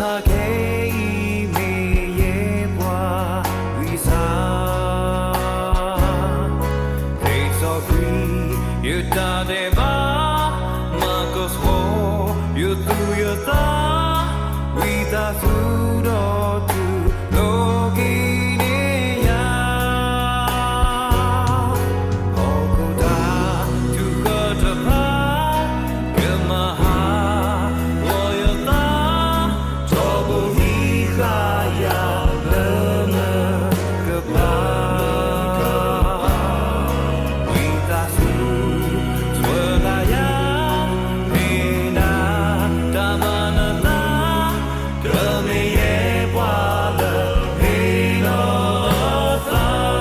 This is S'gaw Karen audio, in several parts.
တၢ်ခဲအံၤမ့ၢ်ယဲပှၤဂံၢ်စၢ်, သ့စီကွံာ် ယတၢ်ဒဲးဘး, မၤကဆှီ ယသူၣ်ယသး, ဝံသးစူၤဒီးတူၢ်လိာ်က့ၤန့ၢ်ယၤ ဟီၣ်ခိၣ်တၢ်ထုကဖၣ်, ယမၤဟးဂီၤယသး, ထီဘိဟံးဃာ်ယၤလၢနကပၤ, ဝံသးစူၤ ဆှၢလၢယၤ, မ့ၢ်နတၢ်မၤနသး ကမ့ၢ်ယဲပှၤလၢဟ့ၣ်လီၤအသး,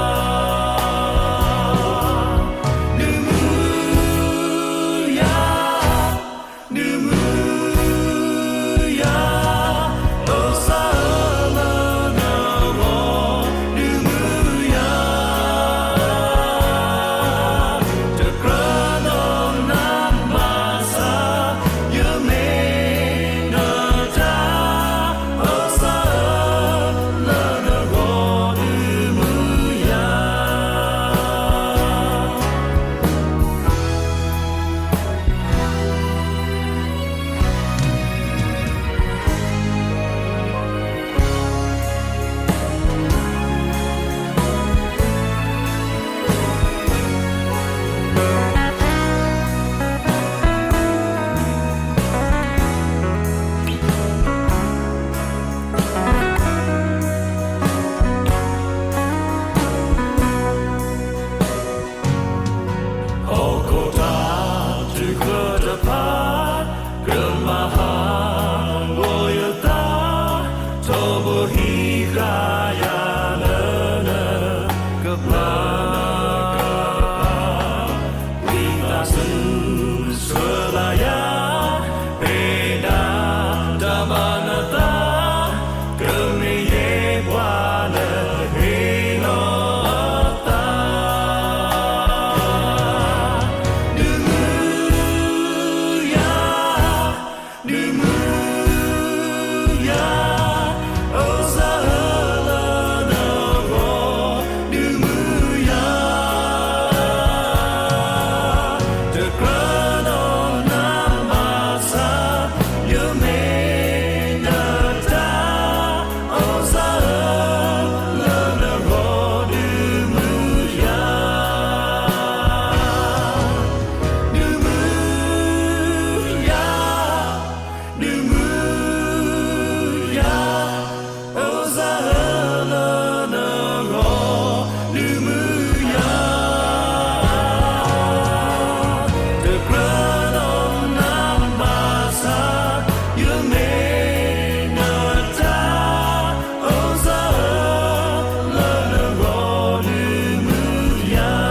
ဒုးမုၢ်ယၤ, ဒုးမုၢ်ယၤ, အိၣ်စၢၤလၢနဂီၢ်, ဒုးမုၢ်ယၤ တကြၢးဒီးနမၤစၢ်, ယမ့ၢ်နတၢ်အိၣ်စၢၤလၢနဂီၢ်, ဒုးမုၢ်ယၤ. ဟီၣ်ခိၣ်တၢ်ထုကဖၣ်, ကမၤဟးဂီၤယသး, ထီဘိဟံးဃာ်ယၤလၢနကပၤ, ဝံသးစူၤ ဆှၢလၢယၤ, မ့ၢ်နတၢ်မၤနသး ကမ့ၢ်ယဲပှၤလၢဟ့ၣ်လီၤအသး, ဒုးမုၢ်ယၤ, ဒုးမုၢ်ယၤ, အိၣ်စၢၤလၢနဂီၢ်, ဒုးမုၢ်ယၤ တကြၢးဒီးနမၤစၢ်, ယမ့ၢ်နတၢ်အိၣ်စၢၤလၢနဂီၢ်, ဒုးမုၢ်ယၤ, ဒုးမုၢ်ယၤ, ဒုးမုၢ်ယၤ, အိၣ်စၢၤလၢနဂီၢ်, ဒုးမုၢ်ယၤ, တကြၢးဒီးနမၤစၢ်, ယမ့ၢ်နတၢ်အိၣ်စၢၤလၢနဂီၢ်, ဒုးမုၢ်ယၤ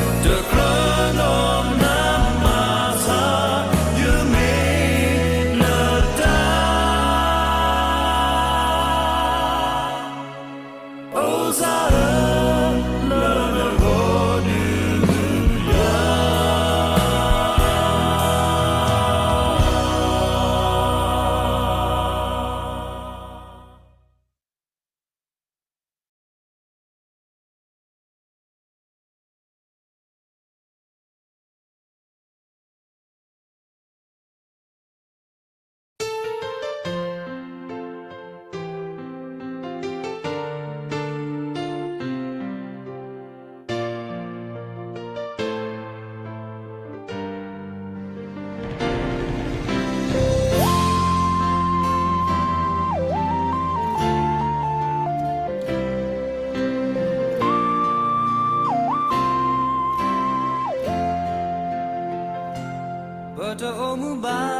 တကြၢးဒီးနမၤစၢ်, ယမ့ၢ်နတၢ်အိၣ်စၢၤလၢနဂီၢ်, ဒုးမုၢ်ယၤ. ပတအိၣ်မူဘၣ်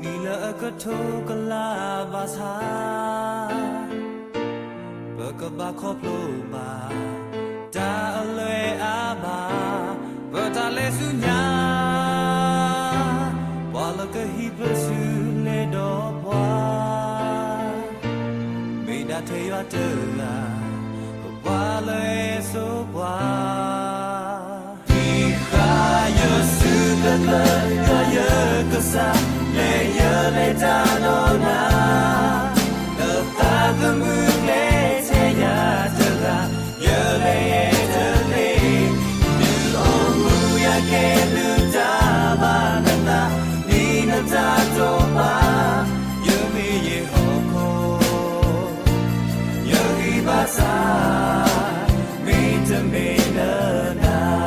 နံၣ်လၢအကထိကလးဘၣ်ဆၣ်, ပကဘၣ်ခီဖျိဘၣ် တၢ်အလွဲအါဘၣ်, ပတၢ်လဲၤဆူညါ, ပှၤလၢကဟံးပစုလ့ၤဒီးပှၤ, မ့ၢ်ဒၣ်ထဲယွၤတဂၤ, ပှၤလၢအစိပှၤ ဟံးဃာ်ယစုကကျၢၤ, ယွၤယက ကစၢ်, လဲၤယလဲၤတၢ်ဒီးနၤ, လၢသးသမူကျဲထဲယၤတဂၤ, ယလဲၤယဲတသ့, ဒုးအိၣ်မူယၤကဲဘျုးတၢ်ဘၣ်နသး, ဒ်နတၢ်တိာ်ပာ်, ယမ့ၢ်ယဲဟီၣ်ခိၣ် ယဂံၢ်ဘါစၢ်, မ့တမ့ၢ်လၢနၤ.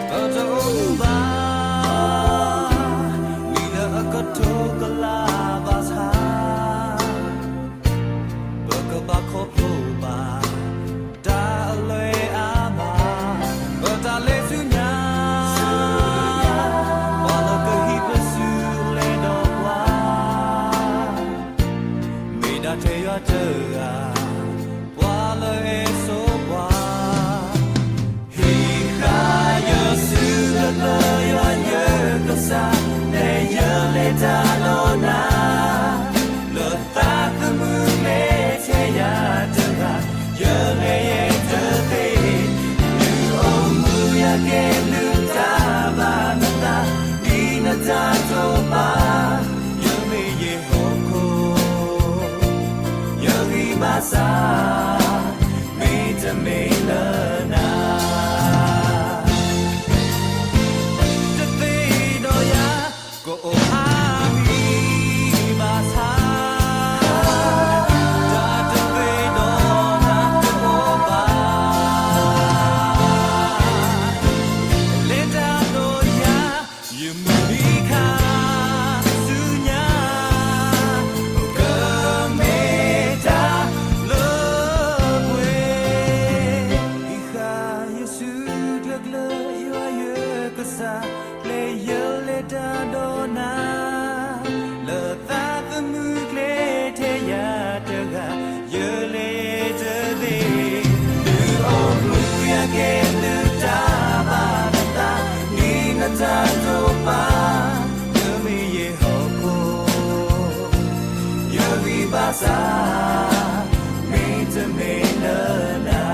ပတအိၣ်မူဘၣ် မံၤလၢအကထိကလးဘၣ်ဆၣ်, ပကဘၣ်ခီဖျိဘၣ် တၢ်အလွဲအမး, ပတၢ်လဲၤဆူညါ, ပှၤလၢကဟံးပစုလဲၤဒီးပှၤ, မ့ၢ်ဒၣ်ထဲယွၤတဂၤ, ပှၤလၢအဲၣ်ဆိပှၤ ဟံးဃာ်ယစုလၢယွၤယကစၢ်, လဲၤယလဲၤတၢ်ဒီးနၤ, လၢသးသမူကျဲထဲယၤတဂၤ, ယလဲၤယဲတသ့, ဒုးအိၣ်မူယၤကဲဘျုးတၢ်ဘၣ်နသး, ဒ်နတၢ်တိာ်ပာ်, ယမ့ၢ်ယဲဟီၣ်ခိၣ် ယဂံၢ်ဘါစၢ်, မ့တမ့ၢ်လၢနၤ. တသ့ဒီးယၤ ကအိၣ်ဟးဂီၤဘၣ်ဆၣ်, တၢ်တသ့ဒီးနၤတအိၣ်ဘၣ်, လဲၤတၢ်ဒီးယၤ ယမုၢ်နံၤခါဆူညါ, ကမ့ၢ်တၢ်လၢပှဲၤ, ဟံးဃာ်ယစုကျၢၤကျၢၤ ယွၤယကစၢ်, လဲၤယလဲၤတၢ်ဒီးနၤ, လၢသးသမူကျဲထဲယၤတဂၤ, ယလဲၤတသ့, ဒုးအိၣ်မူယၤကဲဘျုးတၢ်ဘၣ်နသး, ဒ်နတၢ်တိာ်ပာ်, ယမ့ၢ်ယဲဟီၣ်ခိၣ် ယဂံၢ်ဘါစၢ်, မ့တမ့ၢ်လၢနၤ.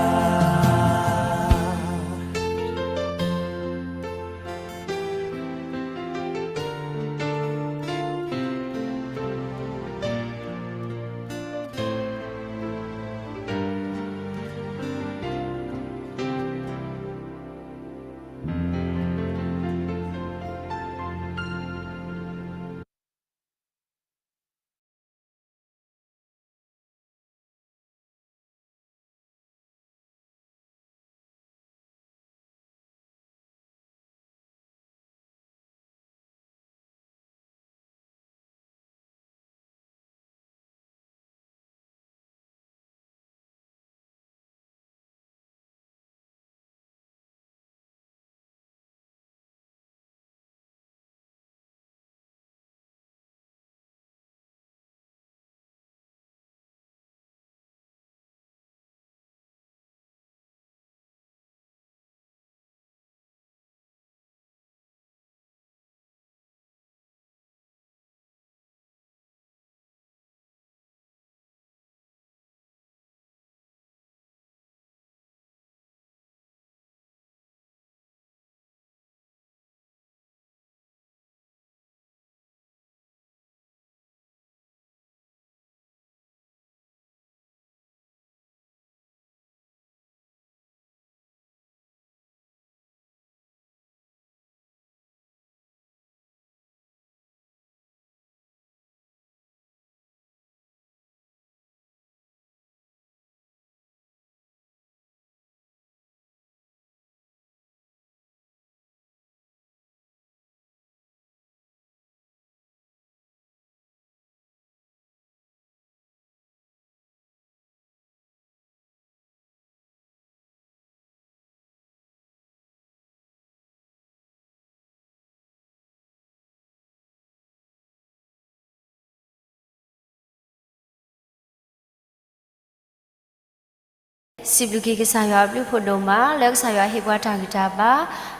စံးဘျုးက့ၤကစၢ်ယွၤအဘျုးဖးဒိၣ်မး လၢကစၢ်ယွၤဟ့ၣ်ပှၤတၢ်ဂံၢ်တၢ်ဘါ,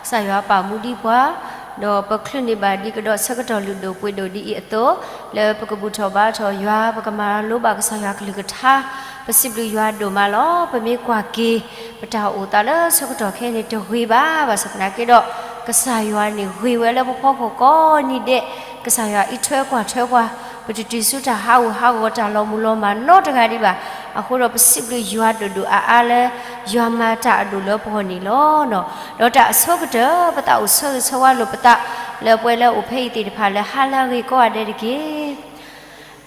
ကစၢ်ယွၤပာ်မူဒံးပှၤ, ဒီးပချုးန့ၢ်ဘၣ်ဒ်ကဒီးဆၢကတီၢ်လုၢ်ဒိၣ်ပှ့ၤဒိၣ်ဒ်အံၤအသိး, လၢပကဘူၣ်ထီၣ်ဘါထီၣ်ယွၤ, ပကမၤလိဘၣ်ကစၢ်ယွၤကလုၢ်ကထါ, ပစံးဘျုးယွၤဒိၣ်မးလီၤ. ပမ့ၢ်ကွၢ်က့ၤ ပတၢ်အိၣ်သးလၢဆၢကတီၢ်ခဲအံၤန့ၣ် တဂ့ၤဘၣ်, ဘၣ်ဆၣ်သနာ်က့ဒီး ကစၢ်ယွၤန့ၣ်ဂ့ၤဝဲလၢပဖီခိၣ်ကိးနံၤဒဲး, ကစၢ်ယွၤအံးထွဲကွၢ်ထွဲပှၤ, ပတတုၤဆူတၢ်ဟးဂူာ်ဟးဂီၤတၢ်လီၤမုၢ်လီၤမၢ်နီတဂၤဒံးဘၣ်. အဃိဒီးပစံးဘျုးယွၤဒိၣ်ဒိၣ်အါအါလၢ ယွၤမၤတၢ်အဒိၣ်လၢပဂီၢ်န့ၣ်လီၤ. ဒီးတၢ်အဆိကတၢၢ် ပသးအိၣ်ဆၢဂ့ၤဆၢဝါလိာ်ပသး လၢပှၤလၢအအိၣ်ဖဲအံၤသ့ၣ်တဖၣ်လၢဟါလၢအဂ့ၤကိးဂၤဒဲးတက့ၢ်.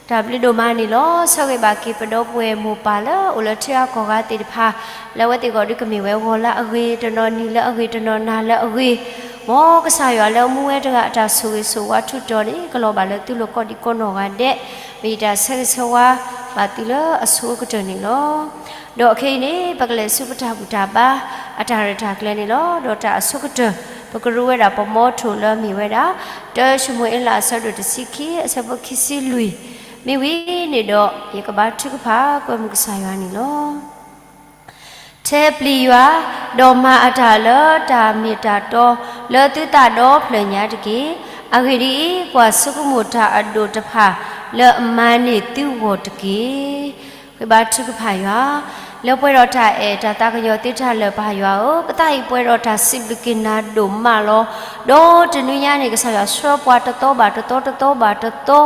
တၢ်ဘျုးဒိၣ်မးန့ၣ်လီၤ. ဆၢဂ့ၤဘၣ်က့ၤပဒီပုၢ်ဝဲၢ်မိၢ်ပၢ်လၢအိၣ်လၢထံဂၤကီၢ်ဂၤသ့ၣ်တဖၣ်, လၢအဝဲသ့ၣ်ဂီၢ်ဒုးကမ့ၢ်ဝဲဂီၤလၢအဂ့ၤ, တနီၤနံၤလၢအဂ့ၤ, တနီၤနၤလၢအဂ့ၤ, မ်ကစၢ်ယွၤလၢမူဝဲတဂၤအတၢ်ဆိၣ်ဂ့ၤဆိၣ်ဝါထူးတီၤန့ၣ် ကလီၤဘၣ်လၢသုလိၤကိးဒံကိးနီၢ်ဂၤဒဲး, မ့ၢ်ယတၢ်ဆၢဂ့ၤဆၢဝါဘၣ်သုလၢအဆိကတၢၢ်န့ၣ်လီၤ. ဒီးခဲအံၤန့ၣ် ပကလဲၤဆူပတၢ်ဘူၣ်တၢ်ဘါအတၢ်ရဲၣ်တၢ်ကျဲၤန့ၣ်လီၤ. ဒီးတၢ်အဆိကတၢၢ် ပကရူဝဲဒၣ်ပမီထိၣ်လၢမ့ၢ်ဝဲဒၣ် တၢၡမူၤအ့လးအဆၢဒိၣ်တဆံခံ အဆၢဖိခံဆံလွံၢ်, မ့ၢ်ဝံၤန့ၣ်ဒီး ယကဘါထုကဖၣ်ကွဲမုာ်ကစၢ်ယွၤန့ၣ်လီၤ. ထဲပျံၤယွၤ, ဒီးမၤအတၢ်လၢတၢ်မ့ၢ်တၢ်တီ လၢသုသးဒီဖျၢၣ်ညါတက့ၢ်. အဂ့ၢ်ဒ်အံၤ, ကွၢ်ဆိကမိၣ်တၢ်အဒိၣ်တဖၣ်လၢအမၤန့ၢ်သုဂီၢ်တက့ၢ်. ဃ့ဘါထုကဖၣ်ယွၤ, လၢပှဲၤဒီးတၢ်အဲၣ်တၢ်သးကညီၤသ့တၢ်လၢာ် ပၢ်ယွၤဧၢ, ပသးအံၤပှဲၤဒီးတၢ်စံးဘျုးက့ၤနၤဒိၣ်မးလီၤ. ဒီးတနွံညါန့ၣ် ကစၢ်ယွၤဆှၢပှၤတသီဘၣ်တသီ တသီဘၣ်တသီ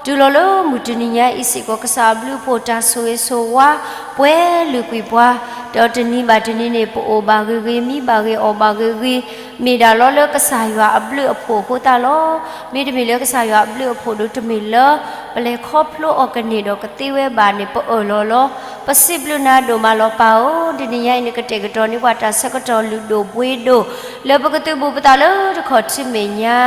တုၤလီၤလၢမုၢ်တနံၤညါအံၤစ့ၢ်ကီး ကစၢ်အဘျုးအဖှိၣ်တၢ်ဆိၣ်ဂ့ၤဆိၣ်ဝါ ပှဲၤလုာ်ကွံာ်ပှၤ, ဒီးတနံၤဘၣ်တနံၤန့ၣ် ပအိၣ်ဘၣ်ဂ့ၤဂ့ၤ, မံဘၣ်ဂ့ၤ, အီၣ်ဘၣ်ဂ့ၤဂ့ၤ, မ့ၢ်ဒၣ်လီၤလၢကစၢ်ယွၤအဘျုးအဖှိၣ်အဃိသတးလီၤ. မ့တမ့ၢ်လၢကစၢ်ယွၤအဘျုးအဖှိၣ်ဒီး တမ့ၢ်လၢ ပလဲၤခီဖျိအီၤကန့ၢ်ဒီးကသ့ဝဲဘၣ်န့ၣ် ပအၢၣ်လီၤလီၤ. ပစံးဘျုးနၤဒိၣ်မးလီၤပၢ်ဧၢ, တနံၤညါအံၤန့ၣ် ကတဲာ်ကတီၤန့ၢ်ပှၤတၢ်ဆၢကတီၢ်လုၢ်ဒိၣ်ပှ့ၤဒိၣ် လၢပကသုးဘူးပသးလၢတခီၣ်ထံးမဲာ်ညါ,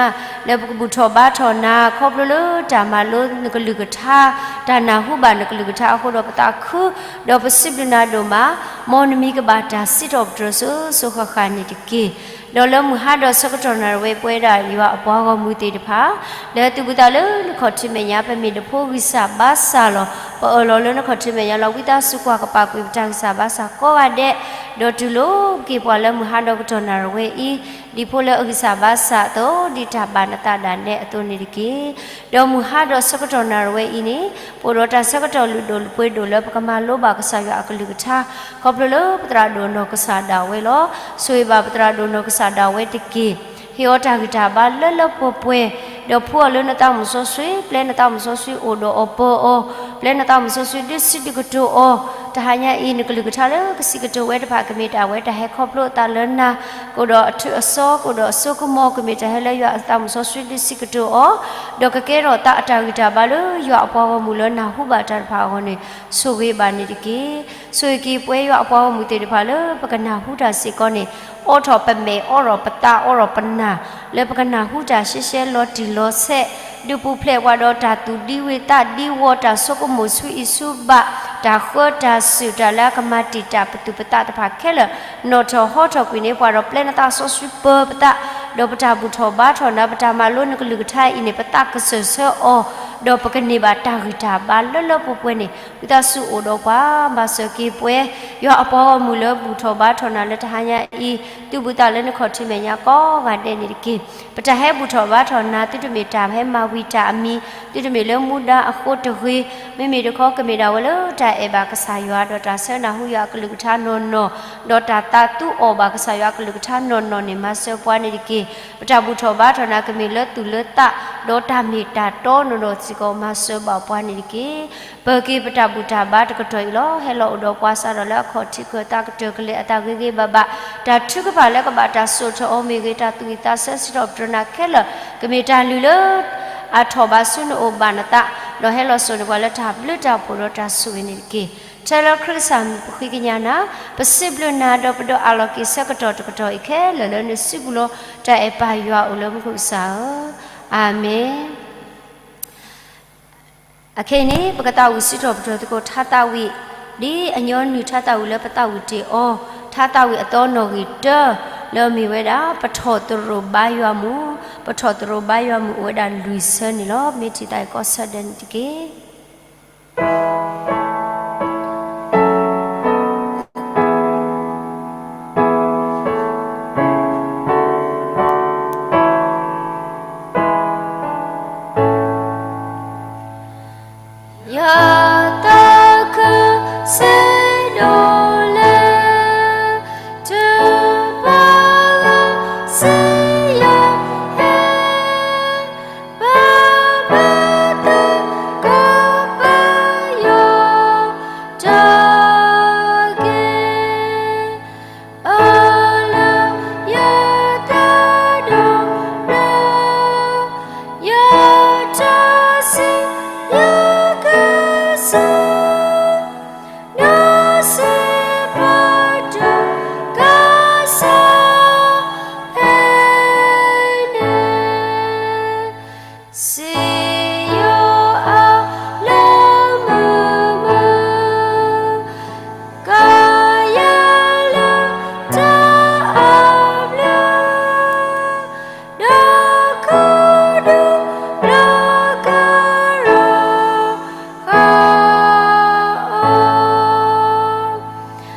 လၢပကဘူၣ်ထီၣ်ဘါထီၣ်နၤ ခီဖျိလၢတၢ်မၤလိနကလုၢ်ကထါ, တၢ်နၢ်ဟူဘၣ်နကလုၢ်ကထါအဃိဒီးပသးခု, ဒီးပစံးဘျုးနၤဒိၣ်မး, မ်နမံၤကဘၣ်တၢ်စံးထီၣ်ပတြၢၤစိၤစိၤဃၣ်ဃၣ်န့ၣ်တက့ၢ်. ဒီးလၢမုၢ်ဟါဒီးဆၢကတီၢ်နၣ်ရံၣ်ဝဲပဝဲဒၣ်ယွၤအပှၤဂီၢ်မုၢ်သ့ၣ်တဖၣ်, လၢသုးဘူးသးလၢနခီၣ်ထံးမဲာ်ညါ ပမ့ၢ်နဖိဂံၢ်စၢ်ဘါစၢ်လီၤ. ပအၢၣ်လီၤလၢနခီၣ်ထံးမဲာ်ညါလီၤ. ဝံသးစူၤကွၢ်ကပာ်ကွံာ်ပတၢ်ဂံၢ်စၢ်ဘါစၢ်ကိးဂၤဒဲး, ဒီးတူၢ်လိာ်က့ၤပှၤလၢမုၢ်ဟါဒီးကတီၢ်နၣ်ရံၣ်ဝဲအံၤ, ဒ်ဖိလၢအဂံၢ်စၢ်ဘါစၢ်အသိး, ဒ်တၢ်ဘၣ်နသးဒၣ်နဲအသိးန့ၣ်တက့ၢ်. ဒီးမုၢ်ဟါဒီးဆၢကတီၢ်နၣ်ရံၣ်ဝဲအံၤန့ၣ်, ပအိၣ်ဒီးတၢ်ဆၢကတီၢ်လုၢ်ဒိၣ်ပှ့ၤဒိၣ်လၢပကမၤလိဘၣ်ကစၢ်ယွၤအကလုၢ်ကထါ, ခီဖျိလၢပသရၣ်ဒိၣ်နီၢ်ကစၢ်ဒၣ်ဝဲလီၤ. ဆိၣ်ဂ့ၤဘၣ်ပသရၣ်ဒိၣ်နီၢ်ကစၢ်ဒၣ်ဝဲတက့ၢ်. ဟ့ၣ်အီၤတၢ်ဂံၢ်တၢ်ဘါလၢလၢပှဲၤပှဲၤ, ဒီးဖှူအီၤလၢနသးမုၢ်စီဆှံ, ပျဲနသးမုၢ်စီဆှံအိၣ်ဒီးအီၤပၢအီၤ, ပျဲနသးမုၢ်စီဆှံဒုးဆံးဒုးကတိၤအီၤ, တဟါညါအံၤ နကလုၢ်ကထါလၢကစံးကတိၤဝဲတဖၣ် ကမ့ၢ်တၢ်ဝဲတၢ်ဟဲခီဖျိအသးလၢနၤ, ကအိၣ်ဒီးအထုးအစီ, ကအိၣ်ဒီးအစိကမီၤ, ကမ့ၢ်တၢ်ဟဲလၢယွၤအသးမုၢ်စီဆှံဒုးစံးကတိၤအီၤ, ဒီးကကဲထီၣ်သးအတၢ်ဂံၢ်တၢ်ဘါလၢယွၤအပှၤဂီၢ်မုၢ်လၢနၢ်ဟူဘၣ်တၢ်တဖၣ်အဂီၢ်န့ၣ်, ဆိၣ်ဂ့ၤဘၣ်န့ၣ်တက့ၢ်. ဆိၣ်ဂ့ၤက့ၤပဝဲယွၤအပှၤဂီၢ်မုၢ်သ့ၣ်တဖၣ်လၢပကနၢ်ဟူတၢ်စ့ၢ်ကီးန့ၣ်, အိးထီၣ်ပမဲာ်, အိးထီၣ်ပသး, အိးထီၣ်ပနၢ်, လၢပကနၢ်ဟူတၢ်ရှဲရှဲလီၤတံၢ်လီၤဆဲး, ဒုးပူၤဖျဲးပှၤဒီးတၢ်သူၣ်ဒံဝုၤသးဒံဝီၤ, တၢ်ဆိကမိၣ်ဆူအံၤဆူဘၣ်, တၢ်ဃၢတၢ်စုၣ်, တၢ်လၢအကမၤတံာ်တာ်ပသူၣ်ပသးတဖၣ်ခဲလၢာ်, နီၣ်ထီၣ်ဟီထီၣ်ကွံာ်န့ၢ်ပှၤဒီး ပျဲနသးစီဆှံပၢပသး, ဒီးပတၢ်ဘူၣ်ထီၣ်ဘါထီၣ်နၤ, ပတၢ်မၤလိနကလုၢ်ကထါအံၤန့ၣ် ပသးကစၢၢ်ဆၢအီၤ, ဒီးပကန့ၢ်ဘၣ်တၢ်ဂံၢ်တၢ်ဘါလၢလၢပှဲၤပှဲၤန့ၣ်, ဝံသးစူၤအိၣ်ဒီးပှၤ, မၤစၢၤက့ၤပဝဲ ယွၤအပှၤဂီၢ်မုၢ်လၢဘူၣ်ထီၣ်ဘါထီၣ်နၤလၢတဟါညါအံၤ, သုးဘူးသးလၢနခီၣ်ထံးမဲာ်ညါကိးဂၤဒဲးန့ၣ်တက့ၢ်. ပတၢ်ဟဲဘူၣ်ထီၣ်ဘါထီၣ်နၤ သုတမ့ၢ်တၢ်ဟဲမၤဝံၤတၢ်အမံၤ, သုတမ့ၢ်လၢမူဒါအဃိတဂ့ၤ, မ့မ့ၢ်တခီ ကမ့ၢ်ဒၣ်ဝဲလၢတၢ်အဲၣ်ဘၣ်ကစၢ်ယွၤ ဒီးတၢ်ဆၢနၢ်ဟူယွၤအကလုၢ်ကထါနီၢ်နီၢ်, ဒီးတၢ်သးသူအီၤဘၣ်ကစၢ်ယွၤအကလုၢ်ကထါနီၢ်နီၢ်န့ၣ် မၤစၢၤပှၤန့ၣ်တက့ၢ်. ပတၢ်ဘူၣ်ထီၣ်ဘါထီၣ်နၤ ကမ့ၢ်လၢသူၣ်လၢသး, ဒီးတၢ်မ့ၢ်တၢ်တီနီၢ်နီၢ်စ့ၢ်ကီး မၤစၢၤဘၣ်ပှၤန့ၣ်တက့ၢ်. ပၢၤက့ၤပတၢ်ဘူၣ်တၢ်ဘါတကတီၢ်အံၤလီၤ. ဟဲလီၤအိၣ်ဒီးပှၤစးထီၣ်လၢအခီၣ်ထံးခၢၣ်သးကတၢၢ်ကလဲာ်အသးဂ့ၤဂ့ၤဘၣ်ဘၣ်, တၢ်ထုကဖၣ်လၢကဘၣ်တၢ်စိာ်ထီၣ်အီၤမ့ၢ်ဂ့ၤ, တၢ်သူၣ်ဝံၣ်သးဆၢစံးထီၣ်ပတြၢၤနၤခဲလၢာ်, ကမ့ၢ်တၢ်လုၢ်လၢ အထီၣ်ဘးဆူနအိၣ်ဘၣ်နသး, ဒီးဟဲလီၤစိာ်န့ၢ်ပှၤလၢတၢ်ဘျုးတၢ်ဖှိၣ်ဒီးတၢ်ဆိၣ်ဂ့ၤန့ၣ်တက့ၢ်. ထဲလၢခရံာ်ကစၢ်မံၤပဃ့ကညးနၤ, ပစံးဘျုးနၤ ဒီးပဒိးအးလီၤက့ၤဆၢကတီၢ်တကတီၢ်အံၤခဲလၢာ်လၢနစုပူၤလီၤ. တၢ်အဲၣ်ပၢ်ယွၤအိၣ်လၢမူခိၣ်ကစၢ်ဧၢ, အၤမ့ၣ်. အခဲအံၤန့ၣ် ပကသးဝံၣ်စံးထီၣ်ပတြၢၤသကိးထါသးဝံၣ်, ဒ်အညီနုၢ်ထါသးဝံၣ်လၢပသးဝံၣ်တ့ၢ်အီၤ, ထါသးဝံၣ်အသီနီၣ်ဂံၢ်တၢ, လၢအမ့ၢ်ဝဲဒၣ် ပထီၣ်သရိာ်ဘါယွၤမုၢ်, ပထီၣ်သရိာ်ဘါယွၤမုၢ်အိၣ်ဝဲဒၣ်လွံၢ်ဆၢန့ၣ်လီၤ. မ့ၢ်ထံၣ်သးအံၤကိးဆၢဒဲးန့ၣ်တက့ၢ်. အသးခုစံးဒိၣ်လဲၣ်, တပှၤစံယိၤဟဲ, ပဘၣ်သကိးပယီၤတက့ၢ်. အၢၣ်လၢယသးဒီဖျၢၣ်, ယတၢ်စံးယကစၢ်, ဒီးစံးပတြၢၤကစၢ်ဖဲန့ၣ်, စံယိၤအလၢမုာ်မုာ်, ကယဲၢ်လၢတၢ်အဘျုး, ဒီးခူဒူလၢကရၢဃာ်အီၤ,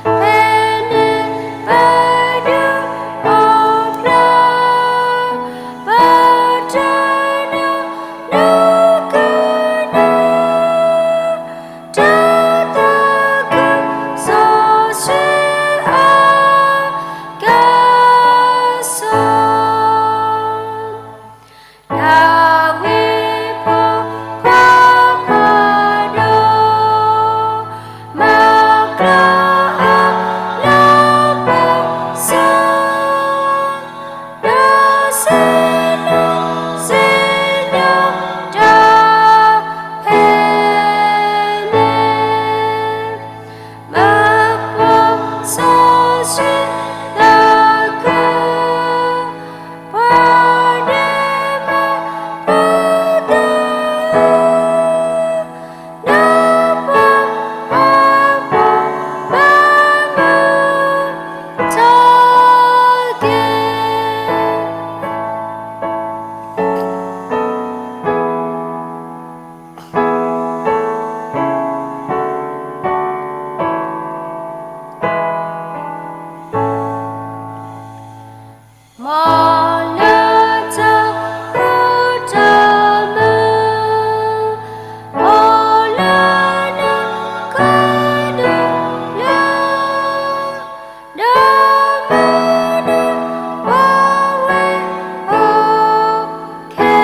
ဖဲန့ၣ်ပဒုးအီၣ်ဖျါ, ပတၢ်နုာ်လၢကနၢ, တၢ်သးခုစီဆှံအကစၢ်, တၢ်ဂ့ၤဖိခွါခွါဒီး, မၤကျီအီၤလၢပစၢၤ, ဒီးစံးလီၤစံၣ်ညီၣ်တၢ်ဖဲန့ၣ်, မၤပှၤစီဆှံသးခု, ပှၤန့ၢ်ဘၣ်ပှၤသး, ဒီးပှၤအပှၤဘၣ်မုာ်ထီၣ်က့ၤ. မ်လၢတၢ်ဃူတၢ်မုာ်, အိၣ်လၢနခီဒုၣ်လၢ, ဒီးမၤနၢၤပဝဲ အိၣ်ခဲ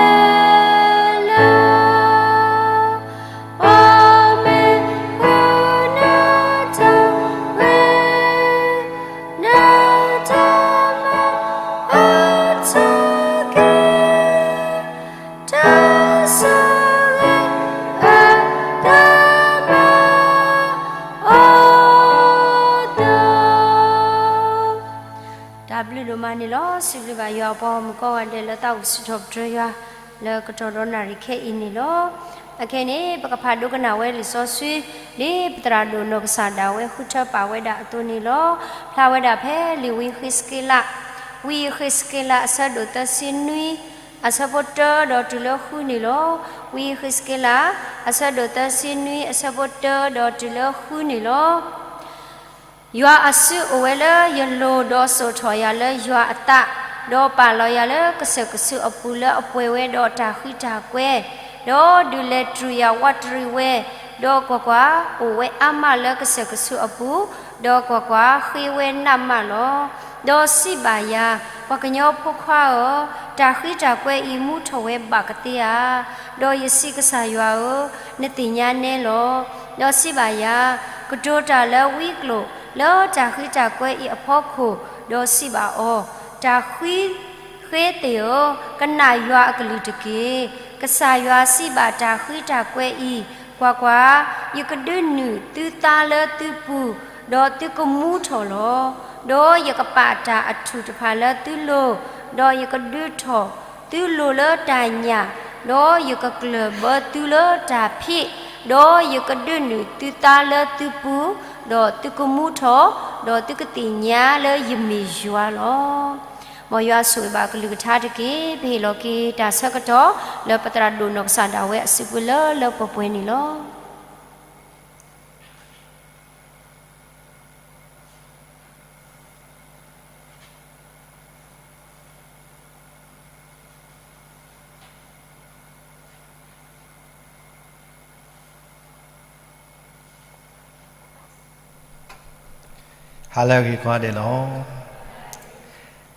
လၢာ်, ပမ့ၢ်ဃုနတၢ်ဂ့ၤ, နတၢ်မၤအါထီၣ်က့ၤ, တၢ်ဆိၣ်ဂ့ၤအကမၤအီၤသး. တၢ်ဘျုးဒိၣ်မးန့ၣ်လီၤ. စံးဘျုးဘၣ်ယွၤအပှၤဂီၢ်မုၢ်ကိးဂၤဒဲး လၢသးအိၣ်စံးထီၣ်ပတြၢၤယွၤ လၢကတီၢ်ဒီးနၣ်ရံၣ်ခဲအံၤန့ၣ်လီၤ. အခဲအံၤန့ၣ် ပကဖးဒိကနၣ်ဝဲလံာ်စီဆှံ ဒ်ပသရၣ်ဒိၣ်နီၢ်ကစၢ်ဒၣ်ဝဲဃုထၢပာ်ဝဲဒၣ်အသိးန့ၣ်လီၤ. ဖျါဝဲဒၣ်ဖဲလံာ်ဝံဃ့းစက့လး, ဝံဃ့းစက့လးအဆၢဒိၣ်သၢဆံနွံ အဆၢဖိတၢဒီးတုၤလၢဃုန့ၣ်လီၤ. ဝံဃ့းစက့လး အဆၢဒိၣ်သၢဆံနွံ အဆၢဖိတၢဒီးတုၤလၢဃုန့ၣ်လီၤ. ယွၤအစုအိၣ်ဝဲလၢယလိၤ, ဒီးစိာ်ထီၣ်ယၤလၢယွၤအသး, ဒီးပာ်လီၤယၤလၢကစၢၢ်ကဆူးအပူၤ လၢအပှဲၤဝဲဒီးတၢ်ဃံတၢ်ကွဲ, ဒီးဒုးလဲၤတြူာ်ယၤဝးတရံးဝဲ, ဒီးကွၢ်ကွၢ်, အိၣ်ဝဲအါမးလၢကစၢၢ်ကဆူးအပူၤ, ဒီးကွၢ်ကွၢ်, ဃ့ဝဲနးမးလီၤ. ဒီးစံးဘၣ်ယၤ, ပှၤကညီဖိခွါဧၢ, တၢ်ဃံတၢ်ကွဲအံၤမူထီၣ်ဝဲဘၣ်ကသ့ဧါ. ဒီးယစံးကစၢ်ယွၤဧၢ, နသ့ၣ်ညါနဲလီၤ. ဒီးစံးဘၣ်ယၤ, ကတိၤတၢ်လၢဝံကျိာ် လၢတၢ်ဃံတၢ်ကွဲအံၤအဖီခိၣ်, ဒီးစံးဘၣ်အီၤ, တၢ်ဃံဃ့သ့ၣ်ဧၢ, ကနၣ်ယွၤအကလုၢ်တက့ၢ်. ကစၢ်ယွၤစံးဘၣ်တၢ်ဃံတၢ်ကွဲအံၤ, ကွၢ်ကွၢ်, ယကဒုးနုာ်သုသါလၢသုပူၤ, ဒီးသုကမူထီၣ်လီၤ. ဒီးယကပာ်တၢ်အထူၣ်တဖၣ်လၢသုလိၤ, ဒီးယကဒုးထီၣ်သုလိၤလၢတၢ်ညၣ်, ဒီးယကကျၢၢ်ဘၢသုလၢတၢ်ဖံး, ဒီးယကဒုးနုာ်သုသါလၢသုပူၤ, ဒီးသုကမူထီၣ်, ဒီးသုကသ့ၣ်ညါလၢယမ့ၢ်ယွၤလီၤ. မ်ယွၤဆိၣ်ဂ့ၤဘၣ်ကလုၢ်ကထါတက့ၢ်. ပဟ့ၣ်လီၤက့ၤတၢ်ဆၢကတီၢ် လၢပသရၣ်ဒိၣ်နီၢ်ကစၢ်ဒၣ်ဝဲအစုပူၤလၢလၢပှဲၤပှဲၤန့ၣ်လီၤ. ဟါလၢအဂ့ၤကိးဂၤဒဲးလီၤ.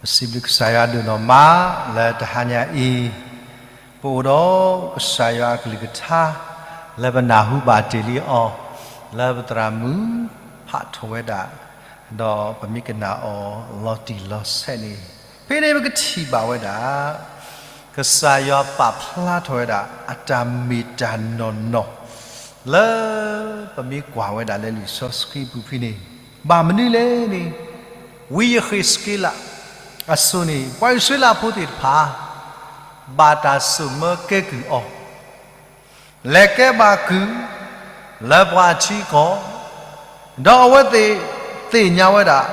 ပစံးဘျုးကစၢ်ယွၤဒိၣ်နီၢ်မးလၢတဟါညါအံၤ, ပအိၣ်ဒီးကစၢ်ယွၤအကလုၢ်ကထါ လၢပနၢ်ဟူဘၣ်တ့ၢ်လံအီၤ, လၢပသရၣ်မုၣ်ဖးထီၣ်ဝဲဒၣ်, ဒီးပမ့ၢ်ကနၣ်အီၤလီၤတံၢ်လီၤဆဲးန့ၣ်, ဖဲန့ၣ်ပကထံၣ်ဘၣ်ဝဲဒၣ် ကစၢ်ယွၤပာ်ဖျါထီၣ်ဝဲဒၣ် အတၢ်မ့ၢ်တၢ်နီၢ်နီၢ် လၢပမ့ၢ်ကွၢ်ဝဲဒၣ်လၢလံာ်စီဆှံပူၤဖဲန့ၣ်, ဘၣ်မနုၤလဲၣ်န့ၣ်, ဝံယဃ့းစက့လးအစိၤန့ၣ် ပှၤအံၣ်စရ့လးဖိသ့ၣ်တဖၣ် ဘၣ်တၢ်စိာ်မၢကဲကုၢ်အီၤ, လဲၤကဲဘၣ်ကုၢ် လၢပှၤအထံအကီၢ်, ဒီးအဝဲသ့ၣ်သ့ၣ်ညါဝဲဒၣ်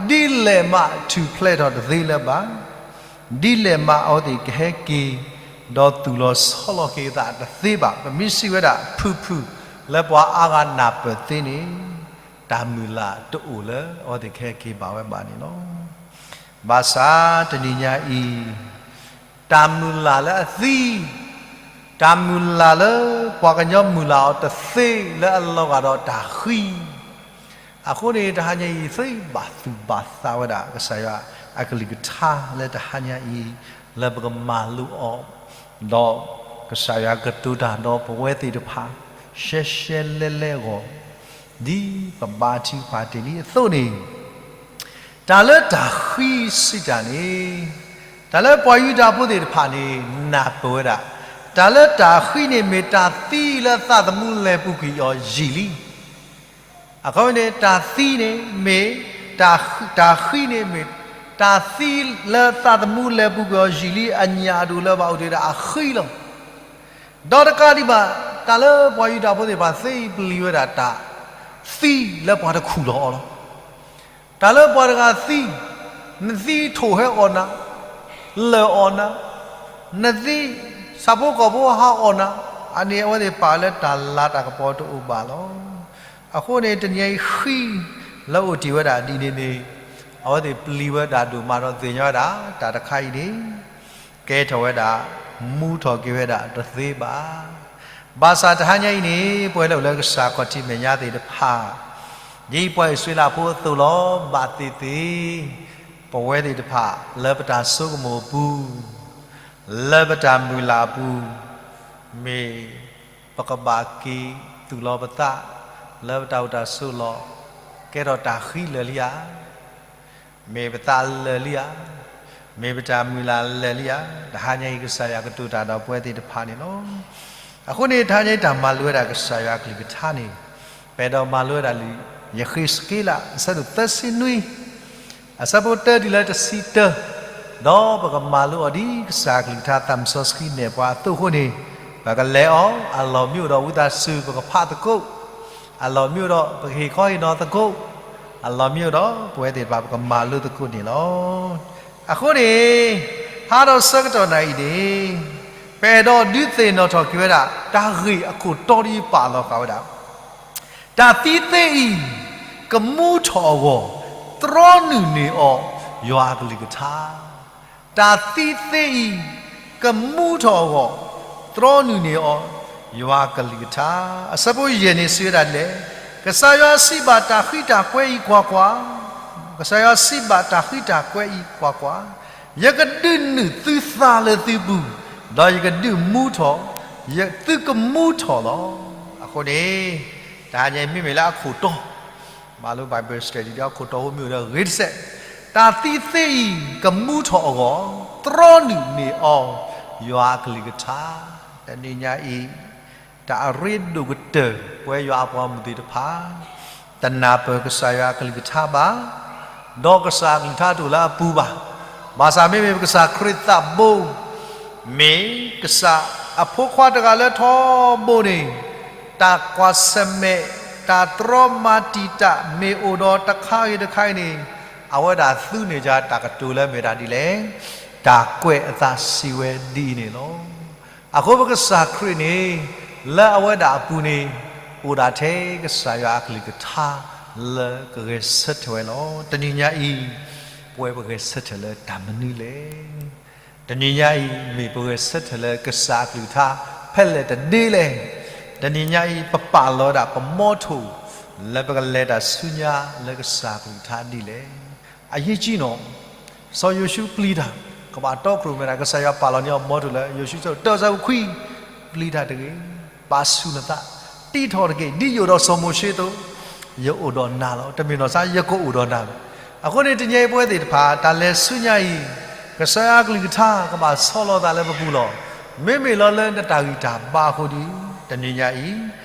ဒ်လဲၣ်မးထူၣ်ဖျဲးထီၣ်တသ့လၢၤဘၣ်, ဒ်လဲၣ်မးအဝဲသ့ၣ်ကဟဲက့ၤ ဒီးသူၣ်လီၤဆီလီၤက့ၤအသးတသ့ဘၣ်. ပမ့ၢ်စံးဝဲဒၣ် ဖုၣ်ဖုၣ် လၢပှၤအါဂၤနၢ်ပၢၢ်သ့န့ၣ်, တၢ်မုၢ်လၢ်တအိၣ်လၢအဝဲသ့ၣ်ကဟဲက့ၤဘၣ်ဝဲဘၣ်န့ၣ်လီၤ. ဘၣ်ဆၣ်တနံၤညါအံၤ တၢ်မုၢ်လၢ်လၢအသံ, တၢ်မုၢ်လၢ်လၢပှၤကညီမုၢ်လၢ်အီၤတသ့လၢအလီၤဂာ်ဒီးတၢ်ဃံ, အဃိန့ၣ် တဟါညါအံၤ သ့ဘၣ်သူၣ်ဘၣ်သးဝဲဒၣ် ကစၢ်ယွၤအကလုၢ်ကထါလၢတဟါညါအံၤ, လၢပကမၤလိအီၤ, ဒီးကစၢ်ယွၤကတိၤတၢ်ဒီးပဝဲသ့ၣ်တဖၣ် ရှဲရှဲလဲလဲအဂီၢ်, ဒ်ပဘါထုကဖၣ်တ့ၢ်လံအသိးန့ၣ်, တၢ်လၢတၢ်ဃံစံးတၢ်န့ၣ်, တၢ်လၢပှၤယူဒၤဖိသ့ၣ်တဖၣ်န့ၣ် နၢ်ပၢၢ်ဝဲဒၣ်, တၢ်လၢတၢ်ဃံန့ၣ် မ့ၢ်တၢ်သံလၢသးသမူလဲၤပူၤကွံာ်အီၤယံာ်လံ. အဃိန့ၣ် တၢ်သံန့ၣ်မ့ၢ်, တၢ်ဃံန့ၣ်မ့ၢ်, တၢ်သံလၢသးသမူလဲၤပူၤကွံာ်အီၤယံာ်လံ အညၣ်အဒိၣ်လၢဘၣ်အိၣ်တ့ၢ်ဒၣ်အဃံလီၤ. ဒီးတကးဒံးဘၣ် တၢ်လၢပှၤယူဒၤဖိသ့ၣ်တဖၣ်သ့ပျံၤဝဲဒၣ်တၢ်သံလၢပှၤတခူၣ်လီၤအီၤလီၤ. တၢ်လၢပှၤတဂၤသံ, နသံထိၣ်ဟဲအီၣ်နၤ, လၢာ်အီၣ်နၤ, နသံဆၣ်ဖိကီၢ်ဖိဟးအီၣ်နၤ, အန့ၣ်အဝဲသ့ၣ်ပာ်လၢတၢ်လၤတၢ်ကပီၤတအိၣ်ဘၣ်လီၤ. အဃိန့ၣ် တနံၤအံၤဃံလၢအိၣ်တ့ၢ်ဝဲဒၣ်ဒ်န့ၣ်န့ၣ်, အဝဲသ့ၣ်ပျံၤဝဲဒၣ်ဒိၣ်မးဒီးသ့ၣ်ညါဝဲဒၣ် တၢ်တခါအံၤန့ၣ် ကဲထီၣ်ဝဲဒၣ်, မူထီၣ်က့ၤဝဲဒၣ်တသ့ဘၣ်. ဘၣ်ဆၣ်တဟါညါအံၤန့ၣ် ပဝဲလၢအိၣ်လၢကစၢ်ခီၣ်ထံးမဲာ်ညါသ့ၣ်တဖၣ်, ဒ်ပှၤအံၣ်စရ့လးဖိအသိးလီၤ. ဘၣ်သ့ၣ်သ့ၣ် ပဝဲသ့ၣ်တဖၣ် လၢပတၢ်ဆိကမိၣ်အပူၤ, လၢပတၢ်မုၢ်လၢ်အပူၤ, မ့ၢ်ပကဘၣ်က့ၤသူၣ်လီၤပသး လၢပတၢ်အိၣ်တၢ်ဆိးလီၤ, ကဲထီၣ်တၢ်ဃံလၢာ်လံဧါ, မ့ၢ်ပသးလၢာ်လံဧါ, မ့ၢ်ပတၢ်မုၢ်လၢ်လၢာ်လံဧါ, တဟါညါအံၤ ကစၢ်ယွၤကတိၤတၢ်ဒီးပဝဲသ့ၣ်တဖၣ်န့ၣ်လီၤ. အဃိန့ၣ် တဟါညါအံၤ တၢ်မၤလိဝဲဒၣ်ကစၢ်ယွၤအကလုၢ်ကထါန့ၣ်, ပအဲၣ်ဒိးမၤလိဝဲဒၣ်လံာ် ယဃ့းစက့လး အဆၢဒိၣ်သၢဆံနွံ အဆၢဖိတၢတုၤလၢတဆံတၢ, ဒီးပကမၤလိအီၤဒ်ကစၢ်အကလုၢ်ကထါသးစီဆှံနဲၣ်ပှၤအသိးအဃိန့ၣ်, ပကလဲၤအီၤ, အလီၢ်မ့ၢ်အိၣ်ဒီးဝံသးစူၤ ပကဖးသကိး, အလီၢ်မ့ၢ်အိၣ်ဒီး ပကဟ့ၣ်ခီဟ့ၣ်နီၤသကိး, အလီၢ်မ့ၢ်အိၣ်ဒီး ပဝဲသ့ၣ်တဖၣ် ပကမၤလိသကိးန့ၣ်လီၤ. အဃိန့ၣ် ဟါဒီးဆၢကတီၢ်နၤအံၤန့ၣ်, ပအဲၣ်ဒိးဒုးသ့ၣ်နီၣ်ထီၣ်က့ၤဝဲဒၣ် တၢ်ဂ့ၢ်အခိၣ်တီဒ်ပာ်လီၤဃာ်ဝဲဒၣ် တၢ်သံသ့အံၤ ကမူထီၣ်အဂီၢ် တြီနုာ်န့ၢ်အီၤ ယွၤအကလုၢ်ကထါ. တၢ်သံသ့အံၤ ကမူထီၣ်အဂီၢ် တြီနုာ်န့ၢ်အီၤ ယွၤအကလုၢ်ကထါ. အဆၢဖိယဲၢ်န့ၣ် စံးဝဲဒၣ်ဒ်လဲၣ်, ကစၢ်ယွၤစံးဘၣ်တၢ်ဃံတၢ်ကွဲအံၤကွၢ်ကွၢ်, ကစၢ်ယွၤစံးဘၣ်တၢ်ဃံတၢ်ကွဲအံၤကွၢ်ကွၢ်, ယကဒုးနုာ်သုသးလၢသုပူၤ, ဒီးယကဒုးမူထီၣ်, ယသုကမူထီၣ်လီၤ. အဃိန့ၣ် တဟါညါအံၤမ့မ့ၢ်လၢအခိၣ်တီ, မၤလိ Bible study ဒီးအခိၣ်တီအိၣ်မ့ၢ်အိၣ်ဒီးဂ့ၤတစဲး, တၢ်သံသ့အံၤ ကမူထီၣ်အဂီၢ် တြီနုာ်န့ၢ်အီၤ ယွၤအကလုၢ်ကထါ. တနံၤညါအံၤ တၢ်အရ့ဒိၣ်ကတၢၢ် ပဝဲယွၤအပှၤဂီၢ်မုၢ်သ့ၣ်တဖၣ် တနၢ်ပၢၢ်ကစၢ်ယွၤအကလုၢ်ကထါဘၣ်, ဒီးကစၢ်အကလုၢ်ကထါတအိၣ်လၢအပူၤဘၣ်. ဘၣ်ဆၣ်မ့မ့ၢ်ပကစၢ်ခရံာ်သးဘိ, မ့ၢ်ကစၢ်အဖိခွါတဂၤလၢထီဘိန့ၣ်, တၢ်ကွၢ်ဆၢၣ်မဲာ်, တၢ်တြီမၤတံာ်တာ် မ့ၢ်အိၣ်ဒီးတခါဂ့ၤတခါဂ့ၤန့ၣ်, အဝဲဒၣ်သူန့ၢ်က့ၤတၢ်ကတိၤလၢမ့ၢ်ဒၣ်ဒ်လဲၣ်, တၢ်ကွဲးအသးစံးဝဲဒ်အံၤန့ၣ်လီၤ. အဃိပကစၢ်ခရံာ်န့ၣ် လၢအဝဲဒၣ်အပူၤန့ၣ် အိၣ်ဒၣ်ထဲကစၢ်ယွၤအကလုၢ်ကထါလၢကဂဲၤဆၢထၢၣ်ဝဲလီၤ. တနံၤညါအံၤ ပဝဲပဂဲၤဆၢထၢၣ်လၢတၢ်မနုၤလဲၣ်. တနံၤညါအံၤ မ့ၢ်ပဂဲၤဆၢထၢၣ်လၢကစၢ်အကလုၢ်ကထါ ဖဲလဲၣ်တဒ့လဲၣ်. တနံၤညါအံၤ ပပာ်လီၤဝဲဒၣ်ပမီထိၣ် လၢပကလဲၤတၢ်ဆူညါလၢကစၢ်ကလုၢ်ကထါဒ်လဲၣ်. အရေးကြီးနီၤ, စီၤယိၤၡူပျံၤတၢ်, ကဘၣ်တီခိၣ်ရိၣ်မဲတၢ် ကစၢ်ယွၤပာ်လီၤန့ၢ်အီၤဘီထၣ်လၢ ယိၤၡူ တၢ ဆၢဖိခွံ, ပျံၤတၢ်တဂ့ၤ, ပာ်ဆူၣ်နသး, တံထီၣ်တက့ၢ်, ဒ်ယအိၣ်ဒီးစီၤမိၤၡ့အသိး, ယအိၣ်ဒီးနၤလီၤ. တမ့ၢ်နီၢ်စါ ယကအိၣ်ဒီးနၤလီၤ. အဃိန့ၣ် တနံၤအံၤပဝဲသ့ၣ်တဖၣ် တၢ်လဲၤဆူညါအံၤ, ကစၢ်ယွၤကလုၢ်ကထါ ကဘၣ်ဆီလီၤသးလၢပပူၤလီၤ. မ့မ့ၢ်လီၤလၢနတၢ်ဂံၢ်တၢ်ဘါအဃိဒီး, တနံၤညါအံၤ,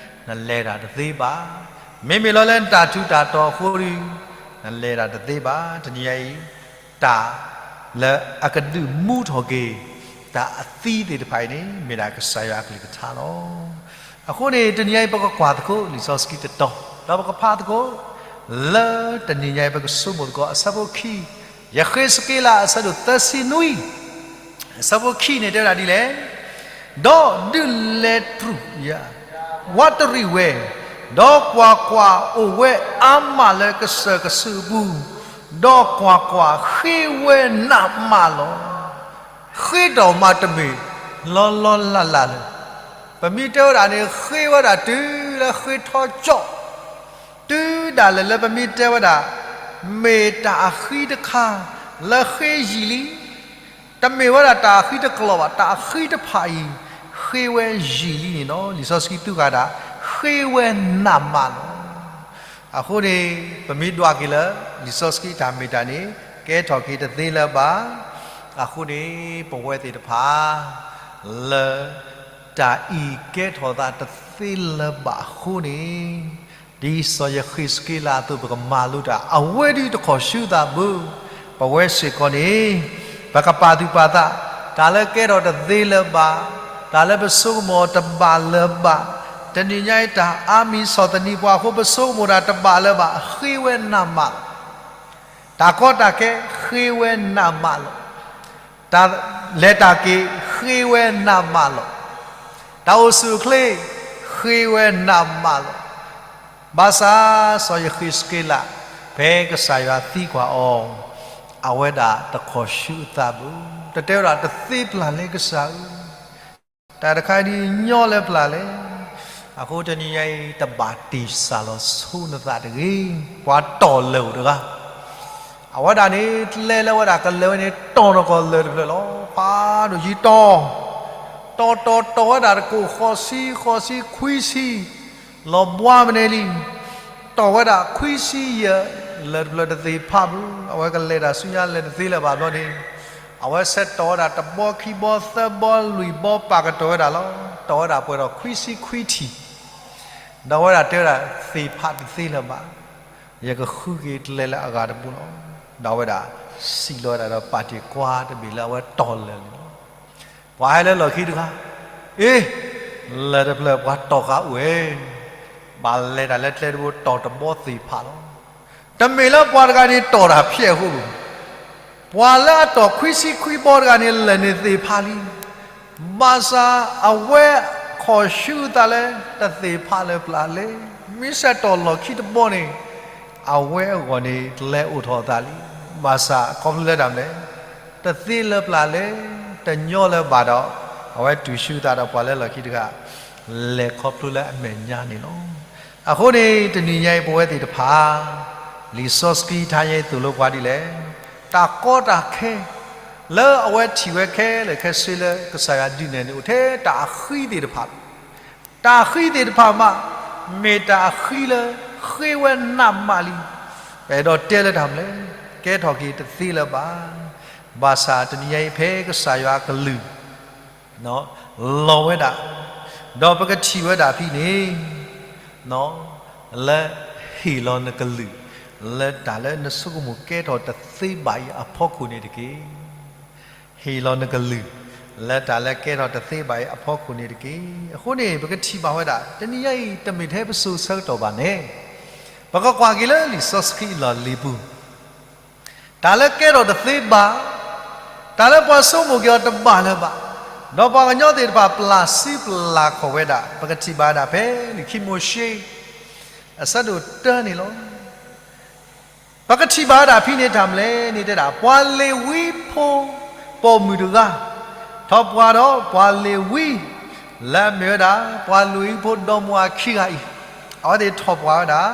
နလဲၤတၢ်တသ့ဘၣ်. မ့မ့ၢ်လီၤလၢနတၢ်ထူးတၢ်တီၤအဃိဒီး, နလဲၤတၢ်တသ့ဘၣ်. တနံၤညါအံၤ, တၢ်လၢအကဒုးမူထီၣ်က့ၤ တၢ်အသံသ့ၣ်တဖၣ်အံၤန့ၣ် မ့ၢ်ဒၣ်ကစၢ်ယွၤအကလုၢ်ကထါလီၤ. အဃိန့ၣ် တနံၤညါအံၤ ပကကွၢ်သကိး လံာ်စီဆှံတတီၤ, ဒီးပကဖးသကိး လၢတနံၤညါအံၤ ပကဆိကမိၣ်သကိး အဆၢဖိခံ, ယဃ့းစက့လး အဆၢဒိၣ်သၢဆံနွံ အဆၢဖိခံန့ၣ် တဲဝဲဒၣ်ဒ်လဲၣ်. ဒီးဒုးလဲၤတြူာ်ယၤ, ဝးတရံးဝဲ, ဒီးကွၢ်ကွၢ်, အိၣ်ဝဲအါမးလၢကစၢၢ်ကဆူးအပူၤ, ဒီးကွၢ်ကွၢ်, ဃ့ဝဲနးမးလီၤ. ဃ့တၢ်မးတမ့ၢ်လီၤလီၤလးလးလၢၤ. ပမ့ၢ်တဲဝဲဒၣ်န့ၣ် ဃ့ဝဲဒၣ်တုၤလၢဃ့ထီကၠိ, တုၤဒၣ်လဲာ်လၢပမ့ၢ်တဲဝဲဒၣ် မ့ၢ်တၢ်အဃံတခါ လၢဃ့ယံာ်လံ, တမ့ၢ်ဝဲဒၣ်တၢ်အဃံတကျိၤဘၣ်, တၢ်အဃံတဖၣ်အံၤ ဃ့ဝဲယံာ်လံန့ၣ်လီၤ. လံာ်စီဆှံသူဃာ်ဒၣ် ဃ့ဝဲနးမးလီၤ. အဃိန့ၣ် ပမ့ၢ်ဒွးက့ၤလၢ လံာ်စီဆှံတၢ်မ့ၢ်တၢ်န့ၣ် ကဲထီၣ်က့ၤတသ့လၢၤဘၣ်. အဃိန့ၣ် ပဝဲသ့ၣ်တဖၣ် လၢ တၢ်အံၤကဲထီၣ်သးတသ့လၢၤဘၣ်အဃိန့ၣ်, ဒ်စီၤယဃ့းစက့လးအသိး ပကမၤလိတၢ် အဝဲဒၣ်တခီၣ်ဆူသးဘၣ်. ပဝဲစ့ၢ်ကီးန့ၣ် ပကပာ်သူၣ်ပာ်သး, တၢ်လၢကဲထီၣ်တသ့လၢၤဘၣ်, တၢ်လၢပဆိကမိၣ်တဘၣ်လၢၤဘၣ်, တနံၤညါအံၤတၢ်အါမံၤဆီၣ်သနံးပှၤအဃိ ပဆိကမိၣ်တၢ်တဘၣ်လၢၤဘၣ်, ဃ့ဝဲနးမးလီၤ. တၢ်ကီတၢ်ခဲ ဃ့ဝဲနးမးလီၤ. တၢ်လဲၤတၢ်က့ၤ ဃ့ဝဲနးမးလီၤ. တၢ်အိၣ်ဆူၣ်အိၣ်ချ့ ဃ့ဝဲနးမးလီၤ. ဘၣ်ဆၣ် စီၤယဃ့းစက့လး ဖဲကစၢ်ယွၤသံကွၢ်အီၤ, အဝဲဒၣ်တခီၣ်ဆူအသးဘၣ်. တတဲဝဲဒၣ်တသ့ပျၢ်လၢကစၢ်ဧၢ, တၢ်တခါဒ်ညီလၢပျၢ်လဲၣ်. အဃိတနံၤညါအံၤ တဘၣ်တ့ၢ်စၢ်လီၤဆိနသးတဂ့ၤ, ပှၤတီၢ်လၢာ်အိၣ်တဂၤ အဝဲဒၣ်န့ၣ် ကျဲလၢအဝဲဒၣ်ကလၢာ်ဝဲန့ၣ် တီၢ်နီၢ်ကီၢ်လၢာ်တဖျၢၣ်လီၤ. ဖးဒိၣ်ယံၤတီၢ်, တီၢ်တီၢ်တီၢ်ဝဲဒၣ်တကိးဃိးဆံ, ဃိးဆံ, ခွံဆံ, လီၤဘှါမနုၤလံ, တီၢ်ဝဲဒၣ်ခွံဆံယဲၢ်, လၢာ်တဖျၢၣ်တသ့ၣ်ဖးဘၣ်. အဝဲကလဲၤတၢ်ဆူညါလဲၤတသ့လၢၤဘၣ်ဘျီန့ၣ်, အဝဲဆဲးတီၢ်ဝဲဒၣ်တဘီခံဘီသၢဘီလွံၢ်ဘီပာ်ကတီၢ်ဝဲဒၣ်လီၤ. တီၢ်ဝဲဒၣ်ပှဲၤဒီးခွံဆံခွံထံၣ် ဒီးအဝဲဒၣ်တဲဝဲဒၣ် သ့ၣ်ဖးတသ့လၢၤဘၣ်, ယကဃုက့ၤကျဲလၢအဂၤတဘိလီၤ. ဒီးအဝဲဒၣ်စံးလီၤဝဲဒၣ်ဒီးပာ်တ့ၢ်ကွၢ်တဘ့ၣ်လၢအဝဲတီၢ်လၢာ်န့ၣ်လီၤ. ပှၤဟဲလၢလီၢ်ခံတဂၤ, အ့, လၢာ်တဖျၢၣ်ပှၤတီၢ်ဃာ်အိၣ်ဝဲ, ဘၣ်လဲၤတၢ်လၢကျဲတဘိတီၢ်တဘီသ့ၣ်ဖးလီၤ. တမ့ၢ်လၢပှၤတဂၤန့ၣ်တီၢ်တၢ်ဖျဲးအဃိဘၣ်, ပှၤလၢအတီၢ်ခွံဆံခွံဘီတဂၤန့ၣ် လၢာ်န့ၣ်သ့ၣ်ဖးလံ. ဘၣ်ဆၣ်အဝဲခီၣ်ဆူအသးလၢ တသ့ၣ်ဖးလၢၤပျၢ်လဲၣ်. မ့ၢ်ဆဲးတီၢ်လီၢ်ခံတဘီန့ၣ်, အဝဲအဂီၢ်န့ၣ် ကျဲအိၣ်ထီၣ်အသးလံ. ဘၣ်ဆၣ်ခီဖျိလၢတၢ်မနုၤလဲၣ်, တသ့လၢၤပျၢ်လဲၣ်, တညီလၢၤဘၣ်ဒီး, အဝဲတူၢ်ဆူအသးဒီးပှၤလၢလီၢ်ခံတဂၤ, လဲၤခီဖျိလၢအမဲာ်ညါန့ၣ်လီၤ. အဃိန့ၣ် တနံၤညါအံၤပဝဲသ့ၣ်တဖၣ်, လံာ်စီဆှံထါညါအံၤသိၣ်လိပှၤဒ်လဲၣ်, တၢ်ကီတၢ်ခဲ လၢအဝဲထံၣ်ဝဲခဲလၢာ်ခဲဆ့လၢကစၢ်ယွၤဒုးနဲၣ်န့ၣ် အိၣ်ထဲတၢ်အဃံသ့ၣ်တဖၣ်, တၢ်အဃံသ့ၣ်တဖၣ်မး, မ့ၢ်တၢ်အဃံလၢ ဃ့ဝဲနးမးလံ. ပအဲၣ်ဒိးတဲလၢတၢ်မနုၤလဲၣ်, ကဲထီၣ်က့ၤတသ့လၢၤဘၣ်. ဘၣ်ဆၣ်တနံၤညါအံၤဖဲကစၢ်ယွၤအကလုၢ် လီၤဝဲဒၣ်, ဒီးပကထံၣ်ဝဲဒၣ်ဖဲန့ၣ်, လၢဟ့ၣ်လီၤနကလုၢ်, လၢတၢ်လၢနဆိကမိၣ်ကဲထီၣ်တသ့ဘၣ်အံၤအဖီခိၣ်န့ၣ်တက့ၢ်. ဟ့ၣ်လီၤနကလုၢ်, လၢတၢ်လၢကဲထီၣ်တသ့ဘၣ်အံၤအဖီခိၣ်န့ၣ်တက့ၢ်. အဃိန့ၣ် ပကထံၣ်ဘၣ်ဝဲဒၣ် တနံၤညါအံၤ တမ့ၢ်ထဲပစိၤဆၢကတီၢ်ဘၣ်န့ၣ်, ပကကွၢ်က့ၤလၢလံာ်စီဆှံအလီၢ်လံၤပူၤ တၢ်လၢကဲထီၣ်တသ့ဘၣ်, တၢ်လၢပှၤဆိကမိၣ်က့ၤအီၤတဘၣ်လၢၤဘၣ်, ဒီးပှၤကညီသ့ၣ်တဖၣ်ပျၢ်စံပျၢ်ခီၣ်ဝဲဒၣ်, ပကထံၣ်ဘၣ်ဝဲဒၣ်ဖဲလံာ်ခံမိၤၡ့ အဆၢဒိၣ်တၢန့ၣ်လီၤ. ပကထံၣ်ဘၣ်ဝဲဒၣ်ဖဲန့ၣ်တၢ်မနုၤလဲၣ်န့ၣ်တဲဒၣ်, ပှၤလ့ၤဝံဖိပိာ်မုၣ်တဂၤ, ထီၣ်ပှၢ်ဒီးပှၤလ့ၤဝံ လၢအမ့ၢ်ဝဲဒၣ် ပှၤလ့ၤဝံဖိဒီမါဝၤခံဂၤအံၤ, အဝဲသ့ၣ်ထီၣ်ပှၢ်ဝဲဒၣ်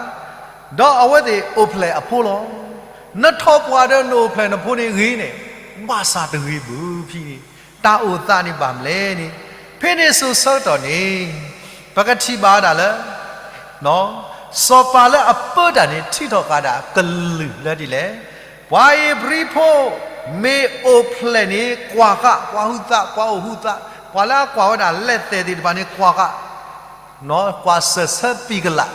ဒီးအဝဲသ့ၣ်အိၣ်ဖျဲၣ်အဖိလီၤ. နထီၣ်ပှၢ်ဒီးနအိၣ်ဖျဲၣ်နဖိန့ၣ်ဂ့ၤန့ၣ်, ဘၣ်ဆၣ်တဂ့ၤဘၣ်ဖဲန့ၣ်, တၢ်အိၣ်သးန့ၣ်ဘၣ်မနုၤလဲၣ်န့ၣ်, ဖဲန့ၣ်စိၤဆၢကတီၢ်န့ၣ်, ပကထံၣ်ဘၣ်ဝဲဒၣ်လၢ စီၤပၤလၢအပၢတၢ်န့ၣ် ထံၣ်ထီၣ်ဃာ်ဒၣ်ကလုာ်လၢဒ်လဲၣ်. ပှၤဧ့ၤဘြံၤဖိ မ့ၢ်အိၣ်ဖျဲၣ်န့ၣ် ကွၢ်ဃာ် ပှၤဟုသး ပှၤအိၣ်ဟုသး, ပှၤလၢအကွၢ်ဝဲဒၣ်လဲၤသဲးသ့ၣ်တဖၣ်န့ၣ် ကွၢ်ဃာ် ကွၢ်စၢၤဆၢပံၤကလး,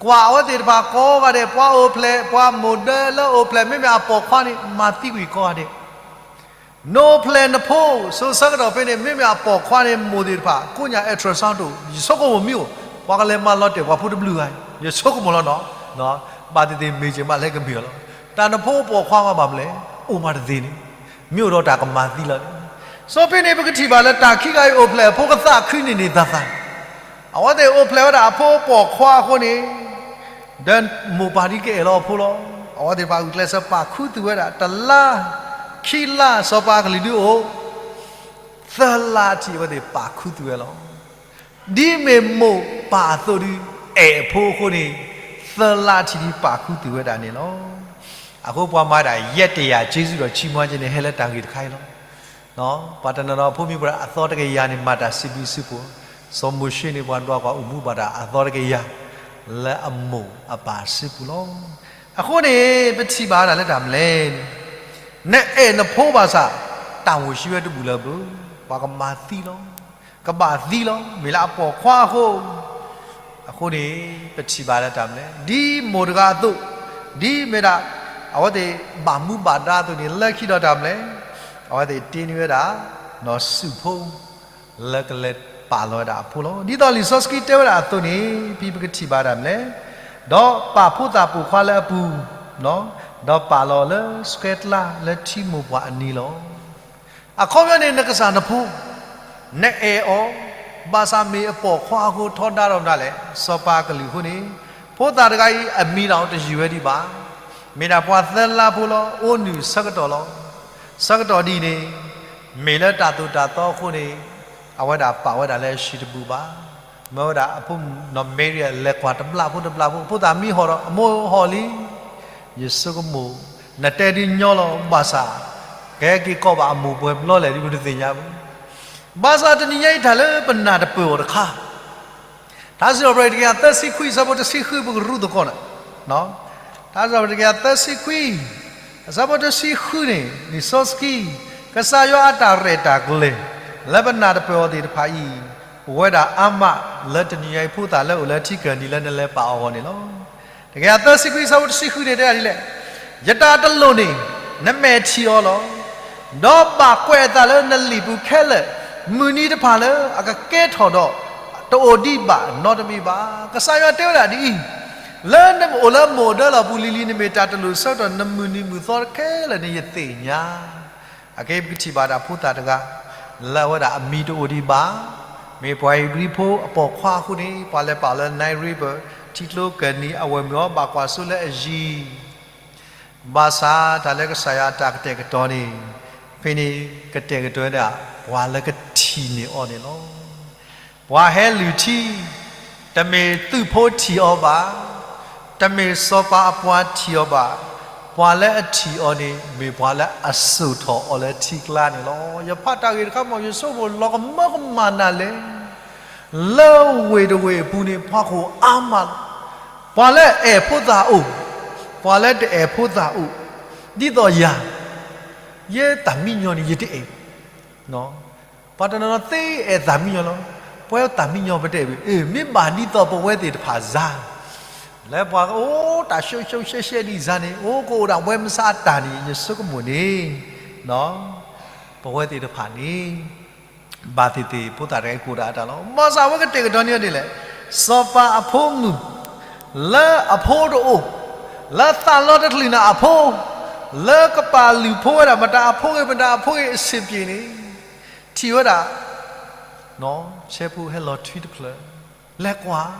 ကွၢ်အဝဲသ့ၣ်တဖၣ်ကိးဂၤဒဲး, ပှၤအိၣ်ဖျဲၣ် ပှၤမိၢ်ဒၢလၢအိၣ်ဖျဲၣ် မ့မ့ၢ်အပိာ်ခွါန့ၣ် မၤသံကွံာ်ကိးဂၤဒဲး. နအိၣ်ဖျဲၣ်နဖိ စိၤဆၢကတီၢ်ဖဲန့ၣ် မ့မ့ၢ်အပိာ်ခွါန့ၣ် မိၢ်သ့ၣ်တဖၣ် ကိးညါ ultrasound တအိၣ်, ယဆိကမိၣ်မ့ၢ်အိၣ် ပှၤကလဲၤမၤလီၤတဲာ်ပှၤဖိတဘျုးဂၤ, ယဆိကမိၣ်လီၤနီၤ, ဘၣ်သ့ၣ်သ့ၣ်မ့ၢ်က့ၤမးလဲၤကမ့ၢ်အီၤလီၤ. တၢ်နဖိပိာ်ခွါမးဘၣ်မနုၤလဲၣ်, အိၣ်မးတသ့န့ၣ်, မ့ၢ်အိၣ်ဒီးတၢ်ကမၤသံလီၤန့ၣ်. စီၤပ့န့ၣ် ပကထံၣ်ဘၣ်လၢတၢ်ခံဂၤအံၤအိၣ်ဖျဲၣ်အဖိကသးခုန့ၣ်န့ၣ်သးသး, အဝဲသ့ၣ်အိၣ်ဖျဲၣ်ဝဲဒၣ်အဖိပိာ်ခွါအဃိန့ၣ် ဒီးမိၢ်ပၢ်ဒ်ကအဲၣ်လီၤအဖိလီၤ. အဝဲသ့ၣ်တဖၣ်ဂုာ်ကျဲးစၢးပာ်ခူသူၣ်ဝဲဒၣ် တလါ, ခံလါ, စီၤပၤကလုာ်ဒုးအိၣ် သၢလါထံၣ် အဝဲသ့ၣ်ပာ်ခူသူၣ်ဝဲလီၤ. ဒ်မ့ၢ်မိၢ်ပၢ်အသိးဒုး အဲၣ်အဖိအဃိန့ၣ် သၢလါထံၣ်ဒုးပာ်ခူသူၣ်ဝဲဒၣ်န့ၣ်လီၤ. အဃိပှၤမၤဒၣ် ယဲၢ်တယာ်ကျေးဇူးတော်ချီးမွမ်းခြင်းန့ၣ် ဟဲလၢတၢ်ဂ့ၢ်တခါအံၤလီၤ. ပှၤတနီၤနီၤဖိမုၣ်ဖိဒၣ်အသီတကယၤန့ၣ် မၤတၢ်စံးဘျုးစံးဖှိၣ်, စီၤမိၤၡ့န့ၣ် ပှၤဒွးကွၢ်အိၣ်မူဘၣ်တၢ်အသီတကယၤ လၢအမိၢ်အပၢ်စုပူၤလီၤ. အဃိန့ၣ် ပထံၣ်ဘၣ်ဝဲဒၣ်လၢတၢ်မနုၤလဲၣ်န့ၣ်, နအဲၣ်နဖိဘၣ်ဆၣ် တၢ်အိၣ်ဆံးဝဲတဘူၣ်လၢၤဘၣ်, ပှၤကမၤသံလီၤ, ကဘၣ်သံလီၤ, မ့ၢ်လၢအပိာ်ခွါအဃိ အဃိန့ၣ် ပထံၣ်ဘၣ်လၢတၢ်မနုၤလဲၣ်, ဒ်မိၢ်တဂၤအသိး, ဒ်မ့ၢ်ဒၣ် အဝဲသ့ၣ်ဘၣ်မူဘၣ်ဒါအသိးန့ၣ် လၢခံဒီးတၢ်မနုၤလဲၣ်, အဝဲသ့ၣ်တ့န့ၢ်ဝဲဒၣ် နီၢ်စုဖိ လၢကလဲၤပာ်လီၤဝဲဒၣ်အဖိလီၤ. ဒ်သိးလံာ်စီဆှံတဲဝဲဒၣ်အသိးန့ၣ် ဖဲပကထံၣ်ဘၣ်တၢ်မနုၤလဲၣ်, ဒီးပာ်ဖိသၣ်ပိာ်ခွါလၢအပူၤ, ဒီးပာ်လီၤလၢစှဲတလါလၢထံမိၢ်ပှၢ်အနံၤလီၤ. အခီပညီန့ၣ် နကစၢ်နဖိ နအဲၣ်အီၤ, ဘၣ်ဆၣ်မ့ၢ်အပိာ်ခွါအဃိထီဒါထီၣ်မတၤလဲၣ်, စီၤပၤကလုာ်အဃိန့ၣ်, ဖိသၣ်တဂၤအံၤအမံၤဒီးတယုၢ်ဝဲဒံးဘၣ်, မ့ၢ်ဒၣ်ပှၤသၢလါဖိလီၤ, အိၣ်နုၢ်ဆၢကတီၢ်လီၤ. ဆၢကတီၢ်ဒ်အံၤန့ၣ်, မ့ၢ်လၢတၢ်သိၣ်တၢ်သီအဃိန့ၣ်, အဝဲဒၣ်ပာ်ဝဲဒၣ်လၢအဟံၣ်တဘူၣ်ဘၣ်. မၢဝဲဒၣ်အဖိမုၣ်နီၢ်မၤရံ လဲၤကွၢ်တဘျီဖိတဘျီဖိ, ဖိသၣ်မံဟီၣ်ဒီး အမိၢ်ဟီၣ်လံ ယဆိကမိၣ်, နတဲဒ်ညီလီၤ, ဘၣ်ဆၣ် ကဟဲက့ၤကိးဘၣ်အမိၢ်ပှဲၤဘျီလဲၣ်ဒ်ပတသ့ၣ်ညါဘၣ်. ဘၣ်ဆၣ်တနံၤညါအံၤတၢ်လၢပနၢ်တပၢၢ်အီၤတခါ, ထါစံးထီၣ်ပတြၢၤတကယၤသၢဆံခွံ အဆၢဖိတဆံဃု ပကရူၢ်သကိးနၤ, ထါစံးထီၣ်ပတြၢၤတကယၤသၢဆံခွံ အဆၢဖိတဆံဃုန့ၣ်, လံာ်စီဆှံ, ကစၢ်ယွၤအတၢ်ရဲၣ်တၢ်ကျဲၤ လၢပနၢ်တပၢၢ်အီၤသ့ၣ်တဖၣ်အံၤ, အိၣ်ဝဲဒၣ်အါမးလၢတနံၤညါအံၤဖိသၣ်လၢအိၣ်လၢထံကၢၢ်နံၤလၢနလဲၤပာ်အီၤအဂီၢ်န့ၣ်လီၤ. တကယၤသၢဆံခွံ အဆၢဖိတဆံဃုန့ၣ်တဲဒ်လဲၣ်, ယတၢ်တလိၣ်န့ၣ် နမဲာ်ထံၣ်အီၤလီၤ. ဒီးဘၣ်ကွဲးအသးလၢနလံာ်ပူၤခဲလၢာ်, မုၢ်နံၤတဖၣ်လၢအကကဲထီၣ်ဒီး တအိၣ်ဒံးဘၣ်နီတမံၤဘၣ်. ကစၢ်ယွၤတဲဝဲဒၣ်ဒ်အံၤ, လၢနအိၣ်လၢမိၢ်ဒၢလီၢ်ပူၤလံၤလံၤ နမ့ၢ်တၢ်တလိၣ်ဆၢကတီၢ် နမုၢ်နံၤမုၢ်သီခဲလၢာ်န့ၣ် ယသ့ၣ်ညါ အကဲပကထံၣ်ဘၣ်တၢ်ဖိသၣ်တဂၤ လၢအဝဲဒၣ်အမံၤတအိၣ်ဒံးဘၣ်, မ့ၢ်ပှၤဧ့ၤဘြံၤဖိအပိာ်ခွါအဃိန့ၣ် ပှၤလဲၤပာ်အီၤလၢ Nile River ထံကျိကၢၢ်နံၤအဝဲၢ်မုၢ်အီၤ ဘၣ်ကွၢ်စိလၢအယံၤ, ဘၣ်ဆၣ်တၢ်လၢကစၢ်ယွၤအတၢ်ကတဲာ်ကတီၤန့ၣ်, ဖဲန့ၣ်ကတဲာ်ကတီၤဝဲဒၣ် ပှၤလၢကထံၣ်န့ၢ်အီၤန့ၣ်လီၤ. ပှၤဟဲလုၢ်ထံ, တမ့ၢ်သုးဖိထံၣ်အီၤဘၣ်, တမ့ၢ်စီၤပၤအပှၤထံၣ်အီၤဘၣ်, ပှၤလၢအထံၣ်အီၤန့ၣ် မ့ၢ်ပှၤလၢအစိာ်ထီၣ်အီၤလၢထံကျါန့ၣ်လီၤ. ယဖးတၢ်ဂ့ၢ်တခါမ့ၢ် ယဆိကမိၣ်လီၤကမၢကမၣ်နၤလဲၣ်, လၢဝ့ၢ်တဝ့ၢ်အပူၤန့ၣ် ပှၤကအိၣ်အါမးလီၤ. ပှၤလၢအအဲၣ်ဖိသၣ်အိၣ်, ပှၤလၢတအဲၣ်ဖိသၣ်အိၣ်, ဒ်သိးယၤ, ယဲသၣ်မံညီန့ၣ် ယတအဲၣ် ပှၤတနီၤနီၤသ့အဲၣ်သၣ်မံညီလီၤ. ပဝဲသၣ်မံညီပတအဲၣ်ဘၣ်, မ့ၢ်ဘၣ်ဒ်သိးပဝဲသ့ၣ်တဖၣ်စါ, လၢပှၤကအိၣ်တၢ်ရှုံရှုံရှဲရှဲဒ်စါန့ၣ် အိၣ်ကအိၣ်ဒၣ်ဝဲမဆါအတၢ်န့ၣ် ယဆိကမိၣ်န့ၣ်, ပဝဲသ့ၣ်တဖၣ်န့ၣ် ဘၣ်သ့ၣ်သ့ၣ်ဖိသၣ်တဂၤကအိၣ်ဒၣ်အတၢ်လီၤ. ဘၣ်ဆၣ်အဝဲကတဲာ်ကတီၤန့ၢ်ဒ်လဲၣ်, စီၤပၤအဖိမုၣ် လၢအဖိတအိၣ်, လၢသးလီတချုးန့ၣ်အဖိ, လၢကပာ်လုၢ်ဖိဝဲဒၣ် မတၤအဖိဂ့ၤ မတၤအဖိဂ့ၤအဆ့ၣ်ပျ့ၤန့ၣ်, ထံၣ်ဝဲဒၣ် ဆဲဖိဟဲလီၤထွံတဖျၢၣ်, လဲၤကွၢ်,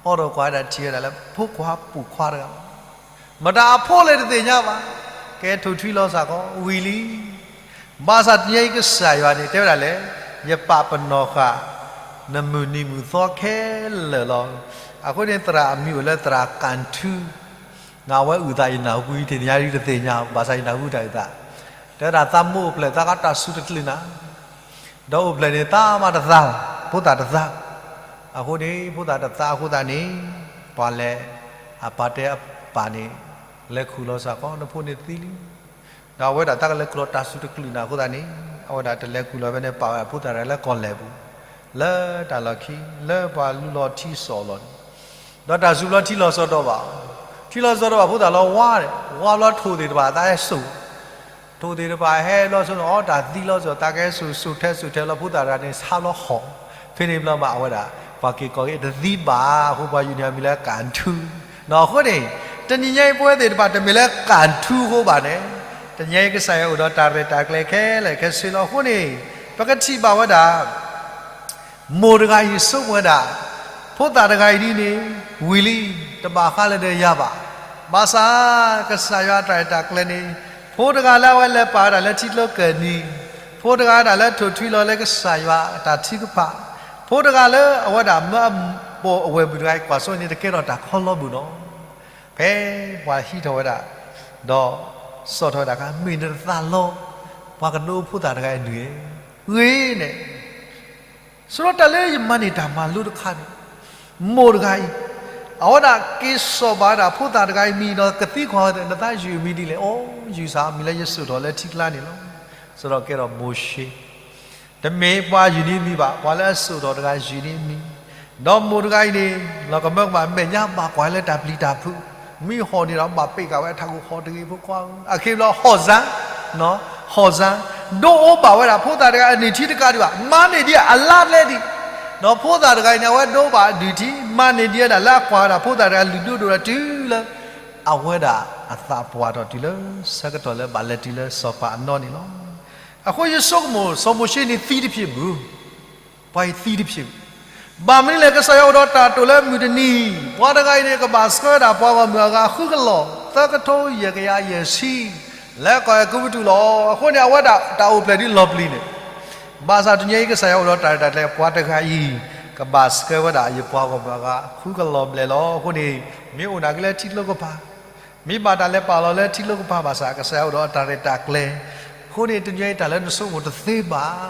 အိးထီၣ်ကွၢ်ဝဲဒၣ်ထံၣ်ဝဲဒၣ်လၢဖိခွါပိာ်ခွါတဂၤ, မတၤအဖိလဲၣ်တသ့ၣ်ညါဘၣ်, ကဲထိၣ်ထွံလီၤစ့ၢ်ကီး ဝံၤလံ. ဘၣ်ဆၣ်တနံၤအံၤကစၢ်ယွၤန့ၣ် တဲဝဲဒၣ်လဲၣ်, ယပာ်ပနီၣ်ဃာ် နမုၢ်နံၤမုၢ်သီခဲလၢာ်လီၤ. အဃိန့ၣ် သရၣ်အမံၤအိၣ်လၢသရၣ်ကၣ်ထူ, နဝဲအုၣ်သးယနၢ်ဟူကွံာ် တနံၤညါဒ်တသ့ၣ်ညါ ဘၣ်ဆၣ်ယနၢ်ဟူတၢ်အုၣ်သး, တဲဝဲဒၣ်သးမိၢ်အိၣ်ဖျဲၣ်သးကတၢ်စူၤတကလုာ်နၤ, ဒီးအိၣ်ဖျဲၣ်န့ၣ်သးမးတသး, ဖိသၣ်တသး, အဃိန့ၣ် ဖိသၣ်တသးအဃိသတးန့ၣ် ပှၤလဲၤ အပၢ်တဲအပၢ်န့ၣ် လဲၤခူၣ်လီၤစ့ၢ်ကီး နဖိန့ၣ်သံလံ ဒီးအဝဲဒၣ်တၢ်ကလဲၤခူၣ်လီၤတၢ်စူၤတကလုာ်နၤအဃိသတးန့ၣ် အဝဲဒၣ်တလဲၤခူၣ်လီၤဖဲန့ၣ် ပာ်ဝဲဒၣ်ဖိသၣ်တဂၤလၢကီၢ်လဲၢ်ပူၤ, လၢတၢ်လီၢ်ခံ လၢပှၤလူလီၤထံစီၣ်လီၤန့ၣ်, ဒီးတၢ်စူၤဘျီထံလီၤစီၤဒီးဘၣ်, ထံလီၤစီၤဒီးဘၣ်ဖိသၣ်လီၤဝါန့ၣ်, ဝါဘျီထိၣ်သ့ၣ်တဖၣ်သးဟဲစိာ် ထိၣ်သ့ၣ်တဖၣ်ဟဲဘျီစိန့ၣ် အီတၢ်သံလီၤစိၤ သးကဟဲစိာ်စိာ်ထဲစိာ်ထဲလီၤ ဖိသၣ်တဂၤန့ၣ် ဆါဘျီဟီၣ်, ဖဲန့ၣ်ဘျီမးအဝဲဒၣ် ပှၤက့ၤကိးက့ၤတသံဘၣ် အဃိပှၤယူၤန့ၣ်အမံၤလၢကၣ်ထူ, အဃိန့ၣ် တနံၤညါအံၤပဝဲသ့ၣ်တဖၣ်တမ့ၢ်လၢကၣ်ထူအဃိဘၣ်န့ၣ်, တနံၤညါအံၤကစၢ်ယွၤအိၣ်ဒီးတၢ်ရဲၣ်တၢ်ကျဲၤခဲလၢာ်ခဲဆ့လီၤ. အဃိန့ၣ် ပကထံၣ်ဘၣ်ဝဲဒၣ် မိၢ်တဂၤအံၤဆိကမိၣ်ဝဲဒၣ်, ဖိသၣ်တဂၤအံၤဒ်န့ၣ် ဝံၤလံ, တဘၣ်ဃးလၢၤဒီးယၤဘၣ်. ဘၣ်ဆၣ် ကစၢ်ယွၤအတၢ်ရဲၣ်တၢ်ကျဲၤန့ၣ် ဖိတဂၤလၢအဝဲလဲၤပာ်ဝဲဒၣ်လၢထံကျိကၢၢ်နံၤ, ဖိတဂၤဒၣ်လၢထိၣ်ထွံလီၤလၢကစၢ်ယွၤအတၢ်ထုကဖၣ်, ဖိတဂၤလၢအဝဲဒၣ်မၢအပိာ်အဝဲၢ်မုၣ်တဂၤအံၤကွၢ်စိန့ၣ် တကဲထီၣ်တၢ်ခီလီဘၣ်နီၤ. ဖဲပှၤဟံးထီၣ်ဝဲဒၣ် ဒီးစိာ်ထီၣ်ဝဲဒၣ်အခါ မ့ၢ်နတသးလီၤ, ပှၤကဒိဖိသၣ်တဂၤအံၤနုၢ်ဧၢ, ဂ့ၤန့ၣ် ဆိတၢ်လၢယမၤန့ၢ်တၢ်မၤလိတခါန့ၣ်, မိၢ်တဂၤအံၤ အဝဲဒၣ်က့ၤစိာ်ဘၣ်ဝဲဒၣ်ဖိသၣ်တဂၤအံၤမံၤဒီးကသံကွၢ်ဝဲ နသးယုၢ်အမံၤဒ်လဲၣ်. အိ ယုၢ်စ့ၢ်မံၤလၢယစိာ်ထီၣ်လၢထံကျါန့ၣ်လီၤ. ဆိဒီးကဲထီၣ်မိၤၡ့ တမ့ၢ်ပှၤယုၢ်န့ၢ်မံၤဘၣ်, ပှၤလၢအစိာ်ထီၣ်တဂၤယုၢ်န့ၢ်မံၤ, ဒီးမိၢ်တဂၤအံၤန့ၣ် လီၤကမၢကမၣ်မဲာ်ညါဘၣ်ကွၢ်လၢတၢ်ပျံၤတၢ်ဖုး, မ့ၢ်ဟီၣ်န့ၣ်ဒီးဘၣ်ပ့းက့ၤဝဲအထးခိၣ်ဟီၣ်တဂ့ၤဖိခွါဧၢ, အခံဘျီဟီၣ်စၢ်, ဟီၣ်စၢ်, ဒိးအိၣ်ဘၣ်ဝဲဒၣ်ဖိသၣ်တဂၤအနုၢ်ထံတကးဒံးဘၣ်, မၤန့ၢ်ဒံးအလါကျဲဒံး, ဒီးဖိသၣ်တဂၤအံၤန့ၣ် အဝဲဒိးဘၣ်အနုၢ်ထံ, မၤန့ၢ်ဒံးဝဲဒၣ်လၢအကွၢ်ဝဲဒၣ်ဖိသၣ်တဂၤလုၢ်ဒိၣ်ဒိၣ်ဒီးတုၤလၢ အဝဲဒၣ်အသးပှၢ်ထီၣ်တုၤလၢ ဆၢကတီၢ်လၢဘၣ်လဲၤတုၤလၢစီၤပၤအနီၢ်န့ၣ်လီၤ. အဃိယဆိကမိၣ် စီၤမိၤၡ့န့ၣ်သံတဖျၢၣ်မုၢ်, ပှၤအံၤသံတဖျၢၣ်မုၢ်, ဘၣ်မနုၤလဲၣ် ကစၢ်ယွၤအိၣ်ဒီးတၢ်တိာ်လၢမုၢ်တနံၤ, ပှၤတဂၤအံၤန့ၣ်ကဘၣ်ဆှၢဝဲဒၣ်ပှၤဂီၢ်မုၢ်အဂၤဃုကလီၢ် သၢကထိယဲၢ်ကယၤယဲၢ်ဆံ လၢကီၢ်အဲၤကူပတူးလီၤ. အဃိန့ၣ် အဝဲဒၣ်တၢ်အိၣ်ဖျဲၣ်ဒ်လီၤပျံၤန့ၣ်, ဘၣ်ဆၣ်တနံၤအံၤကစၢ်ယွၤအိၣ်ဒီးတၢ်ရဲၣ်တၢ်ကျဲၤ ပှၤတဂၤအံၤ ကဘၣ်ဆှၢဝဲဒၣ်ယပှၤဂီၢ်မုၢ်အဂၤဃုကလီၢ်ဘျဲၣ်လီၤ. အဃိန့ၣ် မ့ၢ်အိၣ်နာ်က့လၢထံကျိကပၤ မ့ၢ်ဘၣ်တၢ်လဲၤပာ်လီၤလၢထံကျိကပၤဘၣ်ဆၣ် ကစၢ်ယွၤအိၣ်ဒီးအတၢ်ရဲၣ်တၢ်ကျဲၤ, အဃိန့ၣ် တနံၤအံၤတၢ်လၢနဆိကမိၣ်တသ့ဘၣ်,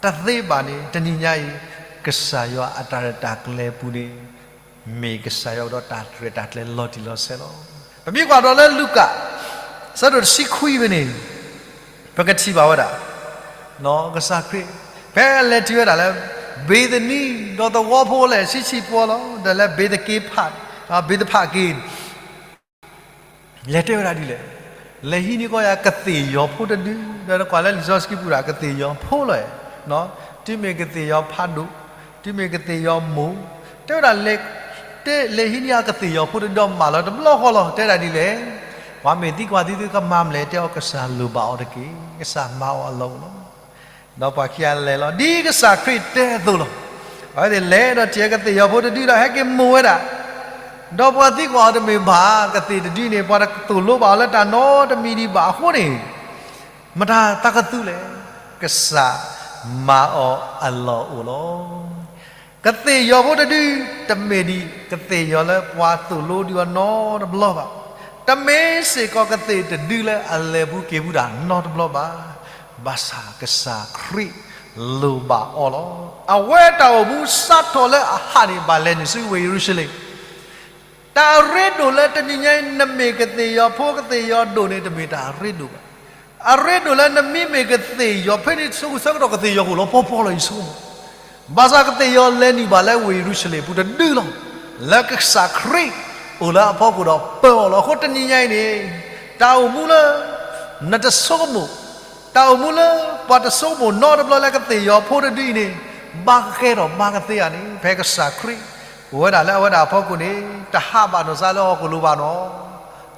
တသ့ဘၣ်န့ၣ် တနံၤညါအံၤ ကစၢ်ယွၤအတၢ်ရဲၣ်တၢ်ကျဲၤပူၤန့ၣ် မ့ၢ်ကစၢ်ယွၤအိၣ်ဒီးတၢ်ရဲၣ်တၢ်ကျဲၤလီၤတံၢ်လီၤဆဲးလီၤ. ပမ့ၢ်ကွၢ်ဒီးလၢလူၤကၣ် ဆၢဒိၣ်တဆံခွံဖဲန့ၣ် ပကထံၣ်ဘၣ်ဝဲဒၣ် ကစၢ်ခရံာ် ဖဲအလဲၤတုၤဝဲဒၣ်လၢ ဘ့းသနံ ဒီးသဝီဖိလဲၣ်ဆံးဆံးဖိလီၤ, ဒီးလၢဘ့းသက့ဖး, ဘ့းသဖးက့ လဲၤတဲဝဲဒၣ်ဒ်လဲၣ်, လဲၤဟံးန့ၢ်ကီယၤကသ့ၣ်ယီၤဖိတဒု, ဒီးနကွၢ်လၢလံာ်စီဆှံပူၤဒၣ်ကသ့ၣ်ယီၤဖိလီၤ, တုၤမ့ၢ်ကသ့ၣ်ယီၤဖးဒိၣ်, တုၤမ့ၢ်ကသ့ၣ်ယီၤမိၢ်, တဲဝဲဒၣ် တဲလဲၤဟံးန့ၢ်အကသ့ၣ်ယီၤဖိတဒုဒီးမၢလီၤတဘျီဃီလီၤ, တဲဒၣ်ဒ်လဲၣ်, ပှၤမ့ၢ်သံကွၢ်သံသုကမၤမလဲၣ်, တဲအီၤကစၢ်လိၣ်ဘၣ်အီၤတက့ၢ်, ကစၢ်မၤအီၤအလီၢ်အိၣ်လီၤ. ဒီးပှၤခံဂၤလဲၤလီၤ ဒ်ကစၢ်ခရံာ်တဲအသိးလီၤ. အဝဲသ့ၣ်လဲၤဒီးထံၣ်အကသ့ၣ်ယီၤဖိတဒုဒီးဟဲက့ၤမိၢ်ဝဲဒၣ်, ဒီးပှၤသံကွၢ်အီၤတမ့ၢ်ဘၣ်, ကသ့ၣ်တဒုန့ၣ် ပှၤတသိၣ်လိဘၣ်အီၤလၢတၢ်နီတမံၤဒံးဘၣ်အဃိန့ၣ်, မတၤသးကသူလဲၣ်, ကစၢ်မၤအီၤအလီၢ်အိၣ်လီၤ. ကသ့ၣ်ယီၤဖိတဒု တမ့ၢ်ဒံးကသ့ၣ်ယီၤလၢပှၤသိၣ်လိဒံးအီၤနီတဘျီဘၣ်, တမ့ၢ်စ့ၢ်ကီးကသ့ၣ်တဒုလၢအလဲၤပူၤက့ၤပူၤတၢ်နီတဘျီဘၣ်, ဘၣ်ဆၣ်ကစၢ်ခရံာ်လိၣ်ဘၣ်အီၤလီၤ. အဝဲတၢ်အိၣ်မူစးထီၣ်လၢအဟးန့ၣ် ဘၣ်လဲၤနုာ်ဆူဝ့ၢ်ယရူၤၡလ့ၣ် တၢ်အရ့ဒိၣ်လၢတနံၤညါအံၤ နမ့ၢ်ကသ့ၣ်ယီၤဖိကသ့ၣ်ယီၤဒိၣ်န့ၣ် တမ့ၢ်တၢ်အရ့ဒိၣ်ဘၣ်. အရ့ဒိၣ်လၢနမ့မ့ၢ်ကသ့ၣ်ယီၤ ဖဲန့ၣ်ဆၢကတီၢ်ကသ့ၣ်ယီၤအိၣ်လီၤပှီၢ်ပှီၢ်လီၤ ယဆိကမိၣ်, ဘၣ်ဆၣ်ကသ့ၣ်ယီၤလဲၤနုာ်ဘၣ်လၢဝ့ၢ်ယရူၤၡလ့ၣ်အပူၤတဒုလီၤ. လၢကစၢ်ခရံာ်အိၣ်လၢအဖီခိၣ်ဒီးပၢအီၤလီၤ. အဃိတနံၤညါအံၤန့ၣ် တၢ်အိၣ်မူလၢ နတဆိကမိၣ် တၢ်အိၣ်မူလၢ ပှၤတဆိကမိၣ်နီတဘျီလၢကသ့ၣ်ယီၤဖိတဒုအံၤန့ၣ် ဘၣ်ကကဲထီၣ်ဘၣ်ကသ့ဧါန့ၣ် ဖဲကစၢ်ခရံာ် အိၣ်ဝဲဒၣ်လၢအဝဲဒၣ်အဖီခိၣ်န့ၣ် တဟးဘၣ်နီၢ်စါလၢဟီၣ်ခိၣ်လိၤဘၣ်နီၤ.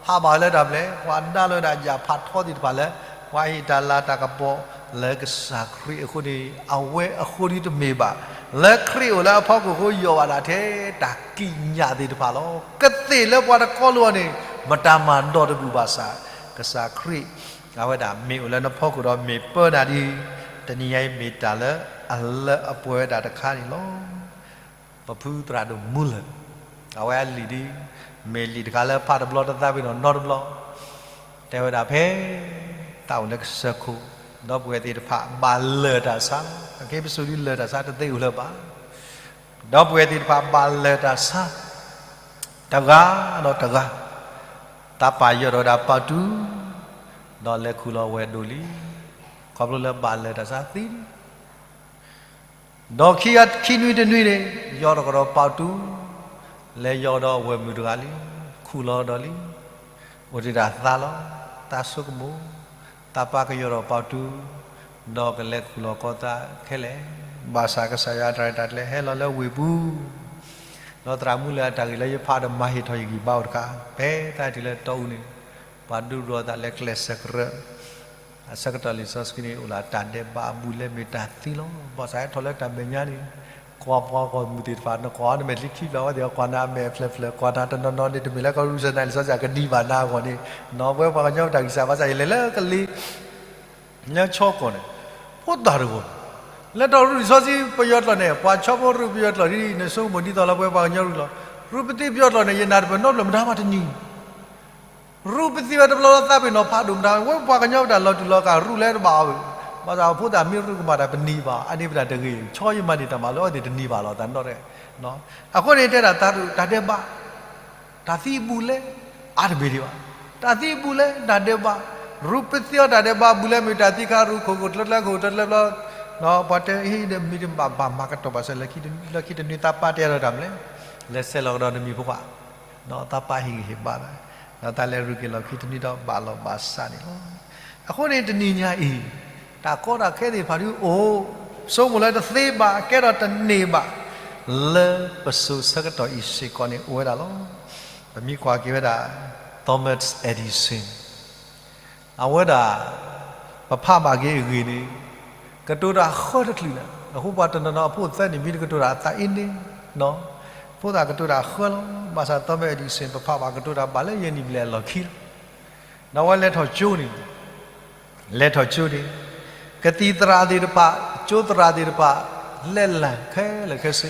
ဟးဘၣ်ဝဲလၢတၢ်ဘျဲၣ် ပှၤဒါလီၤဝဲဒၣ်ယၣ်ဖးထီသ့ၣ်တဖၣ်လၢ ပှၤဟ့ၣ်တၢ်လၤတၢ်ကပီၤလၢကစၢ်ခရံာ်အဃိန့ၣ် အဝဲအဃိဒ်တမ့ၢ်ဘၣ် လၢခရံာ်အိၣ်လၢအဖီခိၣ်အဃိ ယီၢ်ဘၣ်ဒၣ်ထဲတၢ်ကံးညာ်သ့ၣ်တဖၣ်လီၤ. ကသ့ၣ်လၢပှၤတခီလိာ်အီၤန့ၣ် မတၤမၤဒီးတဘူၣ်ဘၣ်ဆၣ် ကစၢ်ခရံာ် အဝဲဒၣ်မ့ၢ်အိၣ်လၢနဖီခိၣ်ဒီးမ့ၢ်ပၢနၤဒ် တနံၤညါအံၤမ့ၢ်တၢ်လၢအလၢအပှဲၤဝဲဒၣ်တခါန့ၣ်လီၤ. ပဖုသရၣ်ဒိၣ်မူလၢာ် အဝဲအလံာ်ဒ် မ့ၢ်လံာ်တခါလၢဖးတဘျီတသးပ့ၤနီၣ်နီတဘျီ, တဲဝဲဒၣ်ဖဲ သးအိၣ်လၢကစၢၢ်ခိၣ် ဒီပုၢ်ဝဲၢ်သ့ၣ်တဖၣ်ဘၣ်လၢၢ်တၢ်ဆါလီၤ. အက့ပစိၤဒ်လၢၢ်တၢ်ဆါတသ့အိၣ်လၢၤဘၣ်. ဒီပုၢ်ဝဲၢ်သ့ၣ်တဖၣ်ဘၣ်လၢၢ်တၢ်ဆါ တဂၤဒီးတဂၤ သးပာ်ယီၢ်ထီၣ်ဝဲဒၣ်ပီၣ်တူ, ဒီးလဲၤခူၣ်လီၤဝဲၢ်ဒိၣ်လံ. ခီဖျိလၢဘၣ်လၢၢ်တၢ်ဆါသံလံ. ဒီးခံနွံတနွံန့ၣ် ယီၢ်ထီၣ်ကဒီးပီၣ်တူ, လဲၤယီၢ်ဒီးဝဲၢ်မုၣ်တဂၤလံ, ခူၣ်လီၤဒီးလံ. အိၣ်တ့ၢ်ဒၣ်သးလီၤ. သးဆိကမိၣ် သးပာ်ကယီၢ်ထီၣ်ပီၣ်တူ, ဒီးကလဲၤခူၣ်လီၤကီသးခဲလၢာ်, ဘၣ်ဆၣ်ကစၢ်ယွၤတၢ်ရဲၣ်တၢ်ကျဲၤဟဲလီၤလၢဝ့ၢ်ပူၤ ဒီးသရၣ်မူလၢအတၢ်ဂ့ၢ်လၢယဖးဒီးမၤဟ့ၣ်ထီၣ်ယဂံၢ်ဘါအိၣ်တခါ, ဖဲသးတုၤလၢတီအူန့ၣ် ပှၤဒုးဘျီသးလၢကျဲးစၢးကရၢ, အဆၢကတီၢ်လံာ်စီဆှံန့ၣ် အိၣ်လၢတၢ်ဒဲးဘးအဘူးအလဲမ့ၢ်တၢ်သံလီၤ. ဘၣ်ဆၣ်ဟဲထီၣ်လၢတၢ်မဲာ်ညါန့ၣ် ကွၢ်ပှၤကွၢ်မုၢ်သ့ၣ်တဖၣ် နကွၢ်အီၤနမဲာ်ချံခံဖျၢၣ်ဝဲသ့ၣ် ကွၢ်နၤအမဲာ်အဖျၢၣ်ဖျၢၣ် ကွၢ်နၤတနီၤနီၤန့ၣ် တမ့ၢ်လၢကရူၢ်စၢၤနၤလံာ်စီဆှံအကဒံဘၣ်နၤအဂီၢ်န့ၣ်, နီၢ်ပဝဲပှၤကညီတၢ်ဂံၢ်စၢ်ဘါစၢ် ယလဲၤလၢကလံၤ လၢဆီကီၢ်န့ၣ် ဖိသၣ်တဂီၢ် လဲၤထီၣ်ရူၢ်လံာ်စီဆှံပယီၤကျိာ်န့ၣ် ပှၤဆီဖိရူၢ်ပယီၤကျိာ်ဒ် နဆိကမိၣ်ဒ်သိးလၢပဝဲပှၤကညီရူၢ်လီၤ. ရူၢ်ပသံပယီၤကျိာ်န့ၣ် ယနၢ်တပၢၢ်နီတဘျီမတၤမးတနံၤ ရူၢ်ပသံဝဲတဘျီလီၤသးပ့ၤနီၣ်ဖးဒိၣ်မတၤ ဝဲပှၤကညီတၢ်လီၤတူာ်လီၤကာ် ရူၢ်လၢတဘၣ်အီၤဘၣ်. ဘၣ်ဆၣ်အဖိသၣ်မ့ၢ်ရူၢ်ကမၣ်တၢ်ပနံၤဘၣ် အန့ၣ်ပတၢ်တဂ့ၤ ဆီယမၤန့ၢ်တၢ်မၤလၢအီၤသ့ၣ်တနံၤဘၣ်လီၤ တၢ်နီတဂၤ. အဃိန့ၣ်တဲဒၣ်တၢ်ဒိၣ်တၢ်ဒဲးဘး တၢ်သံအဘူးအလဲ အါတဘ့ၣ်ဒံးဘၣ်. တၢ်သံအဘူးအလဲ တၢ်ဒဲးဘး ရူၢ်ပသံအီၤတၢ်ဒဲးဘးဘူးလဲမ့ၢ်တၢ်သံခါရူၢ်ခိၣ်ခိၣ်ကျၢကျၢခိၣ်ကျၢကျၢဘျီ ပှၤတဲဟံးဒီးမံၤတဘၣ်ဘၣ်မၤကတီၢ်ဘၣ်ဆၣ် လၢခံတနွံသးပာ်တဲအီၤဒီးတၢ်မနုၤလဲၣ် လဲၤဆဲးလီၤကဒီးနမံၤဖိခွါ ဒီးသးပာ်ဟ့ၣ်ဂံၢ်ဟ့ၣ်ဘါ ဒီးသးလဲၤရူၢ်က့ၤလီၢ်ခံတနွံဒီးဘၣ်လီၤဘၣ်စးန့ၣ်လီၤ. အဃိန့ၣ်တနံၤညါအံၤ တၢ်ကီတၢ်ခဲသ့ၣ်တဖၣ်ဒ်အိၣ် ဆိကမိၣ်လၢတသ့ဘၣ် ကဲထီၣ်တန့ၢ်ဘၣ် လၢပစိၤဆၢကတီၢ်အံၤစ့ၢ်ကီးန့ၣ်အိၣ်ဝဲဒၣ်လီၤ. ပမ့ၢ်ကွၢ်က့ၤဝဲဒၣ် Thomas Edison အဝဲဒၣ် ပဖးဘၣ်က့ၤအဂ့ၢ်န့ၣ် ကတိၤတၢ်ဃၢတချုးလၢၤ. အဃိပှၤတနီၤနီၤအဖိအသၢန့ၣ် မ့ၢ်တကတိၤတၢ်အသးအ့န့ၣ် ဖိသၣ်ကတိၤတၢ်ဃၢလီၤ. ဘၣ်ဆၣ် Thomas Edison ပဖးဘၣ်ကတိၤတၢ်ဘၣ်လၢယဲၢ်နံၣ်ဘျဲၣ်အလီၢ်ခံလီၤ. ဒီးအဝဲလဲၤထီၣ်ကၠိန့ၣ် လဲၤထီၣ်ကၠိန့ၣ် ကသံၣ်သရၣ်သ့ၣ်တဖၣ် ကၠိသရၣ်သ့ၣ်တဖၣ် လဲၤလၢ်ခဲလၢာ်ခဲဆ့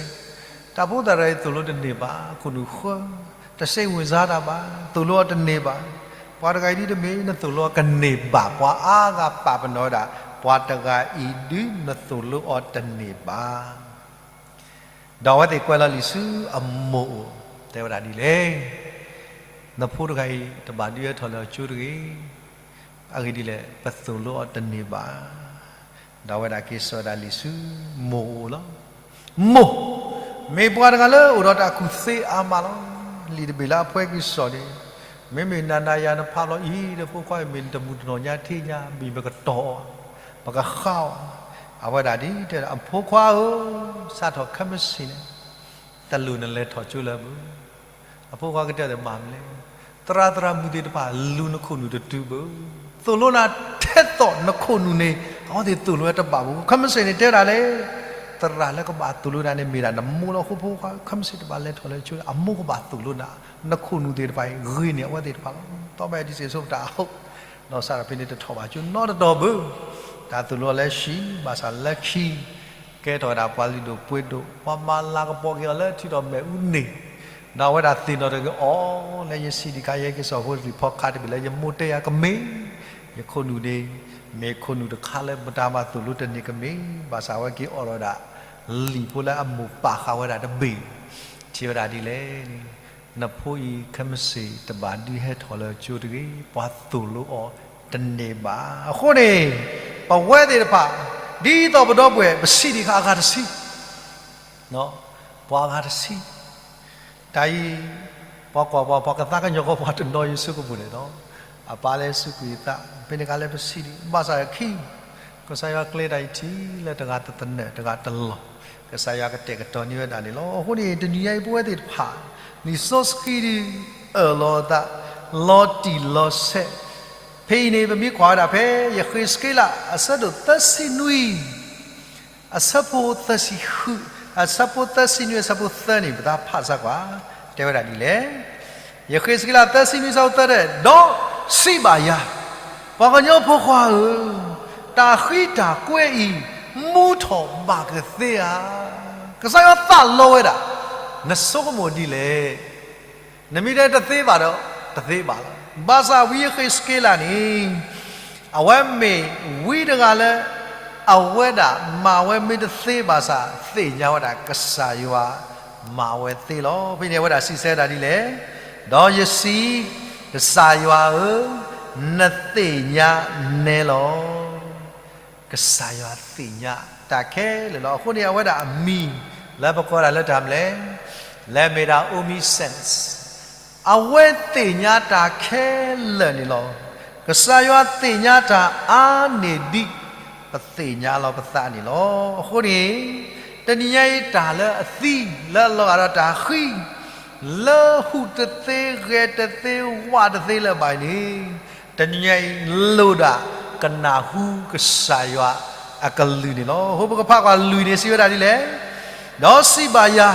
တၢ်ဖိသၣ်တဂၤအံၤသိၣ်လိတန့ၢ်ဘၣ် ခိၣ်နူာ်ဃၢ တစိတ်ဝင်စားတၢ်ဘၣ် သိၣ်လိအီၤတန့ၢ်ဘၣ်. ပှၤတဂၤအံၤဒ်တမ့ၢ် နသိၣ်လိအီၤကန့ၢ်ဘၣ် ပှၤအါဂၤပာ်ပနီၣ်ဝဲဒၣ် ပှၤတဂၤအံၤဒ်နသိၣ်လိအီၤတန့ၢ်ဘၣ်. ဒီးအဝဲသ့ၣ်ကွဲးလီၤလံာ်ဆူအမိၢ်အိၣ် တဲဝဲဒၣ်ဒ်လဲၣ်, နဖိတဂၤအံၤ တဘၣ်ဒုးဟဲထီၣ်လၢကၠိတဂ့ၤ. အဂ့ၢ်ဒ်လဲၣ် ပသိၣ်လိအီၤတန့ၢ်ဘၣ်. ဒီးအဝဲဒၣ်က့ၤစိာ်ဝဲဒၣ်လံာ်ဆူမိၢ်အိၣ်လီၤ. မိၢ်, မ့ၢ်ပှၤတဂၤလၢအိၣ်ဒီးတၢ်ကူၣ်သ့အါမးလီၤ. လံာ်တဘ့ၣ်လၢအဖှဲက့ၤစိာ်န့ၣ် မ့မ့ၢ်နၤနၤယၤနဖးလီၤအံၤ ဒီးဖိခွါအံၤမ့ၢ်တမုၢ်တနီၢ်ညါထံၣ်ညါ ဘံၣ်ပကတီၢ်အီၤ ပကဃါအီၤ. အဝဲဒၣ်ဒ်တဲဒၣ် အဖိခွါဧၢ, စးထီၣ်ခဲမုၢ်ဆ့ၣ်န့ၣ် တလိၣ်နလဲၤထီၣ်ကၠိလၢၤဘၣ်. အဖိခွါကတဲအီၤဘၣ်မနုၤလဲၣ်, သရၣ်သရၣ်မုၣ်သ့ၣ်တဖၣ်လူၤနခိၣ်နူာ်တတုၤဘၣ်. သိၣ်လိနၤထဲသိးနခိၣ်နူာ်န့ၣ် အဝဲသ့ၣ်သိၣ်လိဝဲတဘၣ်ဘၣ်. ခဲမုၢ်ဆ့ၣ်န့ၣ်တဲဒၣ်လဲၣ်, သရၣ်လၢကဘၣ်သိၣ်လိနၤန့ၣ်မ့ၢ်ဒၣ်နမိၢ်လီၤ. အဃိဖိခွါ ခဲမုၢ်ဆ့ၣ်တဘၣ်လဲၤထီၣ်လၢကၠိ အမိၢ်ကဘၣ်သိၣ်လိနၤ, နခိၣ်နူာ်သ့ၣ်တဖၣ်အံၤ ဂ့ၤန့ၢ်အဝဲသ့ၣ်တဖၣ်လီၤ. သီဘဲဒံစ့းဆိပတၢ်အဟိ ဒီးစးထီၣ်ဖဲန့ၣ်တထီၣ်ဘၣ်ကၠိနီတတီၤဘၣ်. တၢ်သိၣ်လိအီၤလၢခံ ဘၣ်ဆၣ်လၢခံ ကဲထီၣ်ဝဲဒၣ်ပှၤလုၢ်ဒိၣ်ပှ့ၤဒိၣ် ပှၤမၤလၤကပီၤက့ၤအီၤလၢထံဒီးမ့ၣ်အူန့ၣ်, ဒီးအဝဲဒၣ်သ့ၣ်နီၣ်ထီၣ်က့ၤအီၤလၢယစံးဒံးခါ ယဟဲက့ၤစိာ်ဖိတရံးဖီခါတဘ့ၣ်လၢယမိၢ်တဲယၤကမ့ၢ်, ယခိၣ်နူာ်န့ၣ် မ့ၢ်ခိၣ်နူာ်တခါလၢပတၢ်မၤသိၣ်လိတန့ၢ်ကမ့ၢ်, ဘၣ်ဆၣ်အဝဲက့ၤအိးထီၣ်ဝဲဒၣ် လံာ်ဖိလၢအမိၢ်ပာ်ဃာ်ဝဲဒၣ်တဘ့ၣ်, ထံၣ်ဝဲဒၣ်ဒ်လဲၣ်န့ၣ်, နဖိအံၤခဲမုၢ်ဆ့ၣ်တဘၣ်ဒုးဟဲထီၣ်လၢကၠိတဂ့ၤ, ပှၤသိၣ်လိအီၤတန့ၢ်ဘၣ်. အဃိန့ၣ် ပဝဲသ့ၣ်တဖၣ် ဒ်သိးပဒီပုၢ်ဝဲၢ် ပစံးဒံးခါအဂၤတဆံ ပှၤအဂၤတဆံ, တၢ်အံၤ ပှၤကွၢ်ပှၤ ပှၤကသါကညီၤကီၢ်ပှၤတနီၤ ယဆိကမိၣ်န့ၣ်ဒီး အပၢ်လၢစုကွံာ်သး ဖဲန့ၣ်ခါလၢပစံးဒံး ဘၣ်ဆၣ်ခံ ကစၢ်ယွၤကျဲၤတၢ်အံၤထံလၢတဂၤတသနၢၣ် တဂၤတလီၢ်, ကစၢ်ယွၤကတဲာ်ကတီၤန့ၢ်ဝဲဒၣ်န့ၣ်လီၤ. အဃိန့ၣ် တနံၤညါအံၤ ပဝဲသ့ၣ်တဖၣ် လံာ်စီဆှံဒုးအၢၣ်လီၤအသး လီၤတံၢ်လီၤဆဲး, ဖဲအံၤန့ၣ် ပမ့ၢ်ကွၢ်ဝဲဒၣ်ဖဲ ယဃ့းစက့လး အဆၢဒိၣ်သၢဆံနွံ အဆၢဖိသၢဆံဃု, အဆၢဖိသၢဆံနွံ အဆၢဖိသၢန့ၣ် ပသးဖးစၢ်ကွၢ်, တဲဝဲဒၣ်ဒ်လဲၣ်. ယဃ့းစက့လး သၢဆံနွံ အဆၢဖိသၢတဲ, ဒီးစံးဘၣ်ယၤ, ပှၤကညီဖိခွါဧၢ, တၢ်ဃံတၢ်ကွဲအံၤ မူထီၣ်ဘၣ်ကသ့ဧါ. ကစၢ်ယွၤသးလီဝဲဒၣ်, နဆိကမိၣ်ဒ်လဲၣ်. နမ့ၢ်တဲတသ့ဘၣ်ဒီး တသ့ဘၣ်လီၤ. ဘၣ်ဆၣ်ဝံယဃ့းစက့လးန့ၣ် အဝဲမ့ၢ်ဝံတဂၤလၢ အဝဲဒၣ်မၤဝဲမ့ၢ်တသ့ဘၣ်ဆၣ် သ့ၣ်ညါဝဲဒၣ်ကစၢ်ယွၤမၤဝဲသ့လီၤ. ဖဲန့ၣ်အဝဲဒၣ်စံးဆၢဒၣ်ဒ်လဲၣ်, ဒီးယစံး, ကစၢ်ယွၤဧၢ, နသ့ၣ်ညါနဲလီၤ. ကစၢ်ယွၤသ့ၣ်ညါတၢ်ခဲလၢာ်လီၤ. အဃိန့ၣ် အဝဲဒၣ်အမံၤလၢပကိးဒၣ်လၢတၢ်မနုၤလဲၣ်, လၢမ့ၢ်ဒၣ် omniscience, အဝဲသ့ၣ်ညါတၢ်ခဲလၢာ်န့ၣ်လီၤ. ကစၢ်ယွၤသ့ၣ်ညါတၢ်အါန့ၢ်ဒ်ပသ့ၣ်ညါလီၤပသးန့ၣ်လီၤ. အဃိန့ၣ် တနံၤညါအံၤတၢ်လၢအသံ လၢအလီၤဂာ်ဒီးတၢ်ဃံ လၢဟူးတသ့ ဂဲၤတသ့ ဝးတသ့လၢၤဘၣ်အံၤန့ၣ်, တနံၤညါအံၤ လိၣ်ဒၣ်ကနၢ်ဟူကစၢ်ယွၤအကလုၢ်န့ၣ်လီၤ. အဃိပကဖးကွၢ်လွံၢ်န့ၣ် စံးဝဲဒၣ်ဒ်လဲၣ်, ဒီးစံးဘၣ်ယၤ,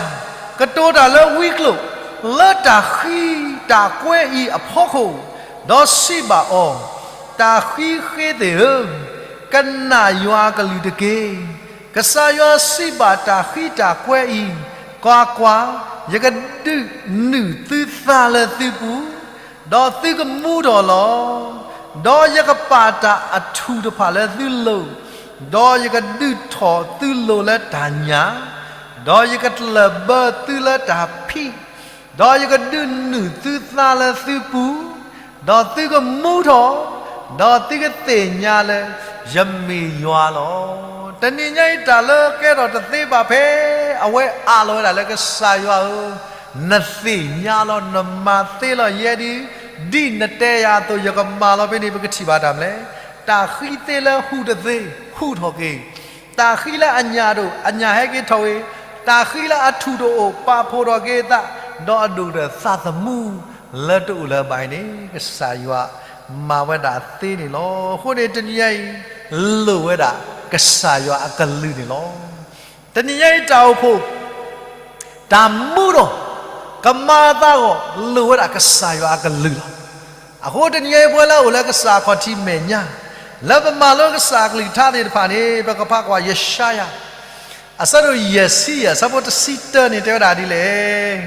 ကတိၤတၢ်လၢဝံကျိာ် လၢတၢ်ဃံတၢ်ကွဲအံၤအဖီခိၣ်, ဒီးစံးဘၣ်အီၤ, တၢ်ဃံဃ့သ့ၣ်ဧၢ, ကနၣ်ယွၤကလုၢ်တက့ၢ်. ကစၢ်ယွၤစံးဘၣ်တၢ်ဃံတၢ်ကွဲအံၤ, ကွၢ်ကွၢ်, ယကဒုးနုာ်သုသးလၢသုပူၤ, ဒီးသုကမူထီၣ်လီၤ. ဒီးယကပာ်တၢ်အထူၣ်တဖၣ်လၢသုလိၤ, ဒီးယကဒုးထီၣ်သုလိၤလၢတၢ်ညၣ်, ဒီးယကတလၢၢ်ဘၢသုလၢတၢ်ဖံး, ဒီးယကဒုးနုာ်သုသးလၢသုပူၤ, ဒီးသုကမူထီၣ်, ဒီးသုကသ့ၣ်ညါလၢယမ့ၢ်ယွၤလီၤ. တနံၤညါအံၤတၢ်လၢကဲထီၣ်တသ့ဘၣ်ဖဲ အဝဲအးလီၤဝဲဒၣ်လၢကစၢ်ယွၤဧၢ, နသ့ၣ်ညါလီၤ နမၤသ့လီၤ ယဲဒၣ်, ဒ်နတဲယၤအသိးယကမၤလီၤ. ဖဲန့ၣ်ပကထံၣ်ဘၣ်တၢ်မနုၤလဲၣ်, တၢ်ဃံသ့လၢဟူးတသ့ ဟူးထီၣ်က့ၤ, တၢ်ဃံလၢအညၣ်ဒိၣ် အညၣ်ဟဲက့ၤထီၣ်ဂ့ၤ, တၢ်ဃံလၢအထူၣ်တအိၣ် ပာ်ဖှိၣ်ထီၣ်က့ၤအသး, ဒီးအဒိၣ်ဒီးသးသမူလၢတအိၣ်လၢၤဘၣ်အံၤန့ၣ် ကစၢ်ယွၤမၤဝဲဒၣ်သ့န့ၣ်လီၤ. အဃိန့ၣ်တနံၤညါအံၤ လိၣ်ဝဲဒၣ်ကစၢ်ယွၤအကလုၢ်န့ၣ်လီၤ. တနံၤညါအံၤတၢ်အိၣ်ဖှိၣ် တၢ်မူဒီး ကမၤအသးအဂီၢ် လိၣ်ဝဲဒၣ်ကစၢ်ယွၤအကလုၢ်လီၤ. အဃိတနံၤညါအံၤပဝဲလၢအအိၣ်လၢကစၢ်အခီၣ်ထံးမဲာ်ညါ, လၢပမၤလိကစၢ်အကလုၢ်ကထါသ့ၣ်တဖၣ်န့ၣ် ပကဖးကွၢ်ယၡါယၤ အဆၢဒိၣ်ယဲၢ်ဆံယဲၢ် အဆၢဖိတဆံတၢန့ၣ် တဲဝဲဒၣ်ဒ်လဲၣ်,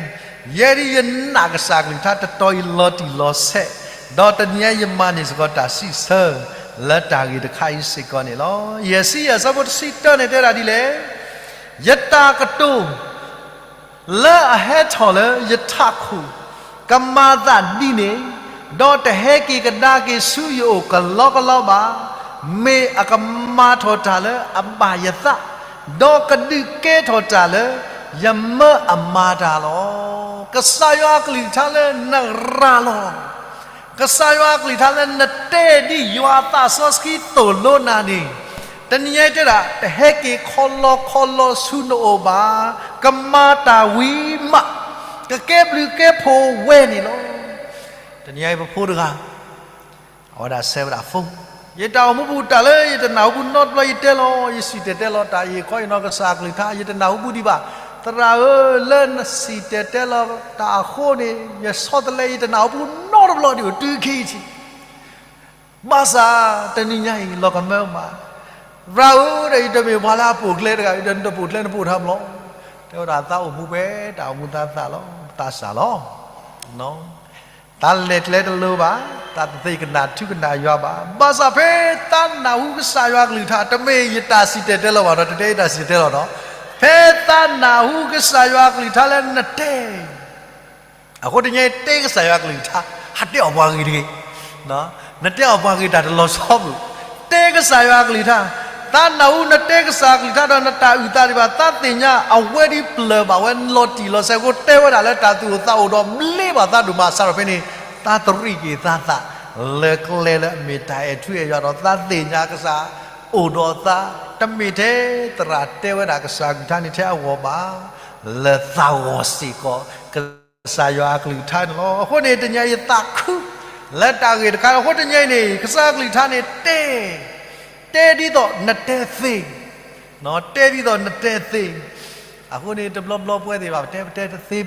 ယဲဒၣ်ယနာ်ကစၢ်အကလုၢ်ကထါတတီၤအံၤလီၤတံၢ်လီၤဆဲး, ဒီးတနံၤညါယမၤန့ၢ်စ့ၢ်ကီးတၢ်စံးဆၢ လၢတၢ်ဂ့ၢ်တခါအံၤစ့ၢ်ကီးန့ၣ်လီၤ. ယဲၢ်ဆံယဲၢ် အဆၢဖိတဆံတၢန့ၣ် တဲဝဲဒၣ်ဒ်လဲၣ်, ယတၢ်ကတိၤ လၢအဟဲထီၣ်လၢယထးခိၣ် ကမၤသးဒ်န့ၣ်, ဒီးတဟဲက့ၤကဒါက့ၤဆူယအိၣ်ကလီကလီဘၣ်. မ့ၢ်အကမၤထီၣ်တၢ်လၢအဘၣ်ယသး, ဒီးကဒုးကဲထီၣ်တၢ်လၢယမၢအမၤတၢ်လီၤ. ကစၢ်ယွၤအကလုၢ်ကထါလၢနရၤလီၤ ကစၢ်ယွၤအကလုၢ်ကထါလၢနတဲဒ်ယွၤအသးစီဆှံသိၣ်လိနၤန့ၣ်, တနံၤညါအံၤတဲဒၣ် တဟဲက့ၤခီလီခီလီဆူနအိၣ်ဘၣ်, ကမၤတၢ်ဝံၤမး, ကကဲဘျုးကဲဖှိၣ်ဝဲန့ၣ်လီၤ. တနံၤညါအံၤပဖိတဂၤ အဝဲဒၣ်ဆဲးဝဲဒၣ် phone, ယတၢ်အိၣ်မူပူၤတၢ်လၢယတနၢ်ဟူပူၤနီတဘျီ ယတဲလီၤ ယစံၣ်တဲၤတဲလီၤတၢ်အံၤခီအံၤနီၤ ကစၢ်အကလုၢ်ကထါ ယတနၢ်ဟူပူၤဒံးဘၣ်. သရၣ်ဧၢ, လၢနစံၣ်တဲၤတဲလီၤတၢ်အဃိန့ၣ် ယဆီတလဲ ယတနၢ်ဟူပူၤနီတဘျီဒံးဘၣ် တုၤခဲအံၤထံး ဘၣ်ဆၣ်တနံၤညါအံၤ လီၤကမၢမး, သရၣ်ဧၢ, ဒီးယတမ့ၢ်ပှၤလၢအပိာ်ကျဲတဂၤ, ဒီးနတပိာ်ကျဲနပိာ်ထါမးလီၤ. တဲဝဲဒၣ်သးအိၣ်မူဖဲတၢ်အိၣ်မူသးသးလီၤ, သးစၢ်လီၤ. သးလဲၤကျဲတလိၤဘၣ်, သးတသ့ၣ်ကနၣ်ထူကနၣ်ယွၤဘၣ်. ဘၣ်ဆၣ်ဖဲသးနၢ်ဟူကစၢ်ယွၤအကလုၢ်ကထါ, တမ့ၢ်ယတၢ်စံၣ်တဲၤတဲလီၤဘၣ်ဒီး တတဲယတၢ်စံၣ်တဲၤတဲလီၤနီၤ, ဖဲသးနၢ်ဟူကစၢ်ယွၤအကလုၢ်ကထါလၢနတဲ အဃိတနံၤညါအံၤ တဲကစၢ်ယွၤအကလုၢ်ကထါ, ဟးတဲအီၣ်ပှၤဂ့ၤတဂ့ၤ. နတဲအီၣ်ပှၤဂ့ၤတၢ်တလီၤဆီဘၣ်. တဲကစၢ်ယွၤအကလုၢ်ကထါ, သးနၢ်ဟူနတဲကစၢ်အကလုၢ်ကထါဒီးနတၢ်အုၣ်သးဒံးဘၣ်, သးသ့ၣ်ညါအဝဲဒၣ်ပျၢၤဘၣ်ဝဲလီၤတံၢ်လီၤဆဲးအဃိ တဲဝဲဒၣ်လၢတၢ်သူၣ်အိၣ်သးအိၣ်ဒီးဘျ့ဘၣ်သးဒိၣ်မး စးထီၣ်ဖဲန့ၣ် သးတရံးက့ၤသးသး လၢကျဲလၢအမ့ၢ်တၢ်အဲၣ်ထူအဲၣ်ယွၤဒီး သးသ့ၣ်ညါကစၢ်အိၣ်ဒီးသး, တမ့ၢ်ထဲသရၣ်တဲဝဲဒၣ်ကစၢ်အကလုၢ်ကထါန့ၣ်ထဲအဂီၢ်ဘၣ်, လၢသးဂီၢ်စ့ၢ်ကီး ကစၢ်ယွၤအကလုၢ်ကထါန့ၣ်လီၤ. အဃိန့ၣ် တနံၤညါအံၤယသးခု လၢတၢ်ဂ့ၢ်တခါ, အဃိတနံၤညါအံၤန့ၣ် ကစၢ်အကလုၢ်ကထါန့ၣ်တဲ, တဲဒ်သိးနတဲသ့, တဲဒ်သိးနတဲသ့. အဃိန့ၣ် တဘျီဘျီပဝဲသ့ၣ်တဖၣ် ပတဲပတဲတသ့ဘၣ်.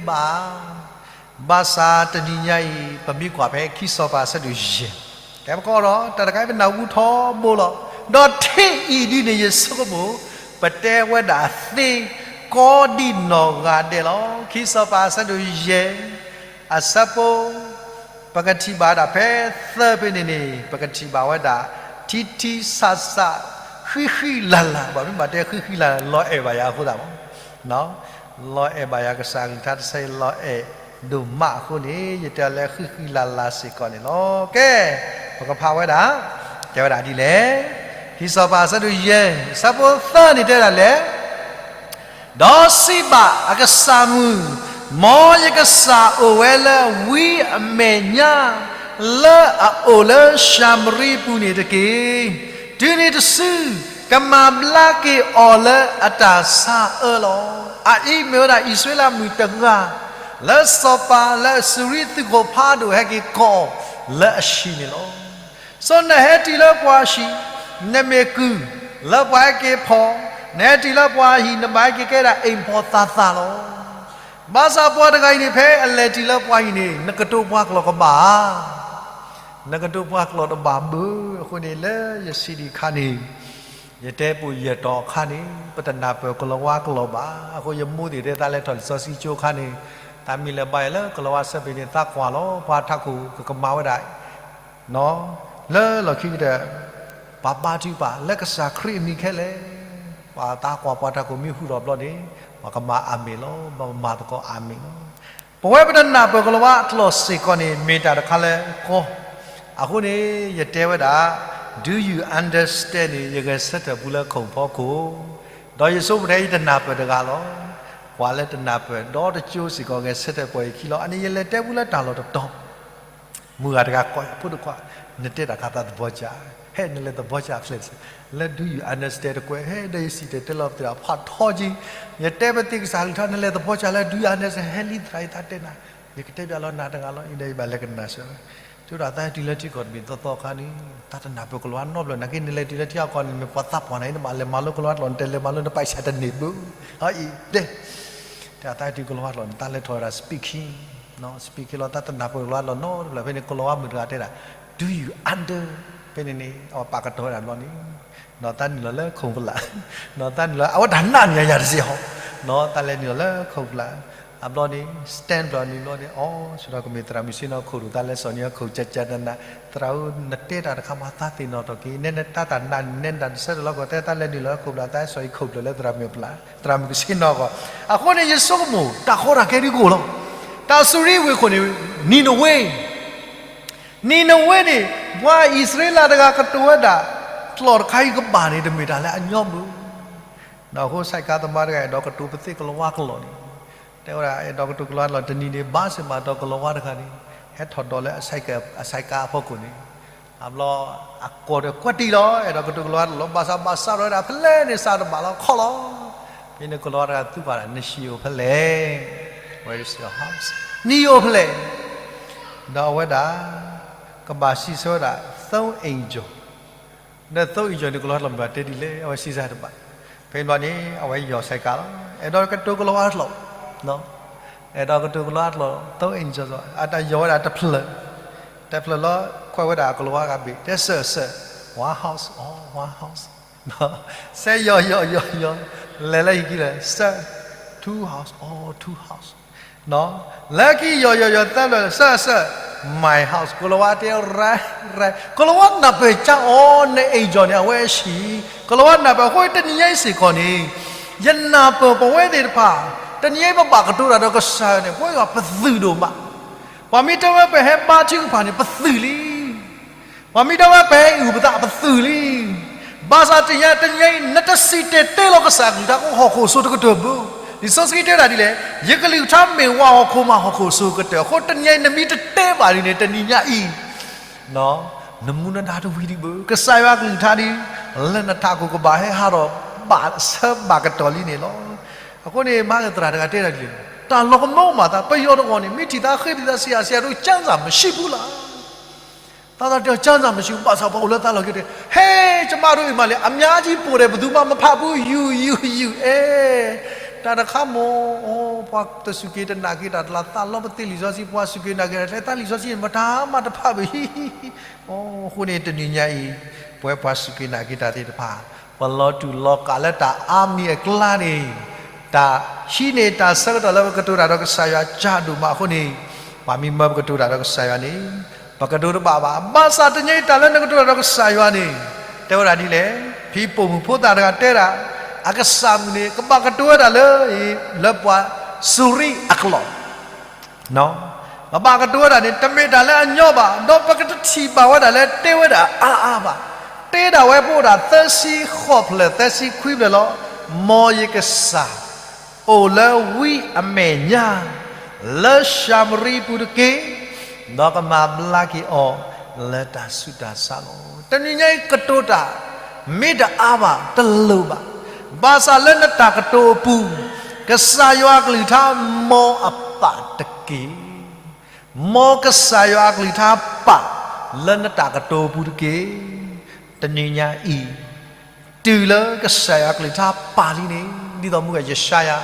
ဘၣ်ဆၣ်တနံၤညါအံၤ ပမ့ၢ်ကွၢ်ဖဲခံစီၤပၤအဆၢဒိၣ်ယဲၢ်, တဲပကီးဒီး တၢ်တခါအံၤပနၢ်ဟူထီဘိလီၤ. ဒီးထံၣ်အံၤဒ်န့ၣ် ယဆိကမိၣ် ပတဲဝဲဒၣ်သ့ ကိးဒံနီၢ်ဂၤဒဲးလီၤ. ခံစီၤပၤအဆၢဒိၣ်ယဲၢ် အဆၢဖိ ပကထံၣ်ဘၣ်ဒၣ်ဖဲသၢဖဲန့ၣ်န့ၣ် ပကထံၣ်ဘၣ်ဝဲဒၣ် ထံထံဆးဆး ဃံဃံလၤလၤ, ဘၣ်မ့ၢ်ဘၣ်တဲဃံဃံလၤလၤ လီၤအဲၣ်ဘၣ်ယၤအဃိသတးမး လီၤအဲၣ်ဘၣ်ယၤကစၢ်အကလုၢ်ကထါတဆၢအံၤ လီၤအဲၣ်ဒိၣ်မးအဃိန့ၣ် ယတဲလၢဃံဃံလၤလၤစ့ၢ်ကီးန့ၣ်လီၤ. ကဲ, ပကဖးဝဲဒၣ်, တဲဝဲဒၣ်ဒ်လဲၣ်. ခံစီၤပၤအဆၢဒိၣ်ယဲၢ် အဆၢဖိသၢန့ၣ်တဲဒၣ်လဲၣ် ဒီးစံးဘၣ်အကစၢ်မုၣ်, မ်ယကစၢ်အိၣ်ဝဲလၢဝံအမဲာ်ညါ လၢအအိၣ်လၢၡၤမရံပူၤန့ၣ်တက့ၢ်. တုၤနုၤတစု ကမၤဘျါက့ၤအီၤလၢအတၢ်ဆါအၢလီၤ. အအံၤမ့ၢ်ဝဲဒၣ်အံၣ်စရ့လးမုၣ်တဂၤ လၢစီၤပၤလၢအစူၤရံသုးခိၣ်ဖးဒိၣ်ဟဲက့ၤကိးလၢအဟံၣ်န့ၣ်လီၤ. စီၤနဟဲတုၤလၢပှၤဟံၣ် နမ့ၢ်ကုၢ်လၢပှၤဟဲက့ၤဖီၣ်, နဟဲတုၤလၢပှၤဟံၣ် နဘၣ်ဟဲက့ၤကဲဒၣ်အိၣ်ဖှိၣ်သးသးလီၤ. ဘၣ်ဆၣ်ပှၤတဂၤအံၤန့ၣ် ဖဲအလဲၤတုၤလၢပှၤဟံၣ်န့ၣ် နကတိၤပှၤကျိာ်ကဘၣ်ဧါ. နကတိၤပှၤကျိာ်တဘၣ်ဘၣ်. အဃိန့ၣ်လၢယစံးဒံးအခါန့ၣ် ယတဲပိာ်ယဲၢ်တီၤအခါန့ၣ် ပတနၢ်ပၢၢ်ကလီၤဝါကျိာ်ဘၣ်. အဃိယမိၢ်သ့ၣ်တဲသးလဲၤထီၣ်လံာ်စီဆှံကၠိအခါန့ၣ် သးမ့ၢ်လဲၤဘါယွၤလၢကလီၤဝါဆၢဖဲန့ၣ် သးကွၢ်လီၤ ပှၤထးခိၣ်ကကမၤဝဲဒၣ် လၢလီၢ်ခံကတၢၢ် ပှၤဘါထုကဖၣ်လၢကစၢ်ခရံာ်အမံၤခဲလၢာ်, ပှၤသးကွၢ်ပှၤထးခိၣ်မ့ၢ်ဟူထီၣ်ဘျီန့ၣ် ပှၤကမၤအၤမ့ၣ်လီၤ. ပမၤသကိးအၤမ့ၣ်လီၤ. ပဝဲပတနၢ်ပၢၢ်ကလီၤဝါအကျိာ်စ့ၢ်ကီးန့ၣ် မ့ၢ်တၢ်တခါလၢကီ, အဃိန့ၣ် ယတဲဝဲဒၣ် Do you understand န့ၣ် ယဂဲၤဆၢထၢၣ်ပူလၢခိၣ်ဖီခိၣ်, ဒီးယဆိကမိၣ်ထဲယတနၢ်ပၢၢ်တဂၤလီၤ. ပှၤလၢတနၢ်ပၢၢ်ဒီတကၠိစ့ၢ်ကီး ဂဲၤဆၢထၢၣ်ပှဲၤယခံလီၤ. အန့ၣ်ယလဲၤတဲပူလၢတၢ်လီၢ်တတီၤ မုၢ်ဂၤတဂၤကိးယၤ ဖိဒိၣ်ခွါ, နတဲတၢ်ခါသးသဘီကၠး, ဟဲနလဲၤသဘီကၠး clear လၢ Do you understand တကွဲး, ဟဲဒီးယစံၣ်တဲၤတဲလီၤပသးဖးထီက့ၤ, ယတဲပသ့ၣ်ကစၢ်ကလုၢ်ကထါ နလဲၤသဘီကၠးလၢ Do you understand ဟဲလံသရၣ်အံၤသးတဲနၤ, ယကတဲပၠးလီၤနၤတဂၤလီၤ, အံၤဒီးယဘၣ်လဲၤကနၣ်စၢၤဝဲ, တဲဝဲဒၣ်သးဟဲတုၤလၢထံကီၢ်တဘ့ၣ်သီသီအခါန့ၣ် သးတနၢ်ပၢၢ်ကလီၤဝါနီတဘျီ, နာ်က့နလဲၤတုၤလၢထံကီၢ်န့ၣ် မ့ၢ်ပှၤသးပှၢ်နၤအံၤ နဘၣ်လဲၤမၤလိကလီၤဝါတလီၢ်, နတလဲၤမၤလိ နပာ်စၢ်တန့ၢ်ဘၣ်, အအံၤတဲ တဲသးဟဲတုၤကလီၤဝါတလီၢ်န့ၣ် သးလဲၤထီၣ်ဝဲဒၣ် speaking, speaking လီၤ, သးတနၢ်ပၢၢ်ကလီၤဝါတလီၢ်နီတဘျီ, ဖဲန့ၣ် ကလီၤဝါမုၣ်တဂၤတဲဒၣ် Do you under, ဖဲန့ၣ်န့ၣ် အဝဲပာ်ကတီၤဝဲဒၣ်ဘျီန့ၣ်, ဒီးသးနုာ်လီၤလၢခိၣ်ဖျၢၣ်, ဒီးသးနုာ်လီၤ အဝဲတၢ်နာ်န့ၣ်ယၤတစဲးဟီ, ဒီးသးလဲၤနုာ်လီၤလၢခိၣ်ဖျၢၣ်, အဘျီန့ၣ် stand ဘျီန့ၣ်ဘျီန့ၣ် အီ ဆူဒီးကမ့ၢ်သရၣ်မုၣ်ဆ့ၣ်နီၤခိၣ်ဒိၣ် သးလဲၤစိာ်န့ၢ်အခိၣ်ကကနန, သရၣ်ဧၢ နတဲတၢ်တခါမး သးသ့ၣ်နီၣ်ထီၣ်က့ၤ, နဲနတၢ်တၢ်နာ်န့ၣ် နဲနတၢ်တဆၢတလီၢ်ကီး တဲသးလဲၤနုာ်လီၤလၢခိၣ်ဖျၢၣ် သးဟဲစိာ်အံၤခိၣ်ဖျၢၣ်လၢသရၣ်မုၣ်ဖျၢၣ်, သရၣ်မုၣ်ကဆ့ၣ်နီၤကီး, အဃိန့ၣ် ယဆိကမိၣ် တၢ်ကီတၢ်ခဲဒ်ကအိၣ်လီၤ, တၢ်စူၤရံဝ့ၢ်ခိၣ်န့ၣ် နံၤနဝ့ နံၤနဝ့န့ၣ် ပှၤအံၣ်စရ့လးတဂၤကတိၤဝဲဒၣ် ကျိာ်တခါအံၤကဘၣ်န့ၣ် တမ့ၢ်တၢ်လၢအညီဘၣ်. အဃိ ဆိုက်ကားသမားတဂၤ အဲၣ်ဒိးကတိၤပသ့ၣ်ကလီၤဝါကျိာ်န့ၣ်, တဲဝဲဒၣ် အဲၣ်ဒိးကတိၤကလီၤဝါကျိာ် တနံၤန့ၣ် ဘါစ့ၢ်မးဒီးကလီၤဝါတဂၤန့ၣ် ဟဲထီၣ်ဒိးလၢ အ ဆိုက်ကား အဖီခိၣ်န့ၣ်, အဘျီ အကိာ်ဒီးကွဲးတံၢ်လီၤ, အဲၣ်ဒိးကတိၤကလီၤဝါကျိာ်လီၤ, ဘၣ်ဆၣ်ဘၣ်ဆၣ်ဒီးဝဲဒၣ် ဖဲလဲၣ်န့ၣ် စးတဘၣ်လီၤ ခီလီၤ. ဖဲန့ၣ်ကလီၤဝါတဂၤသံကွၢ်ဒၣ် နဟံၣ်အိၣ်ဖဲလဲၣ်, Where is your house? နဟံၣ်အိၣ်ဖဲလဲၣ်, ဒီးအဝဲဒၣ် ကဘၣ်စံးဆၢဝဲဒၣ် သုံးအိမ်ကျော်, ဒီး သုံးအိမ်ကျော် န့ၣ် ကလီၤဝါကျိာ်မ့ၢ်ဘၣ်တဲဒ်လဲၣ် အဝဲစံးစၢ်တဘၣ်. ဖဲန့ၣ်ဘျီန့ၣ် အဝဲယီၢ် ဆိုက်ကား လီၤ, အဲၣ်ဒိးကတိၤကလီၤဝါကျိာ်, အဲၣ်ဒိးကတိၤကလီၤဝါကျိာ် သုံးအိမ်ကျော် အတၢ်ယီၢ်ဝဲဒၣ်တဖျၢၣ်, တဖျၢၣ်လီၤ ကွဲးဝဲဒၣ်ကလီၤဝါဂၤဘ့ၣ် တဲ sir sir, one house, oh one house, စဲယီၢ်ယီၢ်ယီၢ်ယီၢ် လဲၤလၢဟံၣ်ခံလၢ sir, two house, oh two house, လၢခံယီၢ်ယီၢ်ယီၢ်သၢဖျၢၣ် sir sir, my house, ကလီၤဝါတဲ right right, ကလီၤဝါနၢ်ပၢၢ်ကၠါအီၤ နအိမ်ကျော် န့ၣ် အဝဲအဟံၣ်, ကလီၤဝါနၢ်ပၢၢ်အဃိ တနံၤညါအံၤစ့ၢ်ကီးန့ၣ် ယနၢ်ပၢၢ်ပဝဲသ့ၣ်တဖၣ် တနံၤညါအံၤပဘၣ်ကတိၤတၢ်ဒီးကစၢ်ယွၤန့ၣ် ပဝဲယွၤပသုးဒိၣ်မး, ပှၤမ့ၢ်တဲဝဲပဟဲဘါထုကဖၣ်န့ၣ် ပသုးလံ ပှၤမ့ၢ်တဲဝဲပဟဲအုၣ်ပသး ပသုးလံ. ဘၣ်ဆၣ်တနံၤညါအံၤ တနံၤညါအံၤ နတစံၣ်တဲၤတဲလီၤကစၢ်အကလုၢ်ကထါ ကဟီၣ်ခိၣ်စိၤတကတၢၢ်ဘၣ်. လံာ်စီဆှံတဲဒၣ်ဒ်လဲၣ်, ယကလုၢ်ကထါမ့ၢ်ဝၣ်ဟီၣ်ခိၣ်မးဟီၣ်ခိၣ်စိၤကတၢၢ်အဃိ တနံၤညါအံၤ နမ့ၢ်တတဲဘၣ်ဒ်န့ၣ် တနံၤညါအံၤ နမူနဒါတဝံၤဒံးဘၣ်. ကစၢ်ယွၤအကလုၢ်ကထါဒ် လၢနထးခိၣ်ကဘၣ်ဟဲဟးထီၣ်ဘၣ်ဆၢဘၣ်ကတီၢ်လံန့ၣ်လီၤ. အဃိန့ၣ် မၤကသရၣ်တဂၤတဲဒၣ်ဒ်လဲၣ်, တၢ်လီၤကမၢမၤသး ပယီၤတဂီၢ်န့ၣ် မ့ၢ်ထံၣ်သးဃ့ထံၣ်သးစံး ဆရာတို့ ကျမ်းစာမရှိဘူးလား သးသးတဲ ကျမ်းစာမရှိဘူး ဘၣ်ဆၣ်ပှၤအိၣ်လၢသးလီၢ်ခံတဲ, ဟဲ ကျမတို့အိမ်မှာလည်း အများကြီးပို့တယ် ဘယ်သူမှမဖတ်ဘူး ယူယူယူ အဲ တၢ်တခါမ့ၢ် အိ ပှၤတစူၢ်က့ၤတနာ်က့ၤတၢ်တလၢ် သးလီပသ့ၣ်လံာ်စီဆှံ ပှၤစူၢ်က့ၤနာ်က့ၤတၢ် တၢ်လံာ်စီဆှံန့ၣ် မတၤမးတဖတ်ဘၣ် အိ အဃိန့ၣ် တနံၤညါအံၤ ပဝဲပှၤစူၢ်က့ၤနာ်က့ၤတၢ်သ့ၣ်တဖၣ်, ပလီၤတူာ်လီၤကာ်လၢတၢ်အါမံၤအကျါန့ၣ်, တၢ်ဟံးန့ၢ်တၢ်ဆၢကတီၢ်လၢပကတိၤတၢ်ဒီးကစၢ်ယွၤကၢ်ဒိၣ်မးအဃိန့ၣ်, ပှၤမ့ၢ်မၢပကတိၤတၢ်ဒီးကစၢ်ယွၤန့ၣ်, ပကတိၤတဘၣ်ဘၣ်. ဘၣ်ဆၣ်တနံၤအံၤတၢ်လၢနကတိၤတၢ်ဒီးကစၢ်ယွၤန့ၣ်, တဲဝဲဒၣ်ဒ်လဲၣ်, ဖံပိာ်မုၣ်ဖိသၣ်တဂၤတဲဒၣ်, အကစၢ်မုၣ်န့ၣ် ကဘၣ်ကတိၤဝဲဒၣ်လၢ, လၢပှၤစူၤရံအကျိာ် ကဘၣ်ကတိၤဝဲဒၣ်န့ၣ် တမ့ၢ်တၢ်လၢအညီဘၣ်, ဒီးပကတထံၣ်ဘၣ်ဝဲဒၣ်လၢတဲဝဲဒၣ်အါအါဘၣ်. တဲဒၣ်ဝဲပအိၣ်ဒၣ်သၢဆံဃိးဖျၢၣ်သၢဆံခွံဖျၢၣ်လီၤ. မ်ယကစၢ်အိၣ်လၢဝံအမဲာ်ညါ လၢၡၤမရံပူၤတက့ၢ်, ဒီးကမၤဘျါက့ၤအီၤလၢတၢ်ဆူးတၢ်ဆါလီၤ. တနံၤညါအံၤကတိၤတၢ် မ့ၢ်တအါဘၣ်တလိၣ်ဘၣ်, ဘၣ်ဆၣ်လၢနတၢ်ကတိၤအပူၤ, ကစၢ်ယွၤအကလုၢ်ကထါမ်အပာ်တက့ၢ်. မ်ကစၢ်ယွၤအကလုၢ်ကထါပာ်လၢနတၢ်ကတိၤအပူၤတက့ၢ်. တနံၤညါအံၤ တုၤလၢကစၢ်ယွၤအကလုၢ်ကထါပာ်လံန့ၣ်, ဒ်သိးမုၢ်ဂၤယၡါယၤ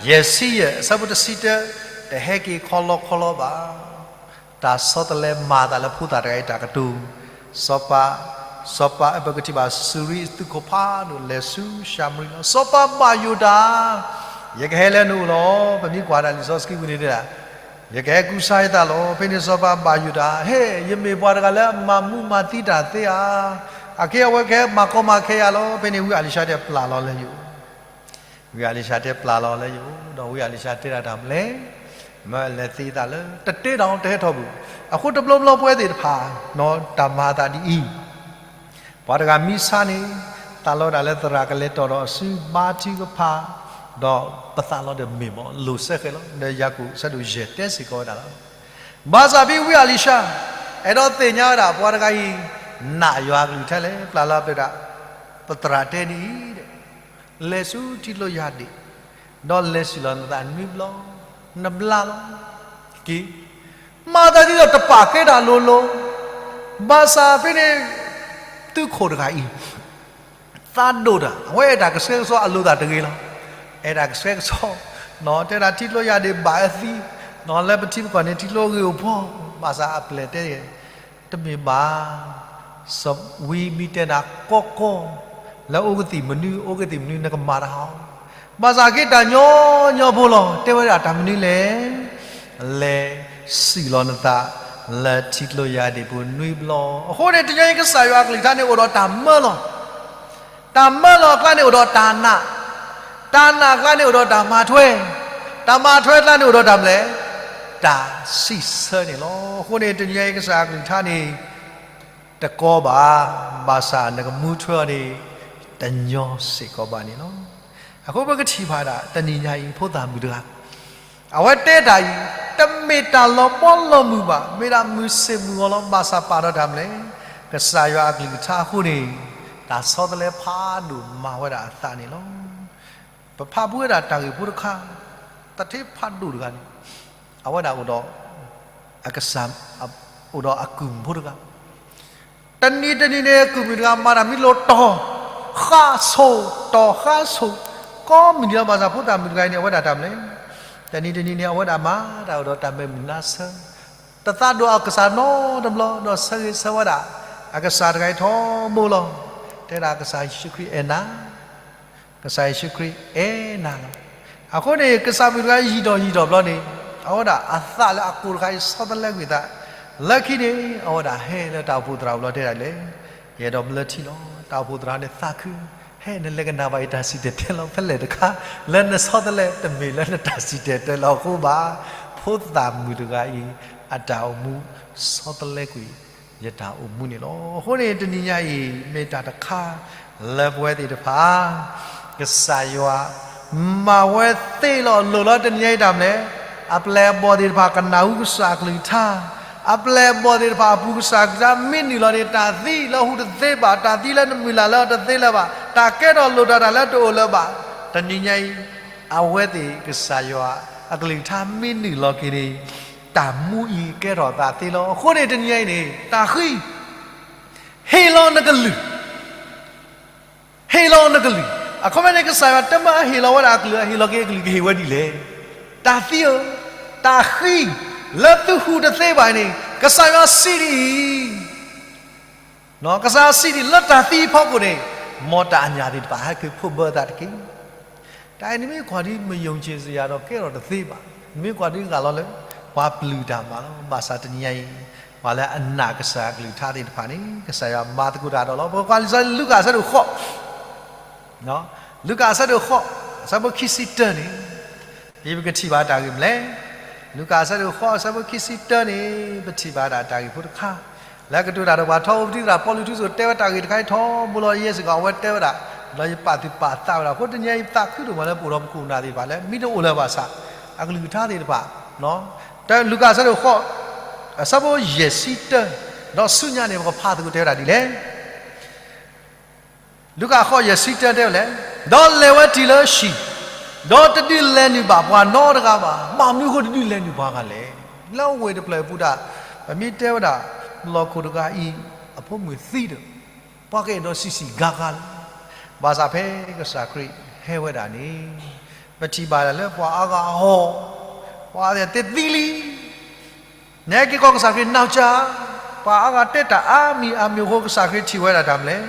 ယဲၢ်ဆံယဲၢ် အဆၢဖိတဆံတၢ, တဟဲက့ၤခီလီခီလီဘၣ်. တၢ်ဆီတလဲမၤအသးလၢဖိသၣ်တဂၤအံၤတၢ်ကတိၤ, စီၤပၤ, စီၤပၤအပကထံၣ်ဘၣ်စူၤရံသုးခိၣ်ဖးဒိၣ်လဲၤဆူၡၤမရံလီၤ. စီၤပၤဘၣ်ယိၣ်တၢ်, ယကဟဲလၢနအိၣ်လီၤ. ပမ့ၢ်ကွၢ်ဒၣ်လံာ်စီဆှံပူၤန့ၣ်တဲဒၣ်, ယကဟဲကူစါယသးလီၤ. ဖဲန့ၣ်စီၤပၤဘၣ်ယိၣ်တၢ်, ဟဲ, ယမ့ၢ်ပှၤတဂၤလၢအမၤမူမၤသံတၢ်သ့ဧါ. အကဲအဝဲကဟဲမၤကီမၤခဲယၤလီၤ. ဖဲန့ၣ်ဝံအလံၤၡါတဲပျၢ်လီၤလၢယအိၣ် ဝံအလံၤၡါတဲပျၢ်လီၤလၢယအိၣ်, ဒီးဝံအလံၤၡါတဲဒၣ်တၢ်မနုၤလဲၣ်, မၢလဲၤသ့သးလၢတတဲဒီးတဟဲထီၣ်ဘၣ်. အဃိတဘျီဘျီပဝဲသ့ၣ်တဖၣ်, တၢ်မၤအသးဒ်အံၤ, ပှၤတဂၤမံဆါန့ၣ်, သးလီၤဒၣ်လၢသရၣ်ကလဲၤတီၢ်ဒီးအစုဘါထုကဖၣ်, ဒီးပသးလီၤဒီးမ့ၢ်မး လိာ်စဲဃဲၤလီၤ. ဒီးယၤကိာ်ဆၢဒိၣ်ယဲၢ်တဲစ့ၢ်ကီးဝဲဒၣ်လီၤ. ဘၣ်ဆၣ်ဖဲဝံအလံၤၡါ အဲၣ်ဒိးသ့ၣ်ညါဝဲဒၣ်ပှၤတဂၤအံၤ နာ်ယွၤအကလုၢ်ကထါလဲၣ်, ပျၢ်လီၤပျၢ်ဒၣ်, ပသရၣ်တဲဒ်အံၤ, လဲၤဆူထံကျိယၤဒ့ၣ်, ဒီးလဲၤစံၣ်လီၤနသးနွံဘျီ, နဘျါလီၤ, က့ၤ, မၤသးဒ်သိးတပာ်ကဲတၢ်လိၤလိၤ, ဘၣ်ဆၣ်ဖဲန့ၣ် သုးခိၣ်တဂၤအံၤ သးဒိၣ်တၢ်, အဝဲအဲၣ်တၢ်ကဆှဲကဆှီအလိၤသးတဂ့ၤလီၤ. အဲၣ်တၢ်ကဆှဲကဆှီ, တဲဒၣ်ထံကျိယၤဒ့ၣ်ဘၣ်အသံ, လၢပထံပကီၢ်န့ၣ် ထံကျိဂ့ၤအိၣ်ဖှီၣ်, ဘၣ်ဆၣ်အပျဲၢ်တဲ, တမ့ၢ်ဘၣ်, ဝံမ့ၢ်တဲနၤကီကီ, လၢအိၣ်ကသံၣ်မနုၤ အိၣ်ကသံၣ်မနုၤ နကမၤတၢ်ဟီ, ဘၣ်ဆၣ်က့ၤတၢ်ညီညီဖိလီၤ. တဲဝဲဒၣ်တၢ်မနုၤလဲၣ်, လဲၤစံၣ်လီၤနသး လၢထံကျိယၤဒ့ၣ်ပူၤနွံဘျီ. အဃိန့ၣ် တနံၤညါအံၤကစၢ်ယွၤအကလုၢ်ကထါန့ၣ်အိၣ်ဒီးတၢ်မၢလီၤ. တၢ်မၢလီၤအကျါန့ၣ်အိၣ်ဒီးတၢ်နာ်, တၢ်နာ်အကျါန့ၣ်အိၣ်ဒီးတၢ်မၤထွဲ, တၢ်မၤထွဲအကျါန့ၣ်အိၣ်ဒီးတၢ်မနုၤလဲၣ်, တၢ်စံးဆၢန့ၣ်လီၤ. အဃိန့ၣ် တနံၤညါအံၤကစၢ်အကလုၢ်ကထါန့ၣ် တကီဘၣ်, ဘၣ်ဆၣ်နကမူထွဲအီၤန့ၣ် တညီစ့ၢ်ကီးဘၣ်န့ၣ်လီၤ. အဃိပကထံၣ်ဘၣ်ဒၣ် တနံၤညါအံၤဖိသၣ်မုၣ်တဂၤ အဝဲတဲတၢ်အံၤ တမ့ၢ်တၢ်လီၤဘီလီၤမုၢ်ဘၣ်, မ့ၢ်ဒၣ်မုၢ်ဆ့ၣ်မုၢ်ဂီၤလီၤ. ဘၣ်ဆၣ်ပာ်ထီၣ်တၢ်မနုၤလဲၣ်, ကစၢ်ယွၤအကလုၢ်ကထါအဃိန့ၣ် တၢ်ဆီတလဲဖးဒိၣ်မၤဝဲဒၣ်အသးန့ၣ်လီၤ. ပဖးဖှူဝဲဒၣ်တၢ်ဂ့ၢ်ဖိတခါ, တၢ်ထဲဖးဒိၣ်တဂၤန့ၣ် အဝဲဒၣ်အိၣ်ဒီး အကစၢ်, အိၣ်ဒီးအကုၢ်မုၣ်ဖိတဂၤ တနံၤတနံၤန့ၣ် အကုၢ်မုၣ်တဂၤမၤတၢ်မံလီၤတီၤ, ဃါဆိၣ်, တီၤဃါဆိၣ်, ကိးမုၢ်နံၤလီၤ. ဘၣ်ဆၣ်ဖိသၣ်မုၣ်တဂၤအံၤန့ၣ် အဝဲဒၣ်တၢ်မနုၤလဲၣ်, တနံၤတနံၤန့ၣ် အဝဲဒၣ်မၤတၢ်အိၣ်ဒီးတၢ်မဲာ်မုာ်နါဆၢ, တသးဒိၣ်အကစၢ်နီတဘျီ, ဒီးဆၢဂ့ၤဆၢဝါဒၣ် အကစၢ်တဂၤအံၤထီဘိလီၤ. တဲဒၣ်ကစၢ်ယ့ၣ်ၡူးခရံာ်အဲၣ်နၤ ကစၢ်ယ့ၣ်ၡူးခရံာ်အဲၣ်နၤလီၤ. အဃိန့ၣ် ကစၢ်မုၣ်တဂၤယံာ်ထီၣ်ယံာ်ထီၣ်ဘျီန့ၣ် အဝဲဒၣ်အသးလၢအကိၢ်တခါအံၤဆီတလဲကွံာ်အသး, လၢခံန့ၣ် အဝဲဒၣ်ဟဲလၢတၢ်အိၣ်ဖှိၣ်သရၣ်အိၣ်ဘျီတဲဒၣ်လဲၣ်, ယအဲၣ်ဒိးဘျၢထံလီၤ. တၢ်အိၣ်ဖှိၣ်သရၣ်န့ၣ်သးခု, ဟဲနလဲၤကနၣ်ဘၣ်ယတၢ်စံၣ်တဲၤတဲလီၤဖဲလဲၣ်တခါ, လၢနဆီတလဲတမ့ၢ်လၢနတၢ်စံၣ်တဲၤတဲလီၤအဃိဘၣ်. ဖိသၣ်မုၣ်တဂၤအံၤ အတၢ်အိၣ်မူ ဆီတလဲကွံာ် ယတၢ်အိၣ်မူန့ၣ်လီၤ. အဃိန့ၣ် တနံၤညါအံၤ မ့ၢ်တၢ်တခါလၢပဝဲသ့ၣ်တဖၣ် ကစၢ်ယွၤ မၤဝဲသ့လီၤလိၣ်လီၤ. တနံၤညါအံၤတၢ်မနုၤလဲၣ်, အပျဲၢ်အဘီၣ်သ့ၣ်တဖၣ်ကနၣ်ဟူကစၢ်အကလုၢ်ကထါ, အပျဲၢ်အဘီၣ်သ့ၣ်တဖၣ်အပူၤကစၢ်အကလုၢ်ကထါမ့ၢ်နုာ်လီၤန့ၣ် တၢ်သံလၢဟူတသ့ဘၣ်, တၢ်သံလၢနမုၢ်လၢ်လၢအီၤတသ့လၢၤဘၣ်, တၢ်ကဲထီၣ်လိၣ်တၢ်တၢ်လၢတအိၣ်လၢၤဘၣ်. တနံၤညါအံၤ အဝဲသ့ၣ်ကစၢ်ယွၤအကလုၢ်ကထါမ့ၢ်နုာ်လီၤက့ၤန့ၣ် တၢ်မူအံၤကဲထီၣ်သးသ့လီၤ. အဃိန့ၣ် တနံၤညါအံၤန့ၣ် တၢ်ဃံ ဟ့ၣ်လီၤနကလုၢ်, ဟ့ၣ်လီၤနကလုၢ်. အခီပညီန့ၣ် ကစၢ်ယွၤတမ့ၢ်အဟ့ၣ်လီၤဝဲဒၣ်အကလုၢ်, အဟ့ၣ်လီၤက့ၤအကလုၢ်ကဟ့ၣ်ဝဲဒ်လဲၣ်. တၢ်သံဧၢ, တၢ်ဃံ လၢသုဟူးတသ့ဘၣ်န့ၣ် ကစၢ်ယွၤစံးဒ်အံၤ ကစၢ်စံးဒ်လၢတၢ်သံအဖီခိၣ်န့ၣ်, မ်တၢ်အညၣ်သ့ၣ်တဖၣ်ဟဲက့ၤဖီၣ်ဘၢအသးတက့ၢ်. တၢ်အံၤနမ့ၢ်ကွၢ်ဒ် မယုံကြည်စရာ ဒီးကဲထီၣ်တသ့ဘၣ်. နမ့ၢ်ကွၢ်ဒ်ဂၤလီၤလၢ ပှၤပျုၢ်တၢ်မၤလီၤ. ဘၣ်ဆၣ်တနံၤညါအံၤ ပှၤလၢအနာ်ကစၢ်ယွၤအကလုၢ်ကထါသ့ၣ်တဖၣ်န့ၣ် ကစၢ်ယွၤမၤသကိးတၢ်ဒီးလီၤ. ပကကွၢ်လံာ်စီဆှံ လူၤကၣ်အဆၢဒိၣ်ဃိး လူၤကၣ်အဆၢဒိၣ်ဃိး အဆၢဖိခံဆံတၢန့ၣ်, ဒ်ပကထံၣ်ဘၣ်တၢ်ဂ့ၢ်မနုၤလဲၣ်. လူၤကၣ်အဆၢဒိၣ်ဃိး အဆၢဖိခံဆံတၢန့ၣ် ပထံၣ်ဘၣ်ဒၣ်တၢ်ဂ့ၢ်ဖိတခါ, လၢကတိၤတၢ်ဒီးပှၤထီဘိပတံၤသရၣ် ပီလူးထူစ့ၣ် တဲဝဲတၢ်ဂ့ၢ်တခါအံၤထီဘိလီၤ. ယဲစ့ၢ်ကီး အဝဲတဲဝဲဒၣ်, ဒီးယပာ်သူၣ်ပာ်သးဝဲဒၣ်. အဃိတနံၤအံၤ ပသးခုဒိၣ်မးလၢပအိၣ်ဒီးပခိၣ်ပနၢ်သ့ၣ်တဖၣ်လၢ မ့ၢ်တအိၣ်လၢၤဘၣ်ဆၣ် အကလုၢ်ကထါသ့ၣ်တဖၣ် တၢ လူၤကၣ်အဆၢဒိၣ်ဃိး အဆၢဖိယဲၢ်ဆံတၢ, ဒီးဆူညါန့ၣ် ပကဖးသကိး တဲဝဲဒၣ်ဒ်လဲၣ်. လူၤကၣ်ဃိးယဲၢ်ဆံတၢတဲဝဲလဲၣ်, ဒီးလဲၤဝဲတုၤလၢဟံၣ်, ဒီးတဒုးလဲၤနုာ်ဘၣ်ပှၤနီတဂၤဘၣ်. ဘၣ်မနုၤအဃိတဒုးလဲၤနုာ်ပှၤဂၤလဲၣ်. လၢအဝ့ၢ်တဖျၢၣ်အပူၤဒၣ် ပမ့ၢ်တဲဝဲဒၣ် လီၢ်ခိၣ်တဂၤအံၤ အဖိမုၣ်သံဒီး ပှၤကအဲၣ်ဒိးဆံးဆံးဂၤဂၤလီၤ. ဘၣ်ဆၣ်ဖဲကစၢ်ခရံာ်ဟဲဝဲဒၣ်န့ၣ် ပထံၣ်ဘၣ်ဒၣ်လၢပှၤအါဂၤအဟီၣ်, ပှၤအါဂၤသံလံ နဟဲက့ၤကီးကစၢ်ခရံာ်နီၢ်ကၠၢ, ပှၤအါဂၤတဲတၢ်အါမံၤအါမံၤအဃိ ကစၢ်ခရံာ်ထံၣ်ဝဲဒၣ်တၢ်မနုၤလဲၣ်.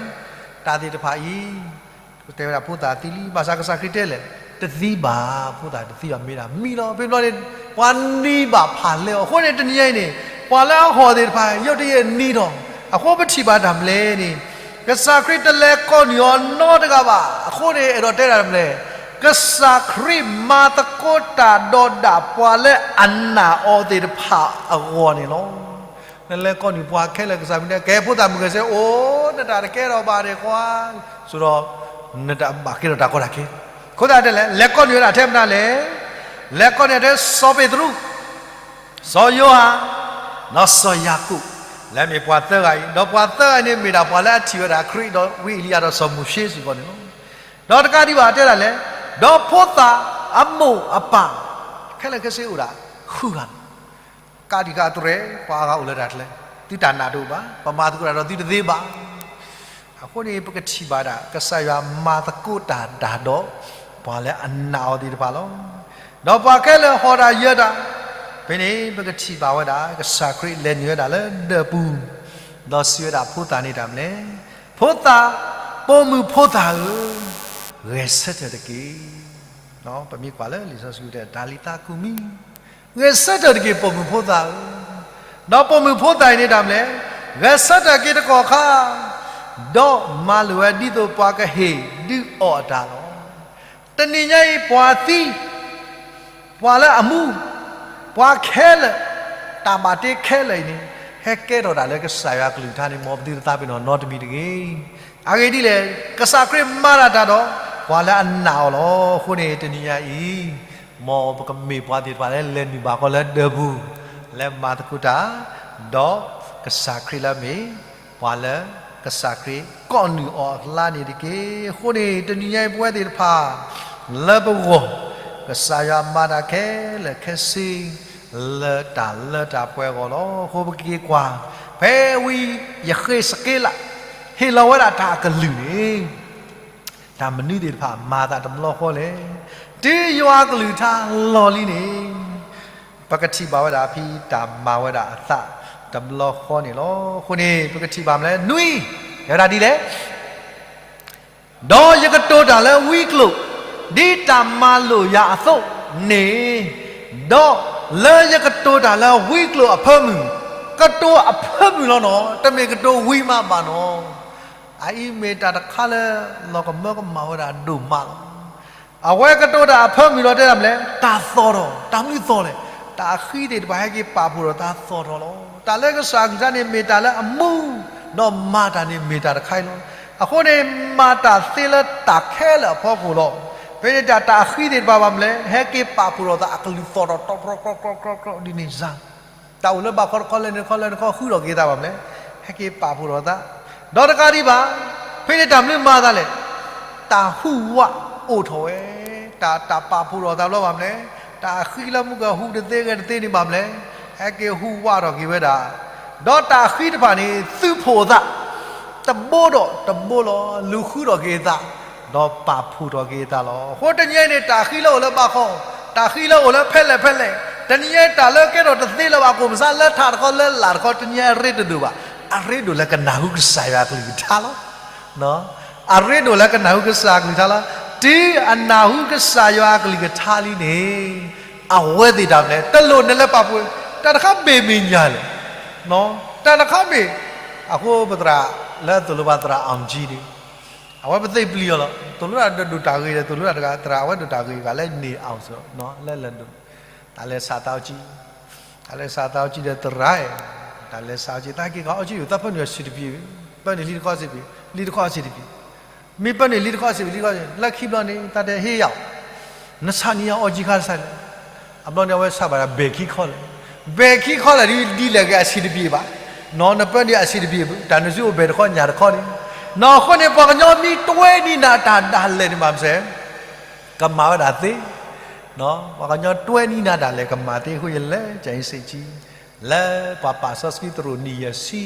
တၢ်သ့ၣ်တဖၣ်အံၤ တဲဝဲဒၣ်ဖိသၣ်သံလံ, ဘၣ်ဆၣ်ကစၢ်ခရံာ်တဲလဲၣ်, တသံဘၣ်, ဖိသၣ်တသံဘၣ် မ့ၢ်ဒၣ်မံလီၤ. ဖဲဘျီန့ၣ် ပှၤနံၤဘၣ်ဖးလဲၢ်အီၤ. အဃိန့ၣ် တနံၤညါအံၤန့ၣ် ပှၤလၢအဟီၣ်သ့ၣ်တဖၣ် ယိးတယဲၢ်နံၤထီၣ်, အဃိပထံၣ်ဘၣ်တၢ်မနုၤလဲၣ်န့ၣ်, ကစၢ်ခရံာ်တလဲၤကိးနုာ်အီၤနီတဂၤဘၣ်. အဃိန့ၣ် အဲၣ်ဒိးတဲဒၣ်တၢ်မနုၤလဲၣ်, ကစၢ်ခရံာ်မၤသကိးတၢ်ဒီးဒၣ်ပှၤလၢအနာ်အီၤသ့ၣ်တဖၣ်အဂီၢ်န့ၣ်လီၤ. နလဲၤကိးနုာ်ပှၤခဲလၢာ် ကစၢ်မ့ၢ်တဲ ကဲဖိသၣ်မုၣ်ဂဲၤဆၢ အိၣ် နတၢ်တကဲထီၣ်ဘၣ်ဒီးကွၢ်, ဆိဒီးနတဘၣ်ကဲထီၣ်တၢ်ကီတၢ်ခဲ. အဃိသတးတဲလဲၣ်, လဲၤကိးနုာ်ဝဲဒၣ်ထဲမနုၤလဲၣ်. လဲၤကိးနုာ်ထဲစီၤပ့းတရူး, စီၤယိၤဟၣ်, ဒီးစီၤယၤကိာ်, လၢအမ့ၢ်ပှၤသၢဂၤအံၤ, ဒီးပှၤသၢဂၤအံၤန့ၣ် မ့ၢ်ဒၣ်ပှၤလၢအထံၣ်ဝဲဒၣ်ခရံာ် ဒီးဝံအ့လံယၤဒီးစီၤမိၤၡ့စ့ၢ်ကီးန့ၣ်လီၤ. ဒီးတကးဒံးဘၣ်တဲဒၣ်လဲၣ်, ဒီးဖိသၣ်အမိၢ်အပၢ် ခဲလၢာ်ခဲဆ့အိၣ်ဒၣ်ဃုဂၤလီၤ. ကးဒံးဃာ်အတြဲၤ ပှၤအါဂၤအိၣ်လၢတၢ်ကျဲ, သုတၢ်နာ်တအိၣ်ဘၣ်, ပမၤသကိးတၢ်ဒီးသုတသ့ဘၣ်. အဃိန့ၣ် ပကထံၣ်ဘၣ်ဒၣ် ကစၢ်ယွၤမၤသကိးတၢ်ဒၣ်ဒီး ပှၤလၢအနာ်အီၤသ့ၣ်တဖၣ်လီၤ. ဒီးပှၤခဲလၢာ်ဟီၣ်တၢ်ယၢၤတၢ်, ဖဲန့ၣ် ပကထံၣ်ဘၣ်ဝဲဒၣ် ကစၢ်ခရံာ်လဲၤနုာ်ဝဲဒၣ်လၢဒၢးပူၤ, ဒီးစံးဝဲဒၣ်ဖိသၣ်န့ၣ်တၢ်မနုၤလဲၣ်, ဖိသၣ်, ပိာ်မုၣ်ဖိသၣ်ဧၢ, ဂဲၤဆၢထၢၣ်တက့ၢ်. ပမ့ၢ်ကွၢ်လၢလံာ်စီဆှံတဲ တၤလံၤသးကူမံၤ, ဂဲၤဆၢထၢၣ်တက့ၢ် ပိာ်မုၣ်ဖိသၣ်ဧၢ. ဒီးပိာ်မုၣ်ဖိသၣ်အံၤန့ၣ်တၢ်မနုၤလဲၣ်, ဂဲၤဆၢထၢၣ်က့ၤတကီၢ်ခါ, ဒီးမၤလိာ်ဝဲဒ်သိးပှၤကဟ့ၣ်ဒုးအီၣ်အတၢ်လီၤ. တနံၤညါအံၤ ပှၤသံ, ပှၤလၢအမူ, ပှၤခဲလၢာ်, တၢ်ဘၣ်တ့ခဲလၢာ်အံၤန့ၣ် ဟဲကဲထီၣ်တၢ်လၢကစၢ်ယွၤအကလုၢ်ကထါန့ၣ် မ်ပသုတသးပ့ၤနီၣ်နီတမံၤတဂ့ၤ. အဂ့ၢ်ဒ်လဲၣ်, ကစၢ်ခရံာ်မၤတၢ်တၢ်ဒီး ပှၤလၢအနာ်အီၤလီၤ. အဃိန့ၣ် တနံၤညါအံၤ မ်ပကမ့ၢ်ပှၤသ့ၣ်တဖၣ်လၢ လဲၤနုာ်ဘၣ်ဃီလၢဒၢးပူၤ, လၢမၤသကိးတၢ်, ဒီးကစၢ်ခရံာ်လၢမ့ၢ် ပှၤလၢကစၢ်ခရံာ်ကိးနုာ်အီၤအကျါန့ၣ်တက့ၢ်. အဃိန့ၣ် တနံၤညါအံၤပဝဲသ့ၣ်တဖၣ် လၢပဂီၢ်, ကစၢ်ယွၤမၤတၢ်ခဲလၢာ်ခဲဆ့ လၢတၢ်လၢတၢ်ပှဲၤအဂီၢ်လီၤ. အဃိပက့ၤကွၢ်, ဖဲဝံယဃ့းစက့လး ဟ့ၣ်လီၤဝဲဒၣ်တၢ်အကလုၢ်န့ၣ် တၢ်မနုၤသ့ၣ်တဖၣ်မၤအသးတဘျီဃီလဲၣ်. တုၤယွၤအကလုၢ်ကထါလီၤလံန့ၣ် ပကထံၣ်ဘၣ်ဝဲဒၣ်ဖဲတၢ်မၤဝဲဒၣ်အသးတဘျီဃီန့ၣ်လီၤ. အဃိန့ၣ် ပကထံၣ်ဘၣ်မနုၤလဲၣ်, နွံ, တဲဝဲဒၣ်ဒ်လဲၣ်, ဒီးယကတိၤတၢ်လၢဝံကျိာ် ဒ်တၢ်မၤလိာ်ယၤအသိးန့ၣ်, ဒီးလၢယကတိၤတၢ်လၢဝံကျိာ်အဖၢမုၢ်, ကတိၤအဖၢမုၢ်လီၤနီၤ, တမ့ၢ်ကတိၤဝံမးဘၣ်နီၤ. အအံၤမ့ၢ်တၢ်တခါလၢ လီၤကမၢကမၣ်ဝဲဒၣ်ဒိၣ်မးလီၤ. အဝဲကတိၤတၢ်အဖၢမုၢ်လီၤ တဲဒၣ်မနုၤလဲၣ်, တၢ်သီၣ်ထီၣ်, တၢ်မနုၤသီၣ်လဲၣ်, တၢ်အဃံသ့ၣ်တဖၣ်ဟဲက့ၤပာ်ဖှိၣ်ထီၣ်သးသီၣ်ထီၣ်လီၤ. တၢ်လၢကစၢ်အကလုၢ်ကထါန့ၣ် မ့ၢ်တၢ်လၢအမူ, ဒီးမၤတၢ်န့ၣ်မ့ၢ်တၢ်တခါအံၤလီၤ. အဃိန့ၣ် မၤတၢ်သ့လၢတၢ်ခဲလၢာ်အဖီခိၣ်လီၤ. ဖဲန့ၣ်တၢ် တၢ်အဃံသ့ၣ်တဖၣ်ဘၣ်မနုၤလဲၣ်, ဟဲက့ၤပာ်ဖှိၣ်ထီၣ်သးအကလုၢ်သီၣ်ထီၣ် တီၢ် ကြီကြီကြီကြီ ဒ်န့ၣ်စ့ၢ် တၢ်အိၣ်လၢဘးခီတခီလဲၣ်န့ၣ်တခီလဲၣ်န့ၣ်တခီ ဃုထီၣ်က့ၤသးဘၣ်မနုၤလဲၣ်, ဟဲက့ၤပာ်ဖှိၣ်ထီၣ်သး, ဒီးတကးဒံးဘၣ်, ဖဲန့ၣ်တၢ်မနုၤမၤသးလဲၣ်, တၢ်ဟူးဝးအိၣ်ထီၣ်ဝဲ, တၢ် တၢ်ပာ်ဖှိၣ်ထီၣ်သးဘျီဘၣ်မနုၤလဲၣ်, တၢ်အဃံလၢမုၢ်ကဟူးတသ့ဂဲၤတသ့န့ၣ်ဘၣ်မနုၤလဲၣ်, ဟဲက့ၤဟူးဝးထီၣ်က့ၤဝဲဒၣ်, ဒီးတၢ်အဃံတဖၣ်န့ၣ် သုးဖှိၣ်အသး တဘိဒီးတဘိလီၤ, လူၤဃုထီၣ်က့ၤအသး, ဒီးပာ်ဖှိၣ်ထီၣ်က့ၤအသးလီၤ. အဃိတနံၤအံၤန့ၣ် တၢ်ဃံလၢအိၣ်လၢဘးခီ, တၢ်ဃံလၢအိၣ်လၢဖဲလဲၣ်ဖဲလဲၣ်, တနံၤအံၤတၢ်လၢကဲထီၣ်တသ့လၢၤဘၣ် ကိၣ်မစါလၢထးတခီလၢလာ်တခီ တနံၤအံၤရ့တဒိၣ်ဘၣ်. အရ့ဒိၣ်လၢကနၢ်ဟူကစၢ်ယွၤအကလုၢ်ကထါလီၤ. အရ့ဒိၣ်လၢကနၢ်ဟူကစၢ်အကလုၢ်ကထါလီၤ. တုၤအနၢ်ဟူကစၢ်ယွၤအကလုၢ်ကထါလံန့ၣ် အဝဲသ့ၣ်တၢ်မနုၤလဲၣ် တလိၣ်နလဲၤပာ်ဖှိၣ်, တၢ်တခါမ့ၢ်မ့ၢ်ညါလဲၣ်, တၢ်တခါမ့ၢ်, အဃိပသရၣ်လၢအသိၣ်လိပှၤသရၣ် အောင်ကြီး န့ၣ် အဝဲပသ့ၣ်ပျံၤအီၤလီၤ. သိၣ်လိတၢ်ဒိၣ်တၢ်ဂ့ၤဒီး သိၣ်လိတၢ်တဂၤ သရၣ်အဝဲဒိၣ်တၢ်ဂ့ၤဂၤလၢန့ၣ် အောင် စ့ၢ် လၢလၢဒိၣ်, တၢ်လဲၤဆးသးအီကၠံ, တၢ်လဲၤဆးသးအီကၠံဒီးသရၣ်, တၢ်လဲၤဆးအီကၠံ သးက့ၤခီအီကၠံ သးပၢနုာ်အဆံးတပျံၤ, ပၢနုာ်လံတခီဆံးတပျံၤ, လံတခီဆံးတပျံၤ, မ့ၢ်ပၢနုာ်လံတခီဆံးတပျံၤ လံတခီ, လၢခံဘျီန့ၣ် တၢ်တဲဟ့ၣ်ယၤ, နဆးနံၤညါအီကၠံခါတဆါလဲၣ်. အဘျီန့ၣ် အဝဲဆးဘၣ်ဒီးဘဲၣ်ခံခီလဲၣ်, ဘဲၣ်ခံခီလဲၣ် ဒ်လဲၣ်ဂ့ၤအဆံးတပျံၤဘၣ်, နီၢ် နပၢနုာ်အဆံးတပျံၤ, တၢ်နစုအိၣ်ဘဲၣ်တခီညၣ်တခီန့ၣ်, နီၢ် အဃိန့ၣ် ပှၤကညီမ့ၢ်တွဲနံၤနၤတၢ်ဒၣ်လဲာ်န့ၣ် ဘၣ်မနုၤလဲၣ် ကမၤဝဲဒၣ်သ့, ပှၤကညီတွဲနံၤနၤဒၣ်လဲာ် ကမၤသ့အဃိ ယလဲၤကၠဲအ့စ့းကၠံ, လၢပှၤပာ်စီဆှံသရိာ်နံၣ်ယဲၢ်ဆံ,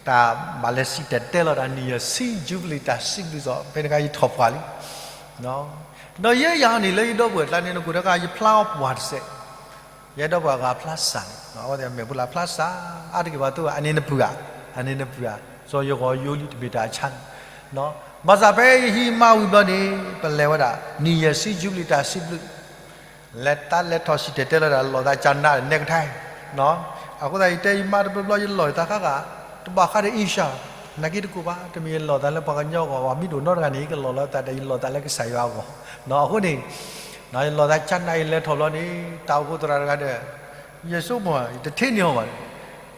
တၢ်ဘၣ်လဲၤစံၣ်တဲၤတဲလီၤတၢ်နံၣ်ယဲၢ်ဆံ ယူဘလံၤတၢ်စံးဘျုးစီၤ ဖဲန့ၣ်အခါယထီၣ်ပှၢ်လံ, ဒီးယဲယၤန့ၣ် လၢယဒီပုၢ်ဝဲၢ်ကျါန့ၣ် နကိၣ်တခါ ယဖျါအီၤပှၢ်တစဲး, ယဲဒီပုၢ်ဝဲၢ်ဂၤဖျါစၢ်န့ၣ် အဝဲသ့ၣ်မဲာ်ပူၤလၢဖျါစၢ် အါတက့ၢ်ပှၤသိၣ် အန့ၣ်နပုၢ်ဧါ, အန့ၣ်နပုၢ်ဧါ, စီၤယိၤဂီၤယိလံတမ့ၢ်တၢ်ဆါန့ၣ်, ဘၣ်ဆၣ်ဖဲယဟံးမါဝံၤဘျီန့ၣ် ပလဲၤဝဲဒၣ် နံၣ်ယဲၢ်ဆံ ယူဘလံၤတၢ်စံးဘျုး လဲၤတၢ်လဲၤထီၣ်စံၣ်တဲၤတဲလီၤတၢ် လီၤသးကၢနးဒီးနဲကထါ, အဃိသတး ယတဲယမါတဘျီဘျီ ယလီၢ်ယသးခါဂၤ, တဘၣ်ဃးဒီးအ့ၡၢၣ်, နာ်က့တကိးဘၣ်, တမ့ၢ်ယလီၢ်သးလၢပှၤကညီအဂီၢ် ပှၤမံၤဒိၣ်နီတဂၤန့ၣ် ယကလီၢ်လီၤသးဒီး ယလီၢ်သးလၢကစၢ်ယွၤအဂီၢ်, အဃိန့ၣ်, ယလီၢ်သးကၢနး ယလဲၤထီၣ်ဘျီန့ၣ် တၢ်အိၣ်ဖှိၣ်သရၣ်တဂၤဒီး ယဆိကမိၣ် ယတထံၣ်န့ၢ်အီၤဘၣ်,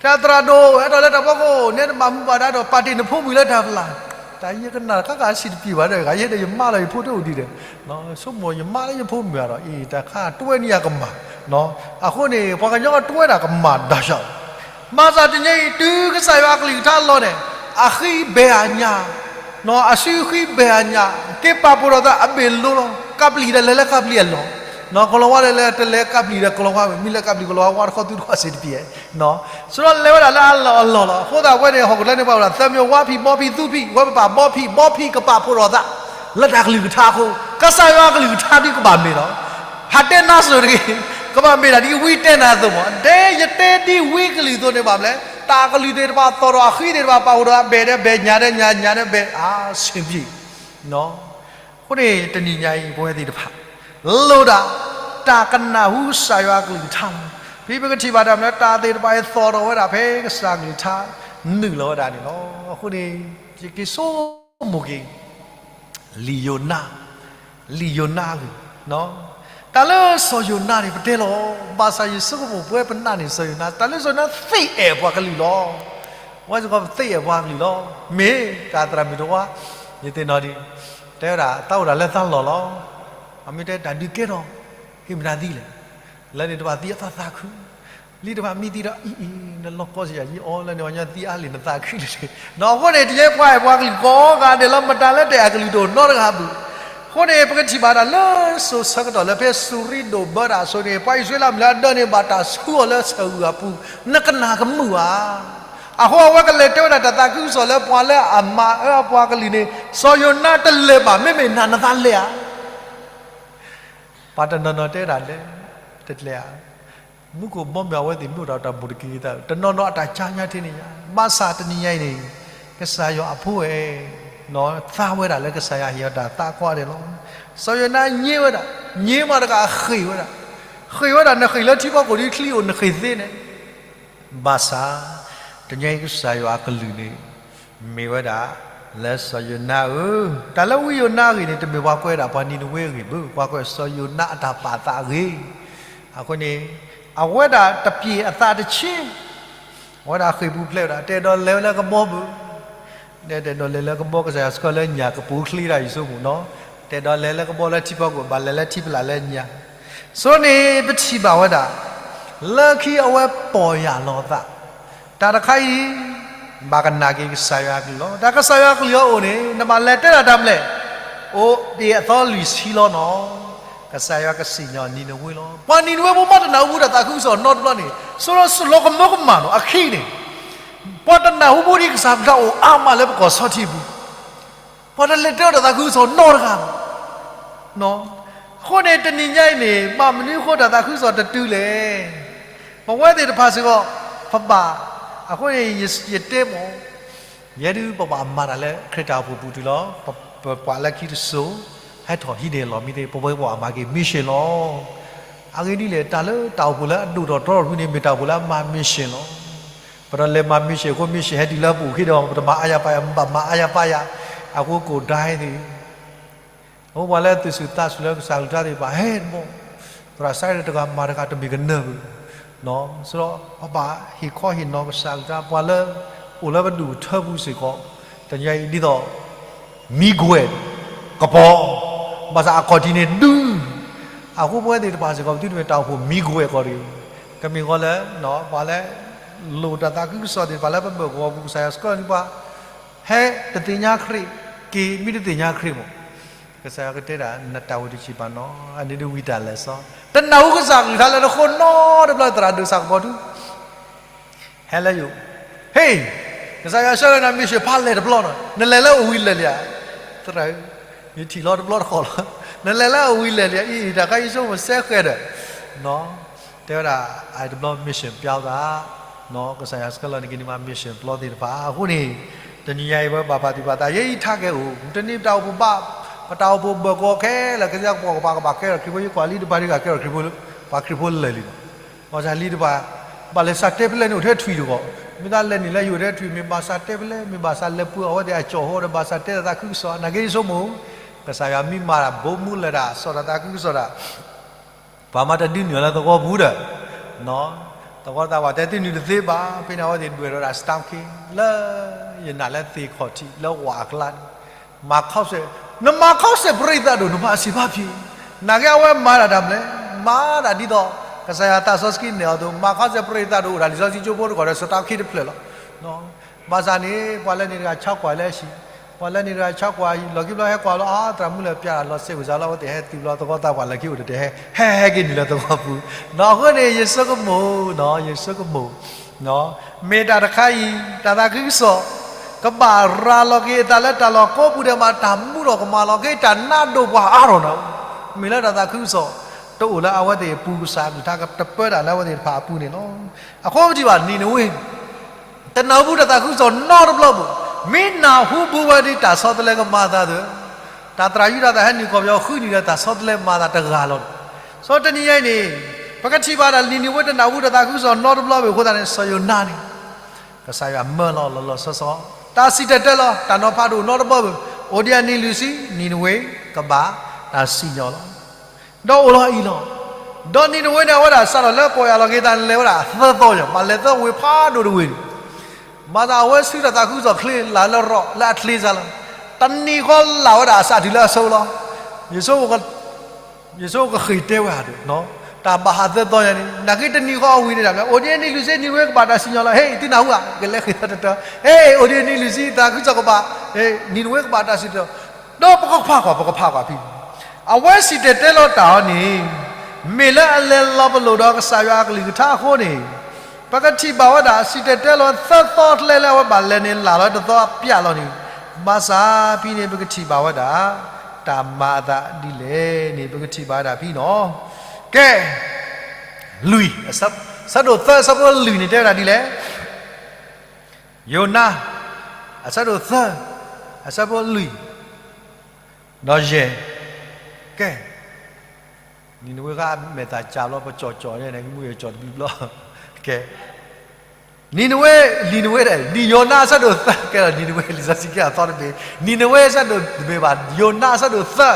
တၢ်သရၣ်ဒိၣ် ဟဲထီၣ်လၢတၢ်ဖီခိၣ် နဲနဘၣ်မူဘၣ်ဒါဒီး ပာ်တ့ၢ်နဖိမုၣ်လၢတၢ်ဖျါ, တၢ်ယကနၣ်တခါဂၤ အဆံးတပျံၤဘၣ်ဒီး ဂၤယဲဒီးယမါလီၤ ယဖိတအိၣ်ဒံးဒီး, ဆိကမိၣ်ယမါလၢယဖိမုၣ်ဘၣ်ဒီး အံၤတၢ်ခါတွဲန့ၢ်ယၤကမၣ်, အဃိန့ၣ် ပှၤကညီကတွဲဒၣ်ကမၣ်ဒၣ်ဆၣ် ဘၣ်ဆၣ်တနံၤအံၤ တုၤကစၢ်ယွၤအကလုၢ်ကထါလီၤန့ၣ်, အဃံဘဲၣ်အညၣ်, အစုဃံဘဲၣ်အညၣ်, က့ၤပာ်ဖှိၣ်ထီၣ်သးအဘ့ၣ်လိၤလီၤ, ကးပျံၤဒီးလဲၤလၢကးပျံၤအလီၢ်, ကိၤလၤဝါဒီးလဲၤ တလဲၤကးပျံၤဒီးကိၤလၤဝါ မ့ၢ်လဲၤကးပျံၤကိၤလၤဝါ ဝါတခီသူတခီစ့ၢ်တပျံၤ, ဆိလီၤလဲၤဝဲဒၣ်လၢအလီၢ်အလီၢ်လီၤ. အဃိသတးဝဲန့ၣ် ဟီၣ်ခိၣ်ချၢန့ၣ် ပှၤဝဲဒၣ် သၢမံၤဝါဖံးဘီဖံးသူဖံး ဝဲပပာ်ဘီဖံး ဘီဖံးကပာ်ဖှိၣ်ထီၣ်သး လၢတၢ်ကလုၢ်ကထါအဃိ, ကစၢ်ယွၤအကလုၢ်ကထါဒ်ကဘၣ်မ့ၢ်လီၤ. ဟးတဲနါစိၤတဂ့ၤ, ကဘၣ်မ့ၢ်ဒၣ်ဒ်ဝံတဲနၤအသိးမး, ဒ်ယတဲဒ်ဝံကလုၢ်အသိးန့ၣ်ဘၣ်မလဲၣ်, တၢ်ကလုၢ်သ့ၣ်တဖၣ်သီၣ်ထီၣ်အဃံသ့ၣ်တဖၣ် ပာ်ဖှိၣ်ထီၣ်အဘဲၣ်ဒီးဘဲၣ် ညၣ်ဒီးညၣ် ညၣ်ဒီးဘဲၣ် အါဆ့ၣ်ပျံၤ အဃိန့ၣ် တနံၤညါအံၤ ပဝဲသ့ၣ်တဖၣ် လိၣ်ဒၣ် တၢ်ကနၢ်ဟူကစၢ်ယွၤအကလုၢ်ကထါလီၤ. ဖဲပကထံၣ်ဘၣ်တၢ်မနုၤ တၢ်သ့ၣ်တဖၣ်အံၤသီၣ်ထီၣ်ဝဲဒၣ်ဖဲကစၢ်အကလုၢ်ကထါ နုာ်လီၤဝဲဒၣ်န့ၣ်လီၤ. အဃိန့ၣ် ယက့ၤဆိကမိၣ်က့ၤ လံာ်ယိၤနါ, လံာ်ယိၤနါအဂ့ၢ်, တၢ်လၢစီၤယိၤနါန့ၣ် ပတဲလီၤ, ဘၣ်ဆၣ်ယဆိကမိၣ်ပဝဲပနာ်န့ၣ် စီၤယိၤနါ တၢ်လၢစီၤယိၤနါသ့အဲၣ်ပှၤကလုာ်လီၤ. ဝဲစ့ၢ်ကီးပသ့အဲၣ်ပှၤကလုာ်လီၤ. မ့ၢ်တၢ်သရၣ်မုၣ်တဝါ ယသ့ၣ်နီၣ်ဒံး တဲဝဲဒၣ် သးအိၣ်ဒၣ်လၢသးလီၢ်လီၤ. အမ့ၢ်တဲတၢ်ဒုးကဲထီၣ် ဟ့ၣ်မတၤသံလဲၣ်. လၢန့ၣ်တဘၣ်သံအသးသးခု လံတဘၣ်မံသံဒီး အံၤအံၤ နလီၢ်ကီစ့ၢ်ယၤ ယအီလၢန့ၣ် ပှၤကညီသံအါလံ နသးခုလံ. ဒီးအဃိန့ၣ် တယဲပှၤအဲၣ်ပှၤကလုာ်ကိးဂၤဒဲးလီၤ မတၤလၢတအဲၣ်အကလုၢ်တအိၣ်နီတဂၤဘၣ်. အဃိန့ၣ် ပကထံၣ်ဘၣ်တၢ်လၢစိၤဆၢကတီၢ်လၢဖဲစူၤရံဒိၣ်ဘၢတၢ်အစိၤန့ၣ် ပှၤအံၣ်စရ့လးမုၣ်လၢအဒၢန့ၣ် ဘၣ်တၢ်ဆူအီၤလၢဆၢၣ်ဂုၢ်အပူၤ နကနၣ်ကမုာ်ဧါ. အဃိအဝဲကလဲၤတဲဝဲဒၣ်တၢ်သးခုကစီၣ်လၢပှၤလၢအမၤအၢအပှၤကလုာ်န့ၣ် စီၤယိၤနါတလဲၤဘၣ် မ့မ့ၢ်နၤနသးလဲၤဧါ. ပှၤတနီၤနီၤတဲဒၣ်လဲၤ တလဲၤဧါ. မူခိၣ်ဘီမုၢ်အဝဲသ့ၣ်မ့ၢ်အိၣ်ဒီးတၢ်ဘူၣ်တက့ၤသး တနီၤနီၤအတၢ်ကါညါထဲန့ၣ်ယါ ဘၣ်ဆၣ်တနံၤညါအံၤန့ၣ် ကစၢ်ယွၤအဖိအဲၣ် သါဝဲဒၣ်လၢကစၢ်ယွၤဟ့ၣ်အီၤတၢ်သးကွၢ်ဒဲးလီၤ. စီၤယိၤနါညံဝဲဒၣ် ညံမးတကးဃ့ၢ်ဝဲဒၣ် ဃ့ၢ်ဝဲဒၣ် နဃ့ၢ်လၢထံဖီခိၣ်ဒ်ချံအိၣ်နဃ့ၢ်သ့န့ၣ် ဘၣ်ဆၣ် တနံၤအံၤကစၢ်ယွၤအကလုၢ်န့ၣ် မ့ၢ်ဝဲဒၣ် လၢစီၤယိၤနါဧၢ, တၢ်လၢဝံယိၤနါအဂ့ၢ်န့ၣ် တမ့ၢ်ပှၤကွဲးဒၣ်ပှၤနံၤနဝ့အဂ့ၢ်ဘၣ်, ပှၤကွဲးစီၤယိၤနါအတၢ်ပာ်သးအဂ့ၢ်. အဃိန့ၣ် အဝဲဒၣ်တပျ့ၤအသးတဆ့ အဝဲဒၣ်ဃ့ၢ်ပူၤဖျဲးဝဲဒၣ် တအဲၣ်ဒိးလဲၤဝဲလၢကဘီဘၣ် တဲတဲဒီးလဲၤလၢကဘီ ကစၢ်ယွၤဆှၢလၢညၣ်ကပူၤချ့ဒၣ်အံၤဆိကမိၣ်နီၤ, တဲဒီးလဲၤလၢကဘီလၢထံဖီခိၣ် ဘၣ်လဲၤလၢထံဖီလာ်လၢညၣ်. ဆိန့ၣ် ပထံၣ်ဘၣ်ဝဲဒၣ် လၢခံအဝဲပီၢ်ယၢ်လီၤအသး, တၢ်တခါအံၤ ဘၣ်ကနၣ်က့ၤကစၢ်ယွၤအကလုၢ်လီၤ. တၢ်ကစၢ်ယွၤအကလုၢ်အအိၣ်န့ၣ် နဘၣ်လဲၤတဲဒၣ်တၢ်မနုၤလဲၣ်, အိၣ်ဒံးအသီလွံၢ်ဆံလီၤနီၤ. ကစၢ်ယွၤကစံၣ်ညီၣ်နံၤနဝ့လီၤ. ပှၤနံၤနဝ့ဖိမ့ၢ်တနၢ်ဟူတၢ်သးခုကစီၣ်နီတဘျီန့ၣ် ဆိလီၤစူၣ်လီၤကမၢကမၣ်နီၤ. အခံန့ၣ် ပှၤတနၢ်ဟူဖိဒ်ကစၢ်အကလုၢ်အိၣ်အါမးလၢပကီၢ်ဆီထံပူၤ ပှၤတလဲၤတဲအီၤတၢ်သးခုကစီၣ်နီတဂၤဘၣ်. အဃိန့ၣ် တနံၤညါအံၤန့ၣ် ဘၣ်မနုၤအဃိတၢ်သးခုကစီၣ်တတုၤလဲၣ်. ပဝဲသ့ၣ်တဖၣ်စ့ၢ်ကီး ပဘၣ် အဃိန့ၣ် ယတဲမး, ယဲဒုးပဘၣ်မၤတၢ်လၢခရံာ်တၢ်အိၣ်ဖှိၣ်ပူၤတုၤလီၤ. ပပှၤလၢခံတစိၤ ဟဲထီၣ်ဟံးန့ၢ်လီၢ်မံသ့ၣ် ပဝဲပဘၣ်မၤက့ၤ mission လီၤ. အဂ့ၢ်ဒ်လဲၣ်, တၢ်လၢတၢ်အိၣ်ဖှိၣ်လၢအဒိၣ်ထီၣ်တြီထီၣ်တဖုန့ၣ် မ့ၢ်တၢ်အိၣ်ဖှိၣ်လၢအမၤ mission လီၤ. ပတလဲၤမၤ mission အဃိ mission ဟဲတုၤလၢပအိၣ်ခံဒီး ပတမၤအါယၤပာ်ယၤ, ပဘၣ်မၤအါယၤပာ်ယၤ, အဃိကိၣ်ဒါသ့ၣ် အဃိပှၤလၢသူၣ်ဆူၣ်သးဆူၣ်လၢကစၢ်ကလုၢ်ကထါသ့ၣ်တဖၣ် ဟဲတဘီ, သရၣ်စဲတဂၤမၤတဂၤတမ့ၢ်ကနၢၤဘၣ်, ဆိဒီးပဘၣ်ဟ့ၣ်ခီဟ့ၣ်နီၤကစၢ်ကလုၢ်ကထါ ပှၤလၢအိၣ်လၢပဒူၣ်ပထၢပူၤစ့ၢ်ကီး, တနံၤအံၤဒ်သိး မံကွဲး ကပီၤ, ဘၣ်ဆၣ်အခီၣ်ထံးန့ၣ်ဒုး, အဃိပဝဲသ့ၣ်တဖၣ်စ့ၢ်ကီး ပသုတမ့ၢ်တၢ်အိၣ်ဖှိၣ်မံကွဲးကီးတဂ့ၤ, ကမ့ၢ်ဃီလၢ ပှၤလၢ လိၣ်တၢ်သးခုကစီၣ်သ့ၣ်တဖၣ်လၢပဘၢၣ်ကဝီၤပူၤ ကစၢ်ယွၤဆှၢလီၤန့ၢ်ပှၤ ဟဲတသ့ၣ်ညါခရံာ်, က့ၤမ့ၢ်တသ့ၣ်ညါခရံာ်မး, ကစၢ်ယွၤကတဲဒၣ် နတၢ်အိၣ်တဆံးဘၣ်နီၤ, အန့ၣ်ဒုးဝံတၢ်လဲၤစီ, တနၢ်ဟူကစၢ်ကလုၢ်ကထါလၢနဃိနီတဘျီ သရၣ်ဒိၣ်စၢ်ကပီၤဒုး ဟဲလၢယအိၣ်, ဟ့ၣ်, ကစၢ်ယွၤဆှၢလီၤနၤ mission ဖးလဲၢ်တဘျီနီၤ, နလဲၤလၢအဝံၤလဲၣ်လံဧါ, သရၣ်ဧၢ, ယထံၣ်လီၤတဘျီတခီၣ်လီၤ, နလဲၤလၢအဝံၤလဲၣ်လံဧါ, အံၤ တၢ်ခါယဆိကမိၣ်စဲဃဲၤဒီး တဲဝဲဒၣ် အတဘျီ mission ပျီသး, ကစၢ်ယွၤဆှၢလီၤန့ၢ်က့ၤန့ၣ်မး mission ပျီသ့ၣ်တဖၣ်, အဃိန့ၣ် တနံၤညါအံၤ ပဘၣ်ပာ်သူၣ်ပာ်သး ယဲအံၤ target အိၣ်, တနံၤပတၢ်အိၣ်ဖှိၣ်ဘၣ်, ပတၢ်အိၣ်ဖှိၣ်ဘၢၣ်ကဝီၤခဲလၢာ် ကစၢ်ယွၤကပိာ်ကပၤ ကဘၣ်ကဲထီၣ်ခရံာ်ဖိ, ယကွၢ်လံတပၤဒ်ဂၤကဲထီၣ်ခရံာ်ဖိ, ပှၤခရံာ်ဖိလၢာ်လံနီၤ, ဘၣ်ဆၣ်လံတပၤ ဘၣ်လဲၤစးတဲပလဲန့ၣ် အိၣ်ထဲထွံၣ်တဂီၢ်, မ့ၢ်သးလဲၤနုာ်လၢယအိၣ်ထဲထွံၣ် မ့ၢ်ဘၣ်စးတဲပလဲ မ့ၢ်ဘၣ်စးလဲၤပှ့ၤအီၣ်ဝဲသ့ၣ်အကၠီၣ်ဟီဒီး ဘၣ်စးတဲတၢ်သးခုကစီၣ်, နာ်က့ယဆိကမိၣ် ကစၢ်ယွၤမ့ၢ်မၤတၢ် ဘိးမူလၢာ်တၢ် စီၣ်တၢ်သးခုကစီၣ်တၢ် ပှၤမၤတၢ်ဒုးနုာ်လၢသဝီပူၤဒီး, သဝီသးပှၢ်တဲသုနုာ်တသ့ဘၣ်, ဖဲန့ၣ်အဝဲသ့ၣ်ဒွဲၣ်ထီၣ်ဒၣ် staff ခ့ လၢယနာ်လၢသ့ၣ်ခီၣ်ထံးလၢဝးအကျါန့ၣ်, မၤခီစဲး, နမၤခီစဲးပရံးသးဒိၣ် နမၤအစံးဘၣ်ဖံး, နာ်က့အဝဲမၤတၢ်တၢ်မနုၤလဲၣ်, မၤတၢ်ဒ်သိး ကစၢ်ယွၤသးစီဆှံနဲၣ်အီၤအသိး, မၤခီစဲးပရံးသးဒိၣ်အိၣ်တၢ်လံာ်စီဆှံကၠိဖိတခီၣ်ဒီး staff ခ့တဖျၢၣ်လီၤ. ဘၣ်ဆၣ်န့ၣ် ပှၤလၢန့ၣ်တဂၤဆါကွၢ်လၢအဟံၣ်, ပှၤလၢန့ၣ်တဂၤဆါကွၢ်အဟံၣ် လီၢ်ခံဘျီဟဲကွၢ်လီၤ အါ သရၣ်မုၣ်လၢပျၢ်တၢ်လီၤစဲးဝံၤစးလီၤ အဝဲသ့ၣ်ဟဲတုၤဘျီ သဝီသးပှၢ်လၢခံအိၣ်တတဲာ် ဟဲ ဟဲဟဲက့ၤနုာ်လၢသဝီပူၤ, နီၢ်အဃိန့ၣ် ယဆိကမိၣ်, ယဆိကမိၣ် မ့ၢ်တၢ်တခါအံၤ တၢ်သးခုကစီၣ် ကဘၣ်ရၤလီၤက့ၤအသးလၢတၢ်လီၢ်ကိးပူၤဒီး မ့ၢ်တၢ်မူထီၣ်ကမၣ်လီၤက့ၤ တၢ်နးဒိၣ်ပှၤအါထီၣ်နၤ, မ့ၢ်လၢတၢ်သးခုကစီၣ် တအိၣ်လၢအဝဲသ့ၣ်အပူၤ ကစၢ်အကလုၢ်ကထါကတပၢတၢ်လၢအဝဲသ့ၣ်တဖၣ်အပူၤန့ၣ်လီၤ. အဃိပထံၣ်ဘၣ် နံၤနဝ့ တနၢ်ဟူတၢ်သးခုကစီၣ်နီတဘျီဘၣ်, မ့ၢ်နၢ်ဟူဘူးဝဲဒ်တၢ်ဆီတလဲကမၤအသးဒီး, တၢ်သရၣ်ယူဒၤသၣ်ဟဲနုာ်ကီၢ်ပယီၤဃုနံၣ်ဒီး တၢ်ဆီတလဲမၤအသးတဂၤလီၤ. ဆိတနံၤညါအံၤန့ၣ် ပကထံၣ်ဘၣ်ဒၣ် နံၤနဝ့တနၢ်ဟူတၢ်သးခုကစီၣ်နီတဘျီဘၣ်အဃိသတးန့ၣ် စီၤယိၤနါန့ၣ် ကစၢ်ယွၤမၢလီၤလီၤလီၤဆီဆီ, တၢ်စံၣ်တဲၤတဲလီၤ တၢ်နီၤဖးတအိၣ်နီတဘျီဘၣ်, အိၣ်ဒံးအနံၤလွံၢ်ဆံ နံၤနဝ့ကဘၣ်တၢ်စံၣ်ညီၣ်လီၤ. ဒီးအိၣ်လီၤအံၤလီၤ. ဒီးနံၤနဝ့န့ၣ် အဝဲဒၣ်စးထီၣ်လၢပီၢ်ယၢ်လီၤက့ၤသးန့ၣ် လဲၤဝဲဒၣ်သၢသီညါ, ဘၣ်လဲၤသၢဝ့ၤဖးဒိၣ်တဝ့ၤန့ၣ်, ဘၣ်ဆၣ်အဝဲဆူတၢ်သးခုကစီၣ်ချ့ လၢ်လၢရီး လၢအချ့စၢ်လီၤ. တနံၤဃီလၢ်ဝဲဒၣ်အစးတုၤလၢအဆိလီၤ. ယဆိ ယဆိကဃ့ၢ်တဲဝဲဒၣ်ဒီး တၢ်ဘၣ်ဟးသၢသီညါန့ၣ် နာ်က့တနံၤဃီအဝံၤန့ၣ်ဒၣ် အိၣ်ဒံးအနံၤလွံၢ်ဆံ နံၤနဝ့ကဘၣ်တၢ်စံၣ်ညီၣ်လီၤ. ဟ့ၣ် သုနၢ်ဟူဧါ, ကလဲၤဃ့ၢ်သီတတၢၢ်, ဟ့ၣ် အိၣ်ဒံးအနံၤလွံၢ်ဆံ သးခုကစီၣ်ကဘၣ်, နံၤနဝ့ကဘၣ်တၢ်စံၣ်ညီၣ်, ဒီးပကဖးကွၢ် ပကဖးကွၢ်ဖဲ အဝဲစံၣ်တဲၤတဲလီၤတၢ်အီၤန့ၣ် မ့ၢ်လၢအလဲၤလီၤပလိာ်ဒီးကစၢ်ယွၤအကလုၢ်ကထါအဃိန့ၣ် ပကထံၣ်ဘၣ်ဝဲဒၣ် စံၣ်တဲၤတဲလီၤသၢသီကျဲလၢအဝဲဘၣ်လဲၤန့ၣ် လၢ်လီၤတသီအပျၢ်လီၤန့ၣ်, ဘၣ်ဆၣ်ဖဲန့ၣ် ပကထံၣ်ဘၣ်ဝဲဒၣ် တၢ်မၤအသးဒ်လဲၣ်န့ၣ် ပကထံၣ်ဘၣ်ဝဲဒၣ်ဖဲနီၤ. ကဲ လွံၢ်, အဆၢဒိၣ်သၢ အဆၢဖိလွံၢ်န့ၣ် တဲဝဲဒၣ်ဒ်လဲၣ်. ယိၤနါ အဆၢဒိၣ်သၢ အဆၢဖိလွံၢ် ဒီးယဲၢ်, ကဲ နံၤနဝ့ဃါမဲာ်သၣ်ကၢ်ဘျီ ပကၠီၣ်ကၠီၣ်န့ၣ် မုၢ်ယကၠီၣ်တဘျုးဘျီ, ကဲ နံၤနဝ့, နံၤနဝ့ဒီး နံၤယိၤနါအဆၢဒိၣ်သၢ, ကဲဒီး နံၤနဝ့ လံာ်စီဆှံကဲအသီတဘ့ၣ်, နံၤနဝ့အဆၢဒိၣ်တဘ့ၣ်ဘၣ်, ယိၤနါအဆၢဒိၣ်သၢ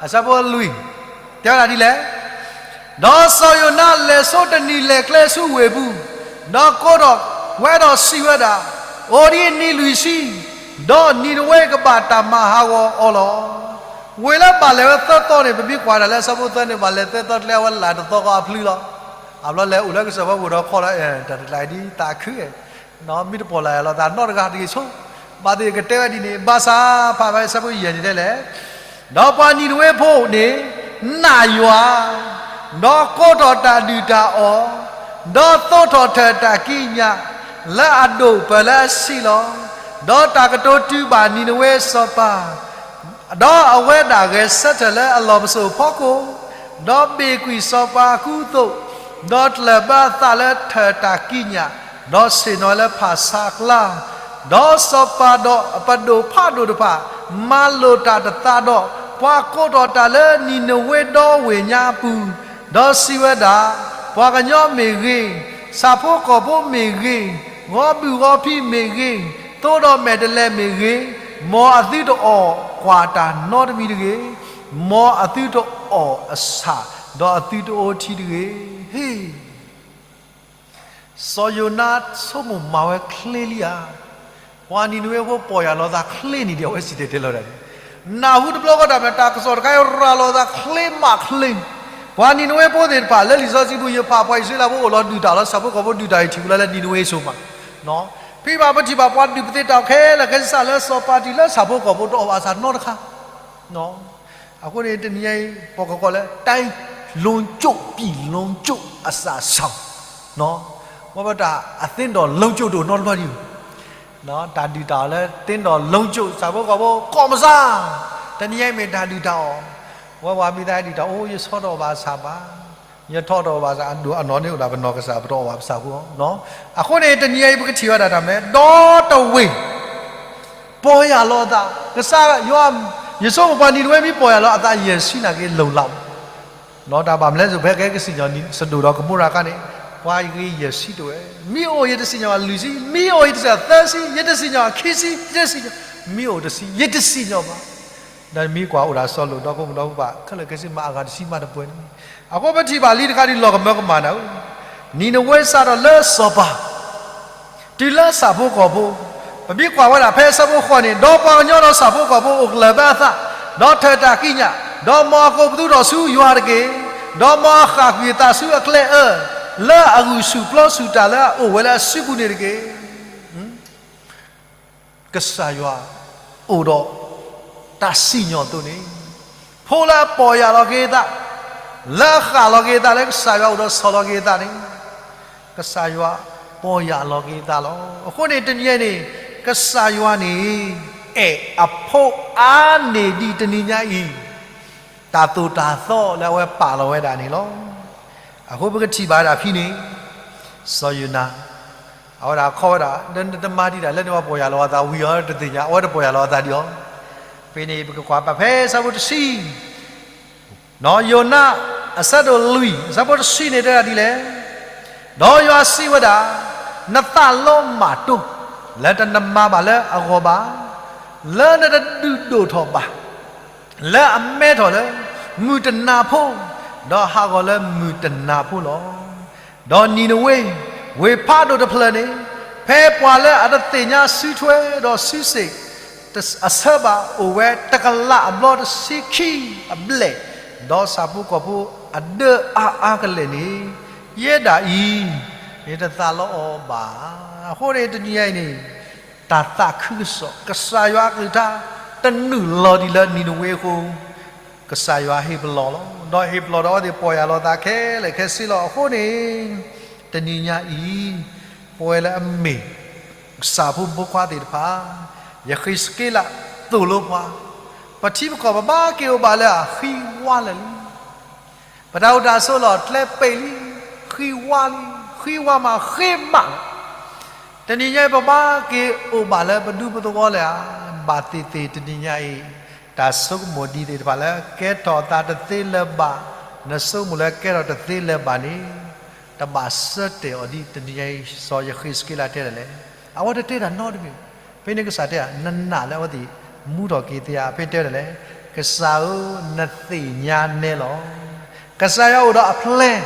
အဆၢဖိလွံၢ်, တဲဝဲဒၣ်ဒ်လဲၣ်. ဒီးစီၤယိၤနါလဲၤဆိတနံၤလဲၤကျဲဆူဝ့ၢ်ပူၤ, ဒီးကိးထီၣ်ဝဲဒီးစံးဝဲဒၣ်, အိၣ်ဒံးနံၤလွံၢ်ဆံ, ဒီးနံၤနဝ့ကဘၣ်တၢ်မၤဟးဂီၤအီၤလီၤ. ဝ့ၢ်လၢဘၣ်လဲၤဝဲသၢသီန့ၣ် ပမ့ၢ်ကွၢ်ဒၣ်လၢအဆၢဖိသၢန့ၣ် ဘၣ်လဲၤသၢသီကျဲ အဝဲလၢ်တသီဃီအဖျုလီၤ. အဘျီလဲၤအိၣ်လၢကစၢၢ်ဖီခိၣ်ဒီးခီလီၤ, တၢ်တကျါအံၤဒ်သးခု မ့ၢ်တပီၢ်လၢ်ယၤလီၤ သးနီတဂၤတဂ့ၤဆိ, ဘၣ်သ့ၣ်ကတဲဝဲဒ်န့ၣ်, ဘၣ်ဆၣ်ဖးဖဲအဆၢဖိယဲၢ်န့ၣ်တဲလဲၣ်, ဒီးပှၤနံၤနဝ့ဖိန့ၣ် နာ်ယွၤ, ဒီးကိးထီၣ်တၢ်ဒုၣ်တၢ်အီၣ်, ဒီးသိးထီၣ်ထၢၣ်တၢ်ကံးညာ် လၢအဒိၣ်ပၢၢ်လၢအဆံးလီၤ. ဒီးတၢ်ကတိၤတုၤဘၣ်နံၤနဝ့စီၤပၤ, ဒီးအဝဲဒၣ်ဂဲၤဆၢထၢၣ်လၢအလီၢ်ပစိာ်ဖီခိၣ်, ဒီးဘ့ၣ်ကွံာ်စီၤပၤအကူအသိး, ဒီးတျၢၣ်ဘၢအသးလၢထၢၣ်တၢ်ကံးညာ်, ဒီးဆ့ၣ်နီၤလၢဖၣ်ဆါအကျါ, ဒီးစီၤပၤဒီးအပဒိၣ်ဖးဒိၣ်တဖၣ် မၤလိာ်တၢ်တသးဒီး ပှၤကိးထီၣ်တၢ်လၢနံၤနဝ့ဒီဝ့ၢ်ညါအပူၤ, ဒီးစံးဝဲဒၣ်, ပှၤကညီမ့ၢ်ဂ့ၤ, ဆၣ်ဖိကီၢ်ဖိမ့ၢ်ဂ့ၤ, ဂီၤဘုၣ်ဂီၤဖံးမ့ၢ်ဂ့ၤ, သိဒီးမဲာ်တဲးလဲးမ့ၢ်ဂ့ၤ, မ်အသုတအီၣ်ကွၢ်တၢ်နီတမံၤတဂ့ၤ, မ်အသုတအီၣ်အဆၣ်, ဒီးအသုတအိၣ်ထံတဂ့ၤ. ဟ့ၣ် စီၤယိၤနါဆိကမိၣ်မၤဝဲချ့လံဧါ. ပှၤနံၤနဝ့ဖိပီၢ်ယၢ်လီၤသးချ့န့ၣ်ဒီး အဝဲစံၣ်တဲၤတဲလီၤဒၣ်န့ၣ်, နၢ်ဟူတဘျီဃီတၢ်မ့ၢ် တၢ်ကစီၣ်တခါအံၤ ရၤလီၤသးချ့မးချ့, ပှၤနံၤနဝ့ဖိသ့ၣ်တဖၣ်လၢလံာ်စီဆှံပူၤ ယဖးပှၤအံၣ်စရ့လးဖိအိၣ်လီၤဒုၣ်တၢ်လီၤ ဆၣ်ဖိကီၢ်ဖိဒုၣ်တၢ်အံၤ ထံၣ်ဝဲလၢနံၤနဝ့အစိၤမး, ဖဲဘၣ်ပထံၣ်ဘၣ်ပှၤဒုၣ်ပသ့ၣ်တၢ်ခဲလၢာ်ခဲဆ့ စးလၢစီၤပၤတုၤလၢဆၣ်ဖိကီၢ်ဖိတအီၣ်ဘၣ်အဆၣ်နီတခါ အဃိန့ၣ် တနံၤညါအံၤ ပှၤကကိးလၢ တိုင်းလုံးကျွတ် ပြည်လုံးကျွတ် အစၢ်စီၤ, ဝဲဘၣ်တၢ်အသ့ဒီး လုံးကျွတ် တအိၣ်နီတဘျီဒံး, တၢ်ဒုၣ်တၢ်အီၣ်လၢသ့ဒီး လုံးကျွတ် ဆၣ်ဖိကီၢ်ဖိကိးမုၢ်ဆါ, တနံၤညါအံၤမ့ၢ်တၢ်ဒုၣ်တၢ်အီၣ်, ဝဲပှၤမံသးဒုၣ်တၢ်အီၣ် အိၣ် ယဆီတအီၣ်ဘၣ်အဆၣ်ဘၣ်, ယထီၣ်တအီၣ်ဘၣ်အဆၣ် အဒိၣ်အနီၢ်န့ၣ်အိၣ်ဒၣ်ပနီၢ်ကစၢ် ပတအီၣ်ဘၣ်ပဆၣ်ဖိအီၤ, အဃိန့ၣ် တနံၤညါအံၤ ပကထံၣ်ဝဲဒၣ်တၢ်မနုၤလဲၣ် ဒီတဝ့ၢ် ပီၢ်ယၢ်လီၤအသး, ကစၢ်ယွၤ, ယဆိကမိၣ်ပှၤနံၤနဝ့မ့ၢ်ပီၢ်ယၢ်လီၤအသး ယဲၢ်ဆံန့ၣ်က့ၤ လိၤလး, တၢ်ဘၣ်မနုၤလဲၣ် ဖဲကဟဲကစံၣ်ညီၣ် စဒိၣ်ဒီးကမိရၤအခါန့ၣ်, ပှၤဂ့ၤယဲၢ်ဆံတဝဲ, မ့ၢ်အိၣ်ယတစံၣ်ညီၣ်ဘၣ်လွံၢ်ဆံ, မ့ၢ်အိၣ်ယတစံၣ်ညီၣ်သၢဆံ, ယတစံၣ်ညီၣ်ခံဆံ, ယတစံၣ်ညီၣ်, မ့ၢ်အိၣ်တဆံ, ယတစံၣ်ညီၣ်ဘၣ်, ဒီးမ့ၢ်ကွၢ်အိၣ်ဒၣ်စီၤလိာ်ဒီဖိမိၢ်ဒီဖိပၢ် ခဲလၢာ်ခဲဆ့မၤအဂၤတဆံမးတပှဲၤန့ၣ်, အဃိပထံၣ်ဘၣ်လံတခါဒ်လီၤကမၢကမၣ်နၤဧၢ, နံၤနဝ့စးထီၣ်လၢစီၤပၤ တုၤလၢဆၣ်ဖိကီၢ်ဖိ, ပမ့ၢ်ကွၢ်ဝဲဒၣ်ဖဲအဆၢဖိဃိးန့ၣ်, ဒီးပှၤကညီဒီးဆၣ်ဖိကီၢ်ဖိအိၣ်ကလၢၤဘၢအသး, ဒီးထၢၣ်တၢ်ကံးညာ်, ဒီးမ်အကိးပသူထီၣ်ဆူယွၤတက့ၢ်, ဒီးမ်အဃၣ်ကွံာ်အသးဆူအကျဲအၢ, လၢအဂုာ်ဆူၣ်ပျီဆူၣ်တၢ်လၢအအိၣ်ဝဲလၢအစုပူၤန့ၣ်တက့ၢ်. ကစၢ်ယွၤအိၣ်ဒီးတၢ်စံၣ်ညီၣ်အသိးန့ၣ်, ဖိလၢအပီၢ်ယၢ်လီၤက့ၤအသး, လၢအဃၣ်လီၤက့ၤအသးလၢကစၢ်ယွၤအိၣ်ဒီးဆီၣ်လီၤက့ၤအသးန့ၣ်, ကစၢ်ယွၤပီၢ်ယၢ်လီၤက့ၤအသးလီၤ. အဃိန့ၣ် တနံၤအံၤန့ၣ်, ကစၢ်ယွၤန့ၣ် အဲၣ်အဖိအါန့ၢ်ဒံးတနံၤညါအံၤ တၢ်သိၣ်တၢ်သီလၢအဝဲပာ်လီၤဝဲဒၣ်န့ၣ်လီၤ. အဃိပကထံၣ်ဘၣ်ဒၣ်ဖဲန့ၣ်, စီၤယိၤနါ အဝဲဒၣ်ခီဝဲဒၣ် နတမၤဒံးဒၣ်လၢနပီၢ်ယၢ်လီၤအသးဝံၤအီၤတသ့ၣ်ညါ, အဝဲတပီၢ်ယၢ်လီၤအသးဒံးအီၤ. ဖဲန့ၣ် ပကကွၢ်ပာ်ဖဲဆၢဖိတဆံ, ယိၤနါ အဆၢဒိၣ်လွံၢ် အဆၢဖိတဆံန့ၣ်တဲဒၣ်ဒ်လဲၣ်. ဒီးယွၤစံးဝဲဒၣ်, နသးလီမၢ်တိၢ် လၢတနမၤဘၣ်လၢအဂီၢ်ဘၣ်, လၢနတဒုးဒိၣ်ထီၣ်ဘၣ် လၢအမဲထီၣ်လၢမုၢ်တနၤဖိ, ဒီးဟးဂီၤလၢမုၢ်တနၤဖိလီၤ. ဒီးနံၤနဝ့ ဝ့ၢ်ဖးဒိၣ်တဖျၢၣ်န့ၣ်, ဖဲပှၤလၢအတသ့ၣ်ညါစုထွဲဒီးစုစ့ၣ်အဆၢဘၣ် အိၣ်ဝဲတကလးအဘျီတဆံခံအဘျဲၣ်, ဒီးဆၣ်ဖိကီၢ်ဖိအဒၢအါအါကလဲာ်န့ၣ်, ယဲဒၣ်အံၤ ယတသးလီအီၤဘၣ်. အဃိန့ၣ် တနံၤအံၤန့ၣ် တၢ်သးခုကစီၣ် ကစၢ်ယွၤအကလုၢ်ကထါ တနုာ်လီၤဒံးလၢနံၤနဝ့အဃိ, ကစၢ်ယွၤဟ့ၣ်ပလီၢ်လီၤ. ဒီးဟ့ၣ်ပလီၢ်ဒီးအဝဲသ့ၣ်ပီၢ်ယၢ်လီၤသးခဲလၢာ်ခဲဆ့လီၤ. အဃိန့ၣ် တနံၤညါအံၤ ပဝဲလၢအမ့ၢ် ကစၢ်ဖိမုၣ်ဖိခွါသ့ၣ်တဖၣ်, ယဃ့းစက့လးသိၣ်လိပှၤ, ပထံပကီၢ်ပဘၣ်က့ၤအိၣ်ဘၣ်လၢအဃံဝါလၢာ်လံ. ပတၢ်အိၣ်တၢ်ဆိးလီၢ်ကျဲပံာ်လံ, ဃံဝါလံ, ဃံဝါမးဃ့မးလီၤ. တနံၤညါအံၤ ပဘၣ်က့ၤအိၣ်ဘၣ်လၢပဒူပသဝီလၢအ ဘၣ်သ့ၣ်သ့ၣ်တနံၤညါအံၤ, တၢ်ဆိကမိၣ်ဒ်သ့ၣ်တဖၣ်လၢကဲထီၣ်သးတသ့လၢၤဘၣ်, နဆိကမိၣ်လၢကဲထီၣ်တသ့လၢၤဘၣ်န့ၣ်, တဘၣ်ဆၢတဲာ်အီၤဒ်တနံၤညါအံၤ စီၤယဃ့းစက့လးတဲဒၣ်လဲၣ်. အဝဲတတဲတၢ်နီတမံၤ, ဖဲန့ၣ်ကစၢ်တဲ နနာ်လၢအဝဲသ့ၣ်မူထီၣ်က့ၤသ့ဧါ, ဖဲတဲဒၣ်လဲၣ်, ကစၢ်ဧၢ, နသ့ၣ်ညါနဲလီၤ. ကစၢ်ယွၤအိၣ်ဒီးအ plan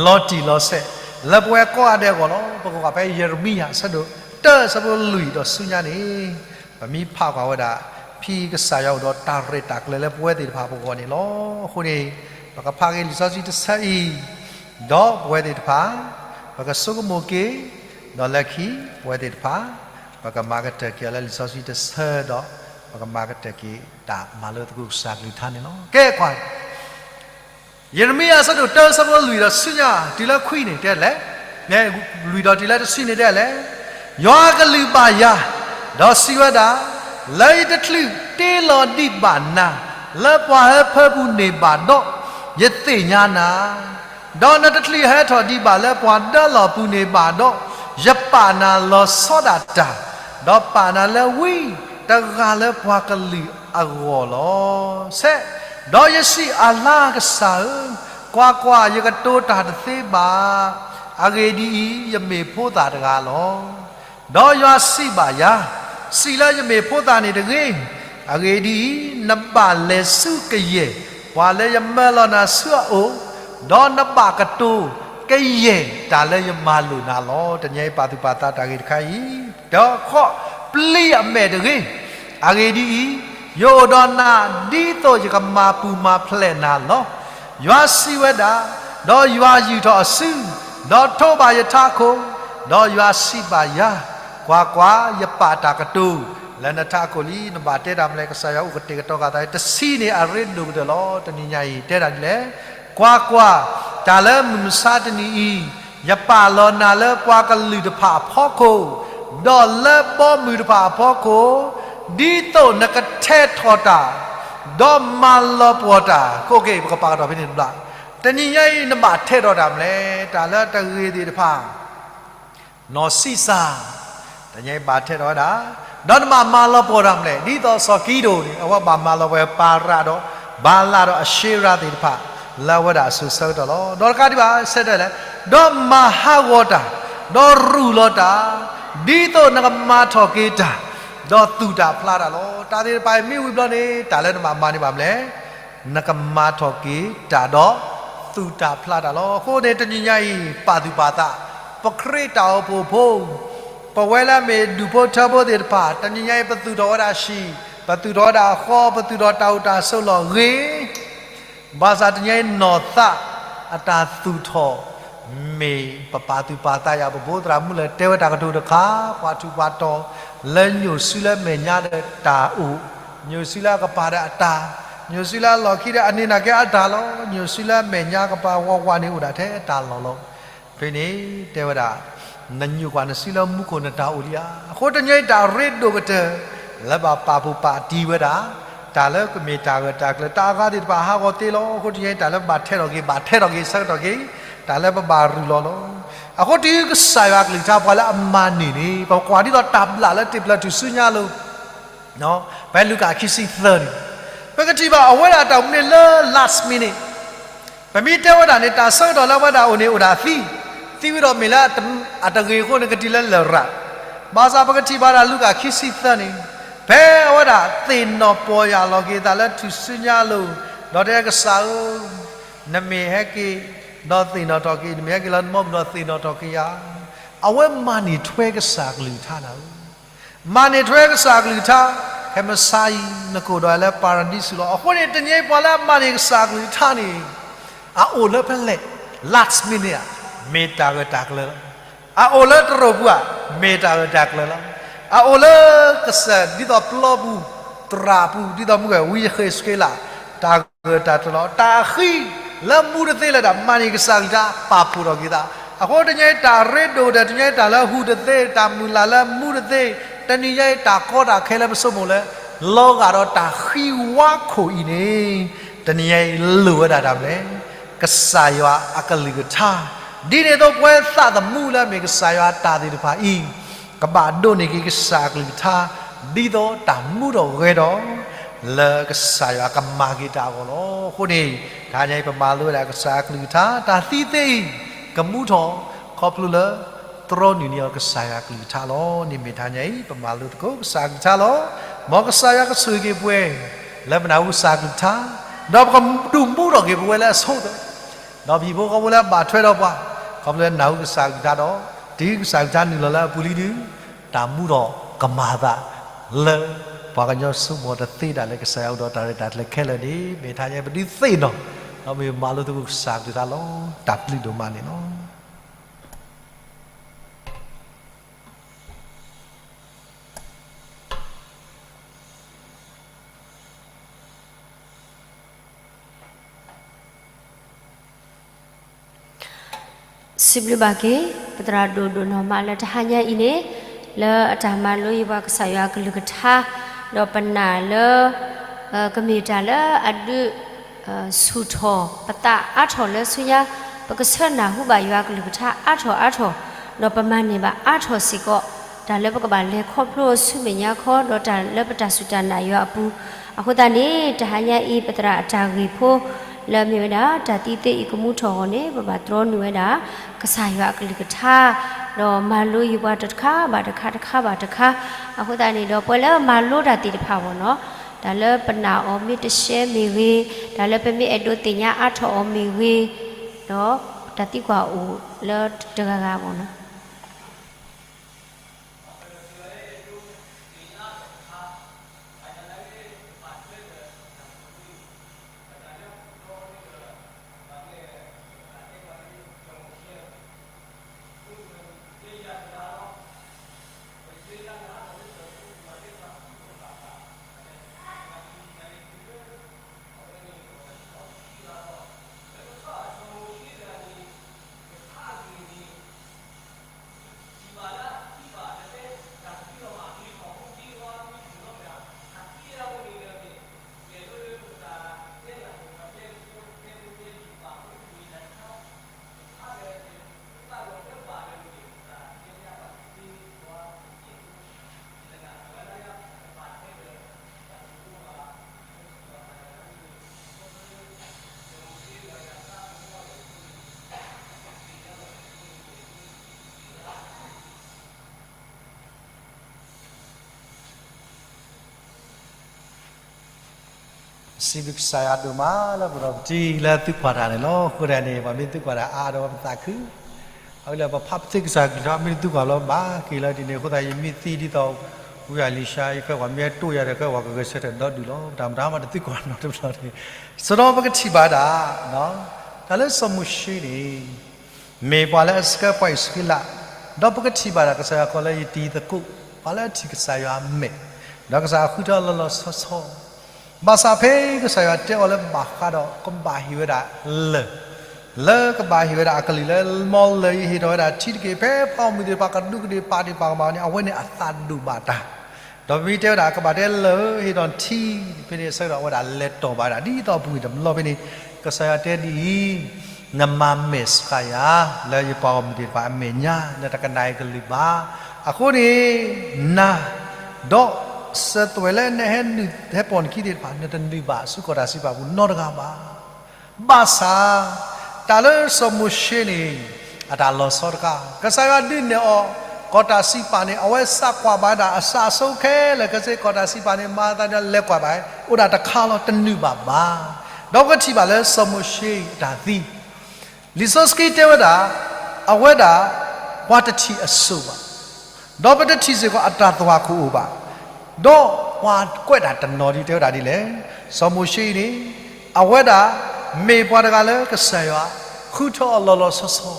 လီၤတံၢ်လီၤဆဲး လၢပဝဲကိးဂၤဒဲးအဂီၢ်လီၤ. ပကကွၢ်ဖဲယံးရမံယၤ အဆၢဒိၣ်တၢ အဆၢဖိလွံၢ်ဒီးဆူညါန့ၣ်, ပမ့ၢ်ဖးကွၢ်ဝဲဒၣ် ဖဲကစၢ်ယွၤအိၣ်ဒီးတၢ်ရဲၣ်တၢ်ကျဲၤလၢပဝဲသ့ၣ်တဖၣ်ပဂီၢ်န့ၣ်လီၤ. အဃိန့ၣ် ပကဖးက့ၤလံာ်စီဆှံတဆၢအံၤ, ဒီးပဝဲသ့ၣ်တဖၣ် ပကဆိကမိၣ်က့ၤ, ဒီးလၢခံ ပဝဲသ့ၣ်တဖၣ် ပကမၤကတၢၢ်က့ၤအီၤလၢလံာ်စီဆှံတဆၢဒီး ပကမၤကတၢၢ်က့ၤတၢ်မၤလိသကိးကစၢ်ကလုၢ်ကထါန့ၣ်လီၤ. ကဲကွၢ် ယံးရမံယၤ အဆၢဒိၣ်တၢ အဆၢဖိလွံၢ်ဒီးဆူညါ တုၤလၢခွံန့ၣ်တဲလဲၣ်, လွံၢ်ဒီးတုၤလၢတဆံန့ၣ်တဲလဲၣ်, ယွၤအကလုၢ်ဘၣ်ယၤ, ဒီးစံးဝဲဒၣ်, လၢယတချုးတ့လီၤဒံးဘၣ်နၤ လၢပှၤဟၢဖၢပူၤန့ၣ်ဘၣ်ဒီး, ယသ့ၣ်ညါနၤ, ဒီးနတချုးဟဲထီၣ်ဒံးဘၣ်လၢပှၤဒၢလီၢ်ပူၤန့ၣ်ဘၣ်ဒီး, ယပာ်နၤလီၤဆီဒၣ်တၢ်, ဒီးပာ်နၤလၢဝံတဂၤလၢပှၤကလုာ်အဂီၢ်လီၤ. ဆဲး, ဒီးယစံးအလါကစၢ်ဧၢ, ကွၢ်ကွၢ်, ယကတိၤတၢ်တသ့ဘၣ်. အဂ့ၢ်ဒ်အံၤ, ယမ့ၢ်ဖိသၣ်တဂၤလီၤ. ဒီးယွၤစံးဘၣ်ယၤ, စံးလၢယမ့ၢ်ဖိသၣ်န့ၣ်တဂ့ၤ. အဂ့ၢ်ဒ်အံၤ, နဘၣ်လဲၤဆူကယဲၢ်ပှၤလၢယမၢလီၤနၤဆူအအိၣ်, ဒီးနဘၣ်ကတိၤကယဲၢ်တၢ်လၢယမၤလိာ်နၤလီၤ. တနံၤအံၤပာ်သူၣ်ပာ်သးတၢ်ဂ့ၢ်တခါအံၤ, ဒီးဃီ, ပျံၤအမဲာ်တဂ့ၤ. အဂ့ၢ်ဒ်အံၤ, ယအိၣ်ဒီးနၤဒ်သိးယကမၤပူၤမၤဖျဲးနၤလီၤ. ယွၤစံးဝဲဒၣ်, ဒီးယွၤယုၢ်ထီၣ်အစု, ဒီးထိးဘၣ်ယထးခိၣ်, ဒီးယွၤစံးဘၣ်ယၤ, ကွၢ်ကွၢ်, ယပာ်တၢ်ကတိၤလၢနထးခိၣ်လံ. နဘၣ်တဲတၢ်မနုၤလဲၣ်, ကစၢ်ယွၤအိၣ်ကတဲာ်ကတီၤဃာ်သး တဆံန့ၣ် အရ့ဒိၣ်ကတၢၢ်လီၤ. တနံၤညါအံၤ တဲဒၣ်ဒ်လဲၣ်, ကွၢ်ကွၢ်, တၢ်လၢမုၢ်မဆါတနံၤအံၤ, ယပာ်လီၤနၤလၢပှၤကလုာ်တဖၣ်အဖီခိၣ်, ဒီးလၢဘီမုၢ်တဖၣ်အဖီခိၣ်, ဒ်သိးနကထဲးထီၣ်တၢ်, ဒီးမၤလီၤပှီၢ်တၢ်. ခိၣ်က့ၤ ပကပာ်ကတီၢ်ဖဲန့ၣ်တဘျီ, တနံၤညါအံၤ နဘၣ်ထဲးထီၣ်တၢ်မနုၤလဲၣ်, တၢ်လၢတဂ့ၤသ့ၣ်တဖၣ် နီၢ်ဆံးစၢ်, တနံၤညါအံၤဘၣ်ထဲးထီၣ်ဝဲဒၣ်, ဒီးနဘၣ်မၤလီၤပှီၢ်တၢ်မနုၤလဲၣ်, ဒ်သိးစီၤကံဒိၣ်န့ၣ် အဝဲဘၣ်မၤလီၤပှီၢ် ပၤရးဒီး ဘၤလးဒီးအၡ့ရၤသ့ၣ်တဖၣ် လၢအဝဲဒၣ်အစိၤဆၢကတီၢ်လီၤ. ဒီးတကးဒံးဘၣ် ဆဲးတဲလဲၣ်, ဒီးမၤဟးဂီၤတၢ်, ဒီးရူၢ်လီၤတၢ်, ဒ်သိးနကမၤထီၣ်က့ၤတၢ်, ဒီးသူၣ်တၢ်ဖျးတၢ်လီၤ. တၢ်သ့ၣ်တဖၣ်အံၤမ့ၢ်ဝံၤဘျီန့ၣ် တၢ်လၢနဘၣ်မၤန့ၢ်ဘၣ်မနုၤလဲၣ်, နကမၤထီၣ်က့ၤတၢ်ဒီးသူၣ်တၢ်ဖျးတၢ်လီၤ. အဃိန့ၣ် တနံၤညါအံၤ ပာ်သူၣ်ပာ်သး, ပခရံာ်တၢ်အိၣ်ဖှိၣ်ဖိ, ပဝဲလၢအမ့ၢ်ဒူၣ်ဖိထၢဖိသ့ၣ်တဖၣ် တနံၤညါအံၤ ပသူၣ်ထီၣ်ဝဲဒၣ်ဟံၣ်, ပသူၣ်ထီၣ်ဝဲဒၣ်ဃီ, ပသူၣ်ထီၣ်တၢ်အိၣ်တၢ်ဆိးလီၤဂ့ၤ ဘၣ်ဆၣ်တနံၤညါအံၤ နီၢ်သးအတၢ်သူၣ်ထီၣ် မ့ၢ်ပပာ်သူၣ်ပာ်သးယၤ ပဖိသရၣ်မုၣ်လၢတဲဝဲတၢ်ကတိၤတခါ, ပှၤထူးပှၤတီၤ လၢညိၣ်စုလၢမဲာ်ညါဒီးတၢ်အိၣ်, ညိၣ်စုလၢအကပၤဒီးအတၢ်, ညိၣ်စုလၢအလီၢ်ခံဒီးအန့ၢ်နာ်က့အတၢ်လီၤ, ညိၣ်စုလၢအမဲာ်ညါကပၤဝးဝးန့ၣ်အိၣ်ဒၣ်ထဲအတၢ်လီၢ်လီၤ. ဖဲန့ၣ်တဲဝဲဒၣ်, နညိၣ်ကွၢ်နစုလၢမူခိၣ်နတၢ်အိၣ်လံဧါ. အဃိတနံၤညါအံၤတၢ်ရ့ဒိၣ်ကတၢၢ် လၢဘၣ်ပာ်ဖှိၣ်ပာ်တံၢ်ဝဲဒၣ် တၢ်လၢကမ့ၢ်တၢ်ဂၢၢ်တၢ်ကျၢၤ တၢ်အဂၤသ့ၣ်တဖၣ်ဟးဂီၤသ့လီၤ. အဃိတနံၤညါအံၤတၢ်လၢပဘၣ်ထဲးထီၣ်က့ၤ ဘၣ်ထဲးထီၣ်က့ၤဆၢကတီၢ်က့ၤ တၢ်လၢပဘၣ်ရူၢ်လီၤလီၤ. အဃိတုၤကစၢ်ယွၤအကလုၢ်ကထါ ပှၤလၢအမၤန့ၢ်န့ၣ် ပကွၢ်ဒ်သိးတၢ်ဘျၣ်လၢတ့ၢ်ဖျၢၣ်ထူၣ်စုညါအလိၤ ဖဲလူၤကၣ်ခံဆံသၢန့ၣ်, ပကထံၣ်ဘၣ်အဝဲဒၣ်တၢ်အိၣ်မူန့ၣ်လၢ last minute, ပမ့ၢ်တဲဝဲဒၣ်န့ၣ် တၢ်ဆၢကတီၢ်လၢအဝဲဒၣ်အိၣ်န့ၣ်အိၣ်ဒၣ်သံ, သံဝံၤဒီးမ့ၢ်လၢအတဂ့ၤအဃိန့ၣ် ကတုၤလၢလရာ်, ဘၣ်ဆၣ်ပကထံၣ်ဘၣ်ဒၣ်လူၤကၣ်ခံဆံသၢန့ၣ်, ဖဲအဝဲဒၣ်သ့ၣ်နီၣ်ပီၢ်ယၢ်လီၤက့ၤအသးလၢထူၣ်စုညါအလိၤ, ဒီးတဲကစၢ်ဧၢ, နမ့ၢ်ဟဲက့ၤ ဒီးသ့ၣ်နီၣ်ထီၣ်က့ၤ, နမ့ၢ်ဟဲက့ၤလၢနဘီမုၢ်ဒီးသ့ၣ်နီၣ်ထီၣ်က့ၤယၤ, အဝဲမၤန့ၢ်ထွဲကစၢ်အကလုၢ်ကထါနၤဧၢ, မၤန့ၢ်ထွဲကစၢ်အကလုၢ်ကထါ, ဖဲမဆါအံၤ နကအိၣ်ဒီးလၢပၤရဒံစူၤလီၤ. အဃိန့ၣ် တနံၤအံၤပှၤလၢအမၤန့ၢ်ကစၢ်အကလုၢ်ကထါန့ၣ် အအိၣ်လၢဖဲလဲၣ်, last minute ဧါ, မ့ၢ်တၢ်ဂၢၢ်တၢ်ကျၢၤလီၤ. အအိၣ်လၢတရူးပူၤဧါ, မ့ၢ်တၢ်ဂၢၢ်တၢ်ကျၢၤလီၤ. အအိၣ်လၢကစၢၢ်ဒ်သိးပျီပူၤ သရၣ်ပူၤ ဒ်သိးမုၢ်ဂဲၤဝံယဃ့းစက့လး တၢ်ဂၢၢ်တၢ်ကျၢၤလီၤ. တၢ်ဃံလၢမူတသ့လၢတၢ်မၤန့ၢ်ကစၢ်အကလုၢ်ကထါ ပာ်ဖှိၣ်ထီၣ်က့ၤသး. အဃိတနံၤအံၤတၢ်ရ့ဒိၣ်ဒီး တနံၤအံၤတၢ်လၢဟူးတသ့ တၢ်မုၢ်လၢ်လၢမူတသ့, တနံၤအံၤတၢ်ကီတၢ်ခဲလၢပဆိကမိၣ်လၢ လီၤဂာ်ဒီးတၢ်ဃံဝါခိၣ်အံၤန့ၣ်, တနံၤအံၤလိၣ်ဝဲဒၣ်တၢ်မနုၤလဲၣ်, ကစၢ်ယွၤအကလုၢ်ကထါ, ဒ်န့ၣ်အသိးပဝဲသးသမူလၢအမ့ၢ်ကစၢ်ယွၤအတၢ်သ့ၣ်တဖၣ်အံၤ ကဘၣ်ဒိးန့ၢ်က့ၤကစၢ်အကလုၢ်ကထါ ဒ်သိးတၢ်မူထီၣ်ဂဲၤထီၣ် လၢကစၢ်ယွၤကမၤက့ၤတၢ်အဂီၢ်လီၤ. အဃိန့ၣ် တဟါညါအံၤ ပမၤလိဝဲဒၣ်ကစၢ်အကလုၢ်ကထါ တၢ်သံသ့အံၤ ကမူထီၣ် ခီဖျိလၢ တြီနုာ်န့ၢ်အီၤကစၢ်ယွၤအကလုၢ်ကထါလီၤ. န့ၣ်မ့ၢ်တဟါညါအံၤ ပမၤလိသကိးကစၢ်အကလုၢ်ကထါလီၤ. မ်ကစၢ်ယွၤကဆိၣ်ဂ့ၤက့ၤပဝဲ လၢပနၢ်ဟူကစၢ်အကလုၢ်ကထါ, ဒီးပကဒုးမူထီၣ်က့ၤပဝဲလၢအဆိကတၢၢ် ဒီးပဟံၣ်ဖိဃီဖိလၢအဘၣ်ထွဲဒီးပှၤ ခီဖျိလၢနၢ်ဟူကစၢ်အကလုၢ်ကထါဒီး တုၤကစၢ်အကလုၢ်ကထါနုာ်လီၤလၢအပူၤလံဒုး တၢ်မူထီၣ်ကမၤအသး လၢပှၤကညီဆိကမိၣ်တသ့ဒၣ်လဲာ် ကစၢ်ယွၤအိၣ်ဒီးတၢ်ရဲၣ်တၢ်ကျဲၤခဲလၢာ်န့ၣ် မ့ၢ်တဟါညါအံၤ ပဒုးသ့ၣ်နီၣ် ဒီးမ့ၢ်မၤလိသကိးကစၢ်အကလုၢ်ကထါလီၤ. တၢ်ဘျုးဒိၣ်မးန့ၣ်လီၤ. စံးဘျုးဘၣ်က့ၤ ပသရၣ်ဒိၣ်ဒိၣ်နီၢ်မးလၢတဟါညါအံၤန့ၣ် လၢအတၢ်မၤလိယံၤပှၤကစၢ်ယွၤအကလုၢ်ကထါ ဒီးပနာ်လၢ ကမ့ၢ်တၢ်လၢအဒုး ဆူၣ်ထီၣ်ပသးအါထီၣ်လၢဆူညါ ပကဆၢနၢ်ဟူဘၣ်ယွၤကလုၢ်ကထါအါထီၣ်အါထီၣ် ဒီးပမၤန့ၢ်ဘၣ်အါထီၣ်စ့ၢ်ကီး တၢ်လၢပကဘၣ်လဲၤခီဖျိဆူမဲာ်ညါခီ ဒီးတၢ်လၢပတၢ်စူၢ်တၢ်နာ်ယွၤအပူၤ. အဃိသတးန့ၣ် တဟါညါအံၤ ပသရၣ်အတၢ်ဂ့ၢ်ဖိ လၢအမ့ၢ်ဝဲဒၣ် တၢ်သံသ့အံၤကမူထီၣ်အဂီၢ်န့ၣ် ပဘၣ်တြီနုာ်ဝဲဒၣ် ကစၢ်ယွၤအကလုၢ်ကထါ ဒီးမၤလိယပှၤတခါဘၣ်တခါ တခါဘၣ်တခါ. အဃိသတးန့ၣ်ဒီး ပှၤလၢမၤလိတၢ်သ့ၣ်တဖၣ်အဂီၢ်န့ၣ် တၢ်လၢပနာ်အီၤမ့ၢ်တရှဲမ့ၢ်ဂ့ၤ, တၢ်လၢပမ့ၢ်အဲၣ်ဒိးသ့ၣ်ညါအါထီၣ်အီၤမ့ၢ်ဂ့ၤ, ဒီးတၢ်သံကွၢ်အိၣ်လၢတဂၤဂၤအဂီၢ်န့ၣ် စံးဘျုးကစၢ်ယွၤဒိၣ်မးလၢ ပဒီပတံၤလၢသုကွၢ်တၢ်န့ၣ်လီၤ. အဃိဒၣ်န့ၣ် ပှၤမ့ၢ်သုကွၢ်တၢ်အါဒီးပသးခု, အဝဲလၢပဖးပသ့ကစၢ်ကလုၢ်ထီၣ် မ့ၢ်တသုကွၢ်ဘျီဘၣ်က့ၤလၢဒ်န့ၣ် အဃိသတး ယမ့ၢ်သံဒ်သိး ဝံအလံၤၡါ ယကဲပှၤမ့ၢ်အဲၣ်တိၢ်ယၤဒီး ကဲပှၤကဂဲၤဆၢထၢၣ်ဒီဒူၣ်လီၤ. တၢ်မတၤမးတသုကွၢ်နီတဘျီန့ၣ်, စဒီးပကထံၣ်ဘၣ်ဒၣ် တၢ်လၢစီၤမိၤၡ့န့ၣ် မ့ၢ်ပှၤလၢအဆှၢပှၤအံၣ်စရ့လး, ဒီးပကထံၣ်ဘၣ်ဒၣ်ကစၢ်ယွၤကိးလၢယတံၤသကိး, ပှၤလၢအထံၣ်ကစၢ်ယွၤအမဲာ်, ဒီးကစၢ်ယွၤဃုထၢလီၤလီၤဆီဆီ, ဘၣ်ဆၣ်ဖဲကစၢ်ယွၤတဲအီၤလၢဘၣ်ဃးဒီး ကဘၣ်ဟ့ၣ်ဝဲဒၣ်လၢၢ်, လၢကဘၣ်ဟ့ၣ်ဝဲဒၣ်အကလုၢ်လၢ မ်လၢၢ်အံၤဟ့ၣ်ထီၣ်ဝဲဒၣ်ထံတက့ၢ်, ဖဲဖးအီၣ်မုၢ်သ့ၣ်တဖၣ် ကဒူးကဒ့ၣ်ပာ်ဒ့ၣ်ပာ်ကမၣ်န့ၣ် အဝဲန့ၣ်အသးဒိၣ်ဘၣ်တၢ်, ဒီးပမ့ၢ်တဲဝဲဒၣ် ကဘၣ်တဲလၢၢ်ဟ့ၣ်ထီၣ်ထံ, ဖဲန့ၣ်အဆၢကတီၢ် အဝဲဒၣ်လဲၤတီၢ်ဘၣ်ဝဲဒၣ် ဒ်သိးအပူၤကွံာ်တဘျီဖဲန့ၣ်, ကစၢ်ယွၤတဲဒ်အံၤ, နမၤမဲာ်ဆှးယၤ လၢယပှၤဂီၢ်မုၢ်သ့ၣ်တဖၣ်အမဲာ်ညါ, နတကနၣ်ယကလုၢ်ဘၣ်. အဃိန့ၣ် နၤ, ဒီးစၢၤသွဲၣ်လၢနဟဲနုာ်ဟဲပိာ်နခံသ့ၣ်တဖၣ် နတနုာ်ဘၣ်ဆူကီၢ်တၢ်စံးပာ်ပူၤနီတဂၤဘၣ်. ဘၣ်ဆၣ် တၢ်လၢစီၤမိၤၡ့န့ၣ် အတၢ်လီၤဆီတခါ, ကစၢ်ယွၤဒုးနဲၣ်အီၤ ကီၢ်တၢ်စံးပာ်န့ၣ် အဝဲစးကွၢ်ဘၣ်ဝဲဒၣ်အစးအဆိခဲလၢာ်ခဲဆ့ ကီၢ်တၢ်စံးပာ်န့ၣ် မၤသးဒ်လဲၤကွၢ်ဘၣ် အိၣ်ဒၣ်တခါလီၤ တနုာ်ဘၣ်ဘၣ်. ဒီးပကထံၣ်ဘၣ်လၢစီၤမိၤၡ့အတၢ်သံ လံာ်စီဆှံတဲဝဲဒၣ်, အဝဲဒၣ် ပှၤတထံၣ်အစိၣ်ဘၣ်, ဒီးပတထံၣ်စ့ၢ်ကီးအတၢ်သွၣ်ခိၣ်အိၣ်ဘၣ်, ဒီးပှၤကွဲးတၢ်တနီၤဒ်တဲဝဲဒၣ်ဒ်လဲၣ်, စီၤမိၤၡ့အံၤန့ၣ် အဝဲဒၣ် မ့ၢ်ပှၤတဂၤလၢကစၢ်ယွၤ ဃုထၢအီၤလီၤလီၤဆီဆီ,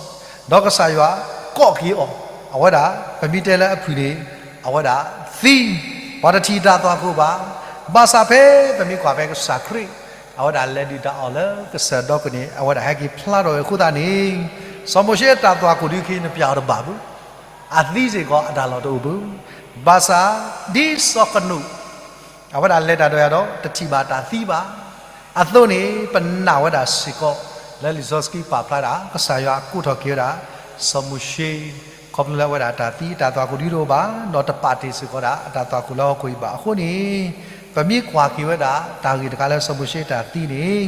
ဒီးကစၢ်ယွၤကိးက့ၤအီၤ, အဝဲဒၣ် ပမ့ၢ်တဲလၢအဖုၣ်န့ၣ် အဝဲဒၣ်သံ, ပှၤတထံၣ်တၢ်သွၣ်ခိၣ်ဘၣ်. ဘၣ်ဆၣ်ဖဲပမ့ၢ်ကွၢ်ဖဲကစၢ်ခရံာ် အဝဲဒၣ်လဲၤဒုၣ်တၢ်အီၣ်လၢကစၢၢ်ဒီခိၣ်န့ၣ် အဝဲဒၣ်ဟဲက့ၤဖျါထီၣ်ဝဲအဃိသတးန့ၣ်, စီၤမိၤၡ့အတၢ်သွၣ်ခိၣ်ဒုးက့ၤ နပျၢ်အီၤတဘၣ်ဘၣ်, အသံစ့ၢ်ကီးအတၢ်လီၢ်တအိၣ်ဘၣ်. ဘၣ်ဆၣ် ဒ်စီၤကနိာ် အဝဲဒၣ်လဲၤတၢ်ဒီးယၤဒီး တထံၣ်ဘၣ်တၢ်သံဘၣ်. အသိးန့ၣ် ပနာ်ဝဲဒၣ်စ့ၢ်ကီး လၢလံာ်စီဆှံပာ်ဖျါဒၣ် ကစၢ်ယွၤကိးထီၣ်က့ၤဝဲဒၣ် စီၤမိၤၡ့ ခီဖျိလၢအဝဲဒၣ်တၢ်သံအတၢ်သွၣ်ခိၣ်ဒုးတအိၣ်ဘၣ်, ဒီးတပာ်တ့ၢ်စ့ၢ်ကီးဒၣ် အတၢ်သွၣ်ခိၣ်လၢဟီၣ်ခိၣ်အံၤဘၣ်. အဃိန့ၣ် ပမ့ၢ်ကွၢ်က့ၤဝဲဒၣ် တၢ်ဂ့ၢ်တခါလၢစီၤမိၤၡ့တၢ်သံန့ၣ်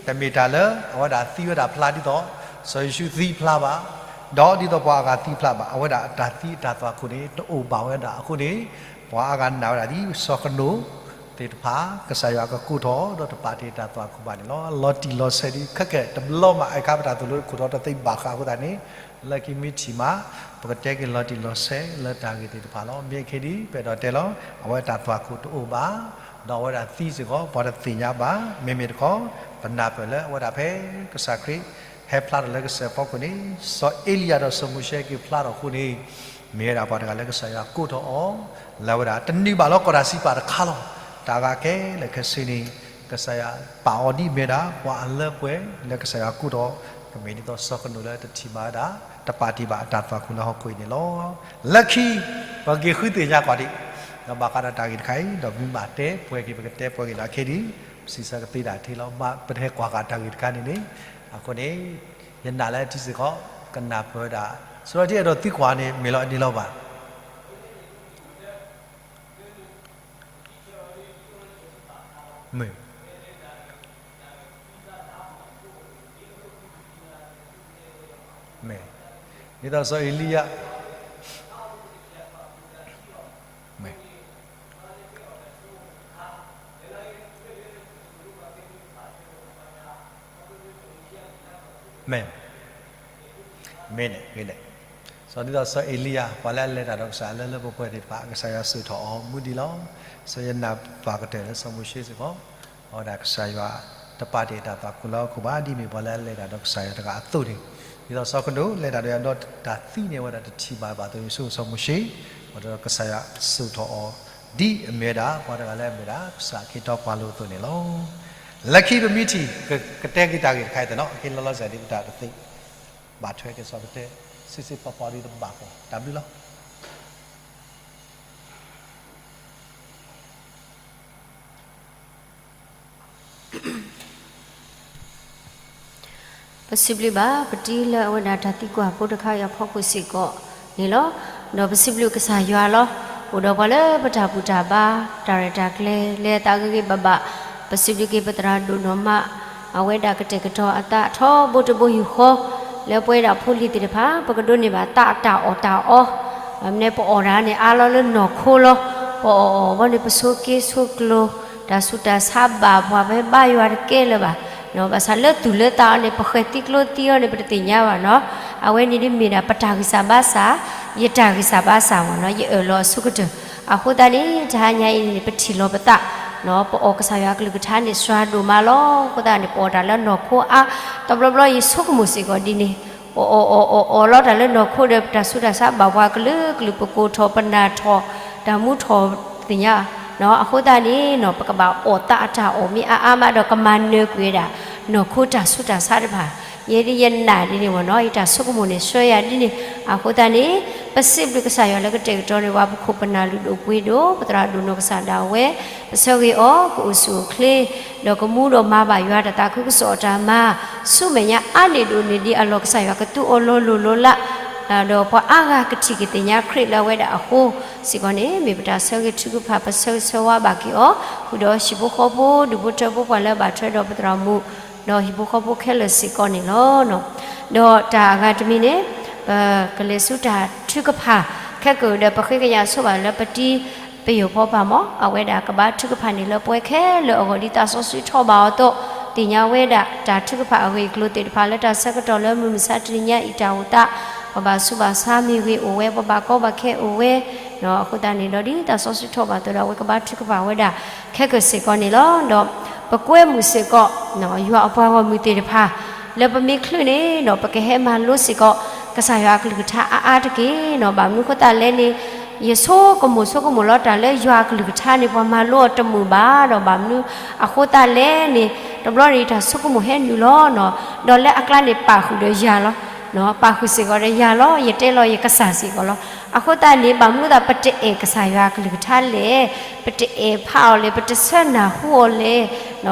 တမ့ၢ်တၢ်လၢအဝဲဒၣ်သံဝဲဒၣ်ဖျါဒ်သိး စီၤယိၤၡူးသံဖျါဘၣ်, ဒီးဒ်သိးပှၤအါဂၤသံဖျါဘၣ်, အဝဲဒၣ်အတၢ်သံအတၢ်သွၣ်ခိၣ်န့ၣ် တအိၣ်ဘၣ်ဝဲဒၣ်အဃိန့ၣ်, ပှၤအါဂၤနာ်ဝဲဒၣ်ဒ်စီၤကနိာ်သ့ၣ်တဖၣ် ကစၢ်ယွၤကကိးထီၣ် ဒီးတပာ်တ့ၢ်တၢ်သွၣ်ခိၣ်ဘၣ်န့ၣ်လီၤ. လီၤတံၢ်လီၤဆဲးဒ်ခဲကဲးတဘျီမး အခါပတၢ်သိၣ်လိခိၣ်တီတသ့ဘၣ်ဃးအဃိသတးန့ၣ်, လၢခံမ့ၢ်ထံၣ်မး ပကတဲက့ၤလီၤတံၢ်လီၤဆဲးလၢတၢ်ဂ့ၢ်သ့ၣ်တဖၣ်လီၤ. မ့ၢ်အခဲဒ် ပအဲၣ်ဒိးတဲလီၤ အဝဲတၢ်သွၣ်ခိၣ်တအိၣ်ဘၣ်, ဒီးအဝဲဒၣ်သံစ့ၢ်ကီး ပှၤတသ့ၣ်ညါဘၣ်. မ့မ့ၢ်တခီ ပနၢ်ပၢၢ်လၢအဝဲဒၣ်ဖဲကစၢ်ခရံာ် ဟဲဖျါထီၣ်လၢကစၢၢ်ဖီခိၣ်န့ၣ် စီၤအ့လံယၤဒီးစီၤမိၤၡ့က့ၤဖျါထီၣ်အဃိန့ၣ်, မ့ၢ်ဝဲဒၣ်ပှၤတဂၤလၢကစၢ်ယွၤကိးထီၣ်အီၤ လၢအဝဲဒၣ်တနုာ်ဘၣ်လၢကီၢ်တၢ်စံးပာ်တခါလီၤ. တၢ်ဂၤခဲလၢာ်ခဲဆ့န့ၣ် ကစၢ်ယွၤပာ်အီၤဒ်မ့ၢ်ဒၣ် ပှၤအလၢပှဲၤလၢကစၢ်ယွၤကိးထီၣ်, ကမ့ၢ်ဒ်သိးစီၤကနိာ်လၢတထံၣ်ဘၣ်ဝဲဒၣ် တပာ်တ့ၢ်ဘၣ်အတၢ်သွၣ်ခိၣ်လၢဟီၣ်ခိၣ်အံၤန့ၣ်လီၤ. လၢခံ ပက့ၤဃုသ့ၣ်ညါကွၢ်ဒံး ဒီးဘၣ်ဃးဒီးတၢ်ဂ့ၢ်တခါအံၤ ဒီးပမ့ၢ်ဘၣ်တဲပှဲၤက့ၤ ပကတဲပှဲၤက့ၤဒီးခဲဒ် ပစံးဆၢကသ့ဒၣ်ထဲလီၤ. ပတဟဲကွၢ်ဃာ်တၢ်ဂ့ၢ်တခါန့ၣ်န့ၣ်, အဃိန့ၣ် ယနာ်လၢထံစ့ၢ်ကီး ကနၢ်ပၢၢ်ဝဲဒၣ် စီၤဒၤဝံးအဲၣ်ဒိးသံကွၢ်န့ၣ် မ့ၢ်လီၤအဒ့လီၤဘၣ်. မ့ၢ်, မ့ၢ်, ဒ်သိးစီၤအ့လံယၤ, မ့ၢ် မ့ၢ်, မ့ၢ်န့ၣ်ဂ့ၤန့ၣ်, စီၤဒ်သိးစီၤအ့လံယၤ ပှၤလၢအလဲၤတၢ်ဒီးကစၢ်လၢလၢပှဲၤပှဲၤသ့ၣ်တဖၣ် ကစၢ်ယွၤစိာ်ထီၣ်အီၤမူဒံးလီၤ. စီၤယနၤပာ်ကတၢၢ်လၢစီၤမိၤၡ့စ့ၢ်ကီး, အဝဲဒၣ်ကစၢ်ယွၤတပာ်တ့ၢ်တၢ်သွၣ်ခိၣ်လၢဟီၣ်ခိၣ်ဘၣ် ဒ်မ့ၢ်ပှၤလၢအလဲၤတၢ်ဒီးကစၢ်ယွၤတဂၤအသိးန့ၣ်, ဒ်သိးစီၤကနိးလဲၤတၢ်ဒီးယွၤဒီးတၢ်သံန့ၣ် အဝဲဒၣ်တထံၣ်ဘၣ်ဘၣ်အသိးန့ၣ် ဆိကမိၣ်စီၤမိၤၡ့, ဒီးကစၢ်ယွၤစိာ်ထီၣ်အီၤ ဒ်အမ့ၢ်ဝဲဒၣ် ပှၤတဂၤလၢအမ့ၢ်ဝဲဒၣ် ကစၢ်ခ့တီပှၤလိၤအသိးန့ၣ်လီၤ. လၢခံပမ့ၢ်ထံၣ် ကတဲက့ၤတၢ်ဂ့ၢ်တခါအံၤသ့ၣ်နီၤ, အက့ၤလီၤလီၤဆဲးဒ်ပတၢ်တသ့, ဘၣ်ထွဲက့ၤစီၤပတဲ, စံးစံးပီပီဒ်တဘၣ်ကီၢ်, တၢ်ဘျုးလီၤ. ပစံးဘျုးဘၣ် ပတံၤလၢအဝဲဒၣ်တၢ်သံကွၢ်ဖိတခါအံၤအဖီခိၣ်စ့ၢ်ကီးန့ၣ်လီၤ. ဒီးပစံးဘျုးကစၢ်ယွၤလီၤ. အိၣ်ဒီးပှၤလၢပတၢ်ဘူၣ်တၢ်ဘါ တၢ်ရဲၣ်တၢ်ကျဲၤ လၢအသးဂ့ၤဂ့ၤဘၣ်ဘၣ်, ပစံးဘျုးက့ၤပသရၣ်ဒိၣ်နီၢ်မး အဝဲဒၣ်ကတဲာ်ကတီၤအသးထီဘိတဘိယူၢ်ဃီ လၢပဝဲဒၣ်ဖိလံၤသ့ၣ်တဖၣ် ပကဒိးန့ၢ်ဘၣ်သးအတၢ်အီၣ်တၢ်အီ, မ့ၢ်န့ၣ်ပအီၣ်တၢ်န့ၣ် အါလီၤလၢနီၢ်ခိလီၤ. ပအီၣ်အီၣ်ဘီန့ၣ် ပဆိးက့ဆိးကျိၤ, တၢ်ဆူးတၢ်ဆါဘၣ်ပှၤ ပဘါယွၤတကဲလၢၤဘၣ်. ဘၣ်ဆၣ်လၢသူၣ်လၢသးအီၤန့ၣ် ပဃဲၤသံကျိသံအီၤန့ၣ် ပတသ့ၣ်ညါဘၣ်နီၤ. အဝဲန့ၣ်ဒ်မ့ၢ်ဒၣ်ပတၢ်ဂံၢ်စၢ်ဘါစၢ်, ယတၢ်ဂံၢ်စၢ်ဘါစၢ်မ့ၢ်နီၤ, ယအၢၣ်လီၤအဆိကတၢၢ်. အဃိသတးန့ၣ် တဟါညါအံၤန့ၣ် ပထံၣ်လီၤပသး, ပအီၣ်ကစၢ်ယွၤအကလုၢ်ကထါန့ၣ် စှၤဒိၣ်မးလီၤ. အဃိသတးန့ၣ် ပအီၣ်တၢ်လၢနီၢ်ခိအါ, တဘျီဘျီယဆိကမိၣ်စ့ၢ်ကီးဒ်န့ၣ်, ပအီၣ်အီၣ်အီၣ်အီၣ်လီၤတၢ်လၢနီၢ်ခိဒီး ပတၢ်ဆူးတၢ်ဆါဘၣ်ပှၤကလုာ်ကလုာ် ပကိၢ်ထီၣ်ပနၢ်ထီၣ် တၢ်မူထီၣ်သ့ၣ်ညါ. အဃိသတးန့ၣ် ပကဘၣ်အီၣ်သးအတၢ်အီၣ်မ့ၢ်အါအါမးဒီး ကမၤနၢၤကွံာ်ဝဲဒၣ် နီၢ်ခိတၢ်ဆူးတၢ်ဆါတဖၣ်. ယဲဒ်ယနာ်ဒ်န့ၣ်မ့ၢ်နီၤ, ယတၢ်ဆိကမိၣ်န့ၣ် ဆှၢယၤဒ်န့ၣ်. အဃိသတးန့ၣ် ပစံးဘျုးကစၢ်ယွၤလၢကတဲာ်ကတီၤန့ၢ်ပှၤ ပခိၣ်ပနၢ်လုၢ်ဒိၣ်ပှ့ၤဒိၣ် ပသရၣ်ဒိၣ်နီၢ်ကစၢ်ဒၣ်ဝဲ, ပဆၢဂ့ၤအီၤ ကအိၣ်ဆူၣ်အိၣ်ချ့ ဒီးကမူဒီးမၤဘၣ်ယွၤတၢ်သးခုကစီၣ်အတၢ်မၤ, ဆူမဲာ်ညါအါန့ၢ်ဒိၣ်န့ၢ်ဒံးအလီၢ် ကစၢ်ယွၤကသူအီၤလီၤလိၢ်လီၤလး, ဒီးပှၤအါဂၤကထံၣ်ကသ့ၣ်ညါခရံာ်လၢအဝဲဒၣ်အဃိစ့ၢ်ကီးန့ၣ် မ့ၢ်ပတၢ်ဆၢဂ့ၤထုကဖၣ် ပဆၢဂ့ၤဆၢဝါဘၣ်က့ၤအီၤ, ဃုာ်ဒီးဟံၣ်ဖိဃီဖိ ဒူၣ်ဖိထၢဖိ ပှၤလၢအဘၣ်ထွဲဒီးပသရၣ်မုၣ် ဒီးဟံၣ်ဖိဃီဖိခဲလၢာ်စ့ၢ်ကီးန့ၣ်လီၤ. ဒီးတၢ်အဂၤတမံၤန့ၣ် ပကလဲၤဆူတၢ်ထုကဖၣ် ခဲကၢၣ်ဒီး ပဃ့ကညးဆိဘၣ်လၢပတံၤပယိၢ်ဖီပာ်မး အဝဲဒၣ်ကဘါထုကဖၣ်န့ၣ်လၢပှၤခဲလၢာ်အဂီၢ် ဒ်သးစီဆှံထီၣ်ဘၣ်အီၤအသိး, သ့ၣ်ညါဝဲဒၣ်တၢ်ထုကဖၣ်အဂ့ၢ်အကျိၤသ့ၣ်တဖၣ် လၢတၢ်ဆၢကတီၢ်လၢမုၢ်မဆါတနံၤညါအံၤတၢ်အိၣ်သး, ပှၤဘၣ်ဆူးဘၣ်ဆါမ့ၢ်ဂ့ၤအိၣ်ဝဲ, ပှၤဘၣ်ကီဘၣ်ခဲအိၣ်ဝဲ, အဃိသတးန့ၣ်ဒီး ဒ်သးစီဆှံထီၣ်ဘၣ်အသိးဒီး အဝဲကဘါထုကဖၣ်ဝဲဒၣ်ခဲကၢၣ်စ့ၢ်ကီးန့ၣ်လီၤ. ဒီးပကွဲမုာ်စ့ၢ်ကီး ယွၤအပှၤဂီၢ်မုၢ်သ့ၣ်တဖၣ် လၢပမ့ၢ်ချုးန့ၣ်ဒီး ပကဟဲမၤလိစ့ၢ်ကီး ကစၢ်ယွၤအကလုၢ်ကထါအါအါတက့ၢ်နီၤ. ဘၣ်မနုၤအဃိသတးလဲၣ်န့ၣ် ယဆိကမိၣ်ဆိကမိၣ်လီၤတၢ်လၢယွၤအကလုၢ်ကထါန့ၣ် ပှၤမၤလိအီၤတမုာ်ဘၣ်ဒီး ဘၣ်မနုၤအဃိသတးလဲၣ်န့ၣ် တဘျီန့ၣ် ယတၢ်ဆိကမိၣ်ဟဲနုာ်လီၤနီၤ. ဒီးလၢအကျါန့ၣ် ပာ်ဃုာ်ဒီးယၤလီၤ. ပာ်ဃုာ်စ့ၢ်ကီးဒီးယၤလီၤ. ယတဲလီၤယကစၢ်စ့ၢ်ကီးလီၤ. အဃိသတးန့ၣ် ဘၣ်မနုၤအဃိသတး ပတအဲၣ်ကစၢ်ယွၤအကလုၢ်ကထါလဲၣ်, ပတအဲၣ်ဖးအီၤလဲၣ်, ပတဆၢနၢ်ဟူအီၤလဲၣ်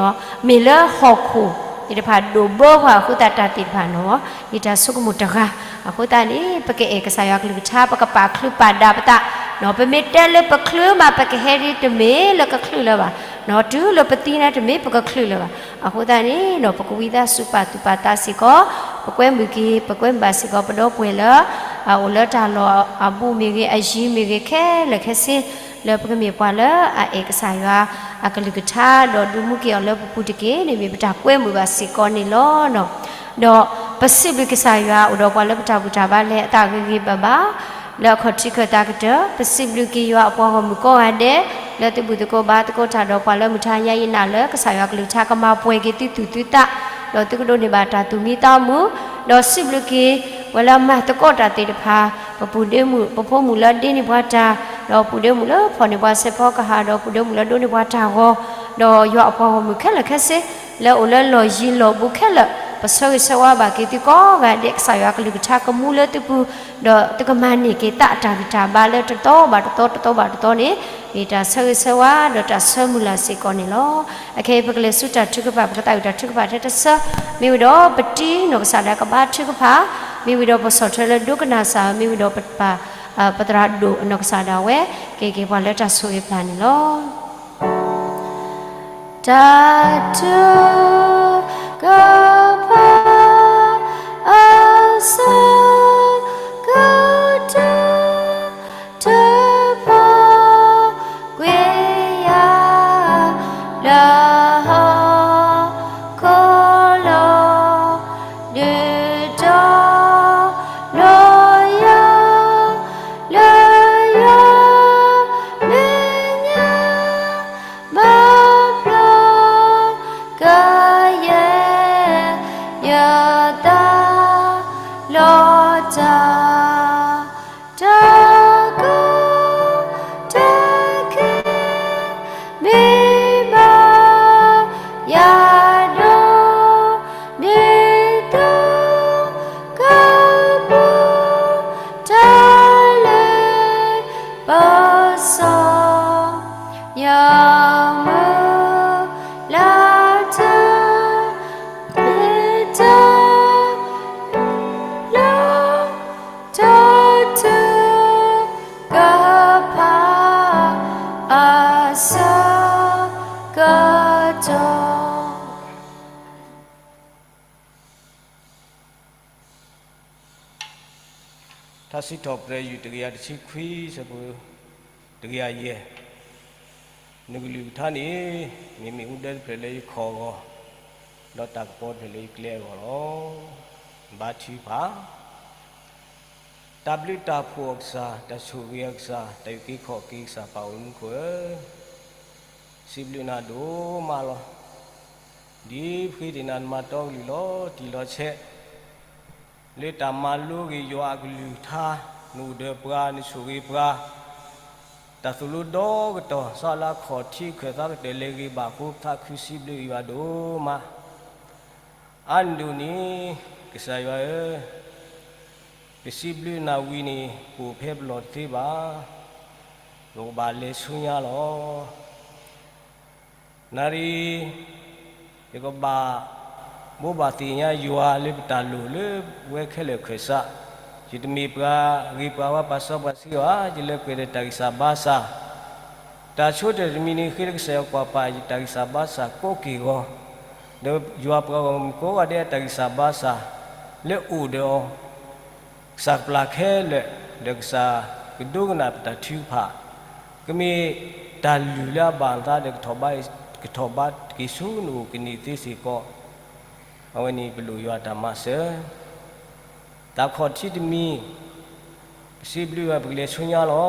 မ့ၢ်လၢဟီၣ်ခိၣ်သ့ၣ်တဖၣ်ဒိၣ်ဘၢပှၤအဃိသတး တၢ်သ့ၣ်တဖၣ်နီၤ, ယတၢ်ဆိကမိၣ်တဂၤ. အဃိသတးန့ၣ် ပကအဲၣ်ကစၢ်ယွၤအကလုၢ်ကထါ ပကပာ်ချုးပာ်ဒၣ်ပသး, ပမ့ၢ်တဲလၢပချုးမး ပကဟဲဒ်တမ့ၢ်လၢကချုးလၢၤဘၣ်, တုၤလၢပသံန့ၣ်တမ့ၢ်ပကချုးလၢၤဘၣ်. အဃိသတးန့ၣ် ပကဝံသးစူၤပာ်သူၣ်ပာ်သးစ့ၢ်ကီး, ပကွဲမုာ်က့ၤ ပကွဲမုာ်ဘၣ်စ့ၢ်ကီး ပဒီပုၢ်ဝဲၢ်လၢ အအိၣ်လၢတၢ်လီၢ်အဘူးမ့ၢ်ဂ့ၤ အယံၤမ့ၢ်ဂ့ၤ ခဲလၢာ်ခဲဆ့ လၢပကမ့ၢ်ပှၤလၢအအဲၣ်ကစၢ်ယွၤအကလုၢ်ကထါ ဒီးဒုးမူက့ၤအီၤလၢပပူၤတက့ၢ်န့ၣ် မ့ၢ်ပတၢ်ကွဲမုာ်ဘၣ်စ့ၢ်ကီးန့ၣ်လီၤ. ဒီးပစံးဘျုးကစၢ်ယွၤ အိၣ်ဒီးပှၤလၢပတၢ်ဘူၣ်တၢ်ဘါလဲၤအသးဂ့ၤဂ့ၤဘၣ်ဘၣ် လၢအခီၣ်ထံးခၢၣ်သးကတၢၢ်, ပစံးဘျုးက့ၤယွၤအပှၤဂီၢ်မုၢ်ကိးဂၤဒဲး လၢသုဘူၣ်သကိးဘါသကိးတၢ်ဒီးပှၤလၢမုၢ်ထါညါယနာ်လၢ ကစၢ်ယွၤကလုၢ်ကထါကမၤပှဲၤက့ၤသုသူၣ်သုသး, ဒီးသုကဒိးန့ၢ်ဘၣ်တၢ်သူၣ်မံသးမုာ်, ဒီးစံးဘျုးက့ၤဝဲလၢမၤသကိးတၢ်သ့ၣ်တဖၣ်, ပပုၢ်ဒ့မုၣ် ပဖိမုၣ်လၢဒ့န့ၢ်ပှၤတၢ်, ဒီးပုၢ်ဒ့မုၣ်လၢဖီၣ်န့ၢ်ပှၤစဲးဖီကဟၣ်, ဒီးပုၢ်ဒ့မုၣ်လၢဒိးန့ၢ်ပှၤတၢ်ဂီၤ, ဒီးယွၤအပှၤဂီၢ်မုၢ်ခဲလၢာ်ခဲဆ့ လၢအိၣ်လၢလီၢ်ယံၤလီၢ်ဘူးခဲလၢာ်, ပဆၢဂ့ၤဆၢဝါဘၣ်က့ၤသုကိးဂၤဒဲး ကစၢ်ယွၤကလုၢ်ကထါကမူလၢသုပူၤ, ဒီးသုကမၤန့ၢ်က့ၤသးအတၢ်ဂံၢ်တၢ်ဘါလၢတသီဘၣ်တသီ တသီဘၣ်တသီန့ၣ်, မ့ၢ်တၢ်ဆၢဂ့ၤဆၢဝါ ဒီးတၢ်ဆၢမုၢ်လၢ်စ့ၢ်ကီးန့ၣ်လီၤ. အခဲအံၤပကလဲၤဆူတၢ်ထုကဖၣ် ပကသးဝံၣ်တၢ်ထုကဖၣ်ထဲတဆၢ, မ့ၢ်ဝံၤဒီးပတံၤနီၢ်ကစၢ်ဒၣ်ကဘါထုကဖၣ် မ့ၢ်ဝံၤဒီးပဆီၣ်ထွဲလၢဒိကနၣ်စၢ်ဧၢ, မ့ၢ်ဝံၤဒီးပပၢ် ပသရၣ်ဒိၣ်အနီၢ်ကစၢ်ဒၣ်ဝဲ ကက့ၤပှၤလၢတၢ်ဆိၣ်ဂ့ၤပျၢ်န့ၣ်လီၤ. တၢ်ထုကဖၣ် အဆၢကတီၢ် တဖၣ်ကွံာ်ယၤ လၢဟီၣ်ခိၣ်လီၤ ဒုးတီၤ လီၤယၤ လၢယွၤမဲာ်ညါ ဘၣ်ဖျါ ကယဲၢ် ယသး လီၤတၢ် တၢ်ကီတၢ်ခဲ မ့ၢ်ဘၣ်ယၤဒိၣ် ဒ်သိး ကပူၤ တၢ်လၢပစီ ယမုၢ်လၢ် တၢ် တၢ်လၢ တၢ်ထုကဖၣ် အဆၢကတီၢ် ထါစံးထီၣ်ပတြၢၤ ယူၢ်တကယၤတဆံခွံ ဆၢဖိတကယၤယဲၢ်, နကလုၢ်ကထါန့ၣ် မ့မ့ၢ်အူဒၢတဖျၢၣ်လၢယခီၣ်အဂီၢ်, ဒီးတၢ်ကပီၤတဖျၢၣ်လၢယကျဲအဂီၢ်လီၤ. ဘါထုကဖၣ်, တၢ်ဘျုးတၢ်ဖှိၣ်အကစၢ်, တၢ်ဆိၣ်ဂ့ၤအကစၢ်, တၢ်အုၣ်က့ၤခီၣ်က့ၤအကစၢ် ပၢ်အိၣ်မူခိၣ်ဧၢ, စံးဘျုးနၤဒိၣ်မးလီၤ. ဒ်ပဃ့တ့ၢ်နၤနမၤတီကလုၢ်လီၤတံၢ်လီၤဆဲး လၢတၢ်မၤလိက့ၤယွၤအကလုၢ်ကထါ, နအိၣ်ဒီးပှၤ, နဆိၣ်ဂ့ၤပှၤ, တၢ်သိၣ်လိဒီကတီၢ် စီၤလါခီၣ်ထံး ခၢၣ်သးကတၢၢ်လၢဂ့ၤဘၣ်အဃိ ပသးခုစံးဘျုးယွၤဒိၣ်မး. အါနုၢ်ဒိၣ်န့ၣ် ကစၢ်ယွၤဧၢ, ပစံးဘျုးနၤဝံၤန့ၣ် ပအိၣ်ဖဲပလီၢ်တသ့ဘၣ်, ပကဘၣ်လဲၤဆူညါလီၤ. နၣ်ရံၣ် ယကဘၣ်ဘိးဘၣ်သ့ၣ်ညါယွၤလၢပတၢ်လိၣ်လၢ ပဝဲခဲလၢာ်ခၢၣ်စး, ယတမ့ၢ်ပှၤဂ့ၤပှၤဝါ ပှၤစီပှၤဆှံဘၣ်, ယလဲၤကွဲးဒီးတၢ်ဂံၢ်စၢ်ဘါစၢ်, တၢ်ဆိကတၢၢ်တမံၤန့ၣ် ဃ့ဒီးကစၢ်ယွၤကွၢ်ပာ် ယတၢ်ဂံၢ်စၢ်ဘါစၢ်ကိးက့ၢ်ဂီၤ, ဒီးယွၤပှၤဂီၢ်မုၢ်ကိးဂၤဒဲးအတၢ်ဂံၢ်စၢ်ဘါစၢ် လၢအိၣ်ဒီးအီၤ ကစၢ်ကပျၢ်ခဲလၢာ်, ဒီးကစၢ်ကဒိကနၣ်ပတၢ်ထုကဖၣ်, ကမ့ၢ်တၢ်လုၢ်လၢအဘၣ်အသးဒီး ကထီၣ်ဘးက့ၤဆူနအိၣ်ကန့ၢ်သ့စ့ၢ်ကီး, အဝဲန့ၣ်ပလိၣ်ယွၤတၢ်မၤစၢၤ. တၢ်ခီၣ်ထံးတမံၤ, ပစံးဘျုးဘၣ် ပကလဲၤဆူညါလီၤ.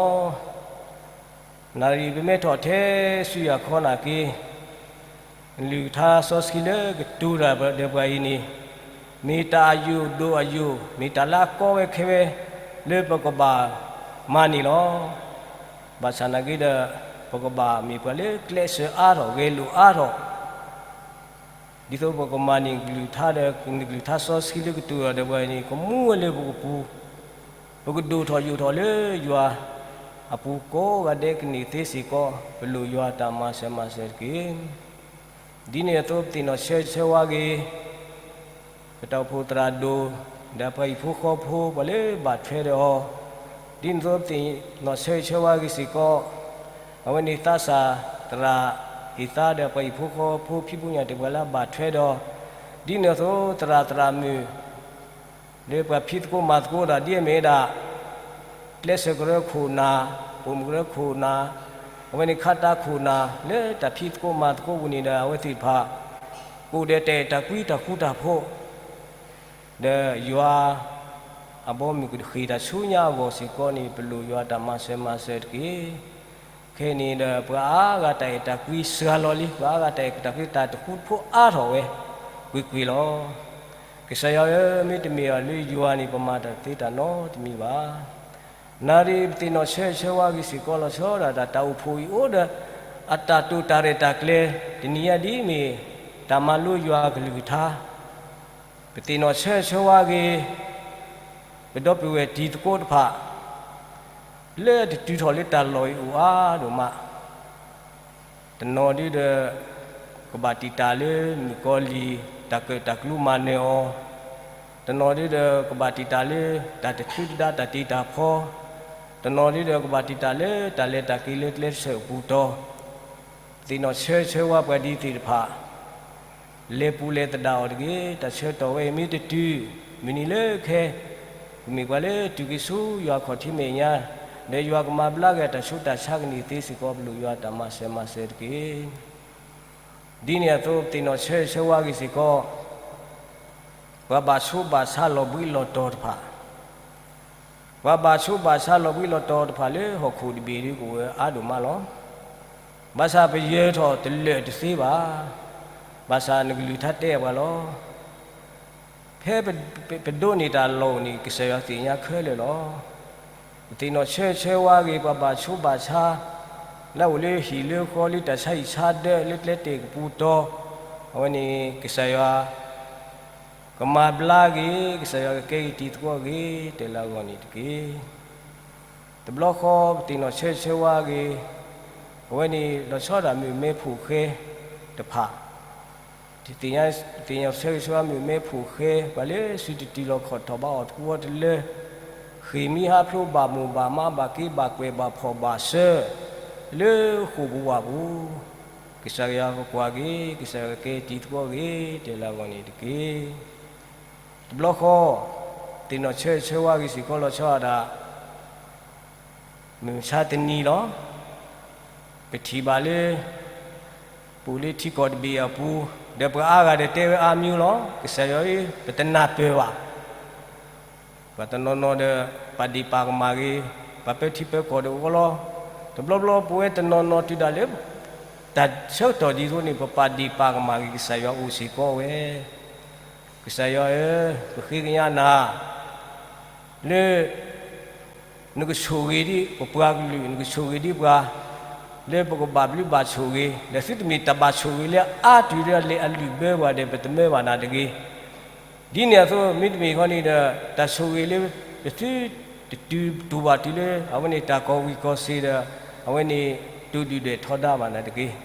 နၣ်ရံၣ် ပမ့ၢ်ထီၣ်ထဲဆူယၤခီနာ်က့ၤ, ကလုၢ်ကထါစီဆှံလၢကတိၤတၢ်ဒီးပှၤအံၤန့ၣ်, မ့ၢ်တၢ်အယိာ်ဒိၣ်အယိာ်, မ့ၢ်တၢ်လၢအကီဝဲခဲဝဲ လၢပကဘၣ်မၤန့ၢ်လီၤ. ဘၣ်ဆၣ်နာ်က့ဒီး ပကဘၣ်မ့ၢ်ပှၤလၢကျဲးစၢးအါထီၣ် ဂဲၤလိာ်အါထီၣ် ဒ်သိးပကမၤန့ၢ်ကလုၢ်ကထါဒီး နကလုၢ်ကထါစီဆှံလၢကတိၤတၢ်ဒီးပှၤအံၤန့ၣ် ကမူဝဲလၢပကပူၤ, ပကဒိၣ်ထီၣ်ယိာ်ထီၣ်လၢယွၤအပူၤကိးဂၤဒဲးကန့ၢ်သ့စ့ၢ်ကီး, ပလိၣ်ယွၤတၢ်မၤစၢၤမၤစၢၤတက့ၢ်. ဒ်န့ၣ်အသိး ပသ့ၣ်နီၣ်ဆၢဂ့ၤဆၢဝါက့ၤ ပတၢ်အိၣ်ဖှိၣ်သရၣ်ဒိၣ်, ဒီးပှၤဟံၣ်ဖိဃီဖိ ပှၤလၢဘၣ်ထွဲဒီးအီၤ, ဒ်န့ၣ်အသိးပသ့ၣ်နီၣ်ဆၢဂ့ၤဆၢဝါက့ၤစ့ၢ်ကီး, အဝဲန့ၣ်သးစၢ်သရၣ်အံၤသးဒီးပှၤဟံၣ်ဖိဃီဖိဖံဖုညၣ်တ့ၢ်ပှၤလၢဘၣ်ထွဲဒီး, ဒ်န့ၣ်အသိးသရၣ်သရၣ်မုၣ် လၢပှၤဖံးသကိးမၤသကိးတၢ်ဒ်အမ့ၢ်ဝဲဒၣ် ကျဲးစၢးကရၢခိၣ်နၢ်, ပိာ်မုၣ်ကရၢခိၣ်နၢ်, အဝဲန့ၣ်ခါတၢ်ခိၣ်နၢ် လၢတၢ်ဖံးသကိးမၤသကိးပူၤန့ၣ်ဒီး အဝဲသ့ၣ်တဖၣ် ကအိၣ်ဒီးတၢ်အဲၣ်တၢ်ကွံတၢ်ဃူတၢ်ဖိး ဒီးယွၤအဘီအမုၢ်ကဃ့ၢ်တၢ်ဆူညါအဂီၢ်စ့ၢ်ကီးန့ၣ် ပလိၣ်ယွၤတၢ်မၤစၢၤမၤစၢၤတက့ၢ်. ခဲအံၤန့ၣ်ဒီး ပှၤအါဂၤတၢ်အဲၣ်တၢ်ကွံစှၤလီၤလံ, ပှၤအါဂၤတၢ်အဲၣ်တၢ်ကွံတၢ်တဃူတဖိးအါထီၣ်ဝဲ ကွ့ၢ်ကွ့ၢ်လီၤ. ကစၢ်ယွၤဧၢ, မ့တမ့ၢ်အီၤလၢယွၤန့ၣ် ပမၤတၢ်သ့တၢ်နီတမံၤဘၣ်. နၣ်ရံၣ် ပသ့ၣ်နီၣ်ဆၢဂ့ၤဆၢဝါက့ၤစ့ၢ်ကီးလီၤဆီဒၣ်တၢ် တၢ်အိၣ်ဖှိၣ်အံၤအိၣ်ဒီး အတၢ်တိာ်တၢ်ရဲၣ်တၢ်ကျဲၤ တနံၤညါဒ်အမ့ၢ် တၢ်မၤလိယွၤအကလုၢ်ကထါ, ပသ့ၣ်နီၣ်ဆၢဂ့ၤဆၢဝါက့ၤ ပဒီပုၢ်ဝဲၢ်တံၤသကိးတဖၣ် လၢတတုၤထီၣ်လၢတၢ်လီၢ်အံၤအိၣ်အါဒိၣ်မး, တနီၤဒုဒီး ကဘၣ်တံာ်တာ်လၢမုၣ်ကီၤလံၢ် တၢ်ကၢၣ်တၢ်ကျူမၤနၢၤအီၤ, တနီၤဒ်ဒီးကဘၣ်တံာ်တာ်လၢတၢ်တချုးတဒါတၢ်တ့တၢ်ဖီ, တနီၤဒ်ဒီးကဘၣ်တံာ်တာ်လၢတၢ်လဲၤတၢ်က့ၤလၢကျဲတဆၢၣ်အပူၤတီၤ, သ့ၣ်နီၣ်ဆၢဆၢဝါပှၤဒ်သ့ၣ်တဖၣ် လဲၤပူၤလဲၤသဒၣ်အီၤတဂ့ၤ. တၢ်ဆၢကတီၢ်ဝဲအံၤမ့ၢ်တတုၤ, မုၢ်နံၤလၢခဲ ကမ့ၢ်ပှၤလၢတုၤက့ၤဆူယွၤခီၣ်ထံးမဲာ်ညါ, ဒီးယွၤကမၤဘျါက့ၤတၢ်ဆူးတၢ်ဆါကန့ၢ်သ့စ့ၢ်ကီး ပလိာ်ယွၤတၢ်မၤစၢၤမၤစၢၤတက့ၢ်. ဒ်န့ၣ်အသိး ပသ့ၣ်နီၣ်ဆၢဆၢဝါက့ၤစ့ၢ်ကီး ပှၤဘၣ်ဆိးဘၣ်ဆါလီၤဘှံးလီၤတီၤတဖၣ်, ပှၤဘၣ်ဆိးဘၣ်ဆါလီၤဘှံးလီၤတီၤတဖၣ်လၢဟီၣ်ခိၣ်တဘ့ၣ်ဒ်ကအိၣ်ဝဲအါဒိၣ်မးလီၤ. ဘၣ်ဆၣ်ပယၢၤထီၣ်တလၢာ်တသ့ဘၣ်. ဘၣ်ဆၣ်နကလုၢ်ကထါတဲပှၤလီၤ. ဖဲပဒိးန့ၢ်တၢ်လီၢ်န့ၣ် ကစၢ်ယွၤသ့ၣ်ညါခဲလၢာ်လီၤ. ပသ့ၣ်နီၣ်ဆၢဆၢဝါဂ့ၤ ပှၤဘၣ်ဆိးဘၣ်ဆါ လၢအအိၣ်လၢဟံၣ်လၢဃီ လၢတၢ်ဆါဟံၣ်ဆါဒၢး လၢကျဲတ့ၢ်ကပူၤတီၤ, အဝဲန့ၣ် ကစၢ်ယွၤ ကမၤဘျါဂ့ၤ, ကစၢ်ယွၤကကဲဂ့ၤတံၤသကိးဂ့ၤ တဲလၢအဂီၢ်န့ၣ်တက့ၢ်. တဘျီဃီ ပသ့ၣ်နီၣ်ဆၢဆၢဝါဂ့ၤ, အဝဲန့ၣ်လီၤဆီဒၣ်မုၣ်ကမဲဖိဃဲတဖၣ် သ့ၣ်ညါဆၢဂ့ၤဆၢဝါမုၣ်ကမဲဖိဃဲ ပှၤလၢစုတတုၤလီၤခီၣ်ထီၣ်ဘၣ်အီၣ်တကူအီတလၢ, ဃ့ၢ်မံဟးဖျိးဘၣ်မိၢ်ဘၣ်မါ ဘၣ်က့ဘၣ်ကွဲးဘၣ်ဖှီၣ်ဘၣ်စၢၤ လၢဃိာ်ပဝးပူၤ, ကစၢ်ယွၤကကွၢ်က့ၤ, ကစၢ်ယွၤကကဲတံၤသကိးဂ့ၤ တဲလၢအဂီၢ်န့ၣ်တက့ၢ်. တဘျီဃီ သ့ၣ်နီၣ်ဆၢဆၢဝါဂ့ၤစ့ၢ်ကီးလီၤဆီဒၣ် မုၢ်မဆါတနံၤလီၤ. ပထံၣ်ဘၣ်လၢ ပအိၣ်လၢထံကီၢ်တဘ့ၣ်အပူၤ, ဒီးပှၤအါဂၤဒီးတဲဝဲအါမံၤလီၤ. ကစၢ်ယွၤဧၢ, ပတနၢ်ပၢၢ်ဘၣ်. ပှၤတနီၤနီၤဒီး ပာ်ဒ့ၣ်ပာ်ကမၣ်ဂ့ၤ, ပှၤပၢထံပၢကီၢ်ဒီးအီၤလီၤ. တဘျီဘျီပဝဲတနီၤနီၤတုၤဒၣ်လၢ တၢ်ဆၢကတီၢ်ဒ်သိးန့ၣ် ပပာ်ဒ့ၣ်ပာ်ကမၣ်ဂ့ၤ ကစၢ်ယွၤအိၣ်စ့ၢ်ကီးဝဲ ကစၢ်ယွၤဧၢ, ပဃ့ကညးနၤ လၢ နကဆိၣ်ဂ့ၤဒ်ပပှၤကလုာ်, နကဆိၣ်ဂ့ၤဒ်ပှၤ လၢပကဘၣ်ဘျုးဘၣ်ဆိၣ်ဂ့ၤ, ဒီးသုတမ့ၢ်တၢ်ဘၣ်ဆိၣ်ဂ့ၤလၢအါတုၤလၢအလဲၤအလုၢ်ဘၢပှၤဒီး ပတမၢဘၣ်နၤတဂ့ၤ. ဒ်န့ၣ်အသိး မ့တမ့ၢ်ဃီန့ၣ်ဒီး တၢ်ဆိၣ်ဂ့ၤလၢ ပသုတတုၤတူၢ်ဘၣ်တုၤလၢ အဝဲန့ၣ်တၢ်ကီၢ်ဝံၤကီၢ်စ့ၤဒီး အဝဲန့ၣ် တူၢ်ဒုၣ်ဒွဲၣ်ထီဒါဘၣ်နၤတဂ့ၤ.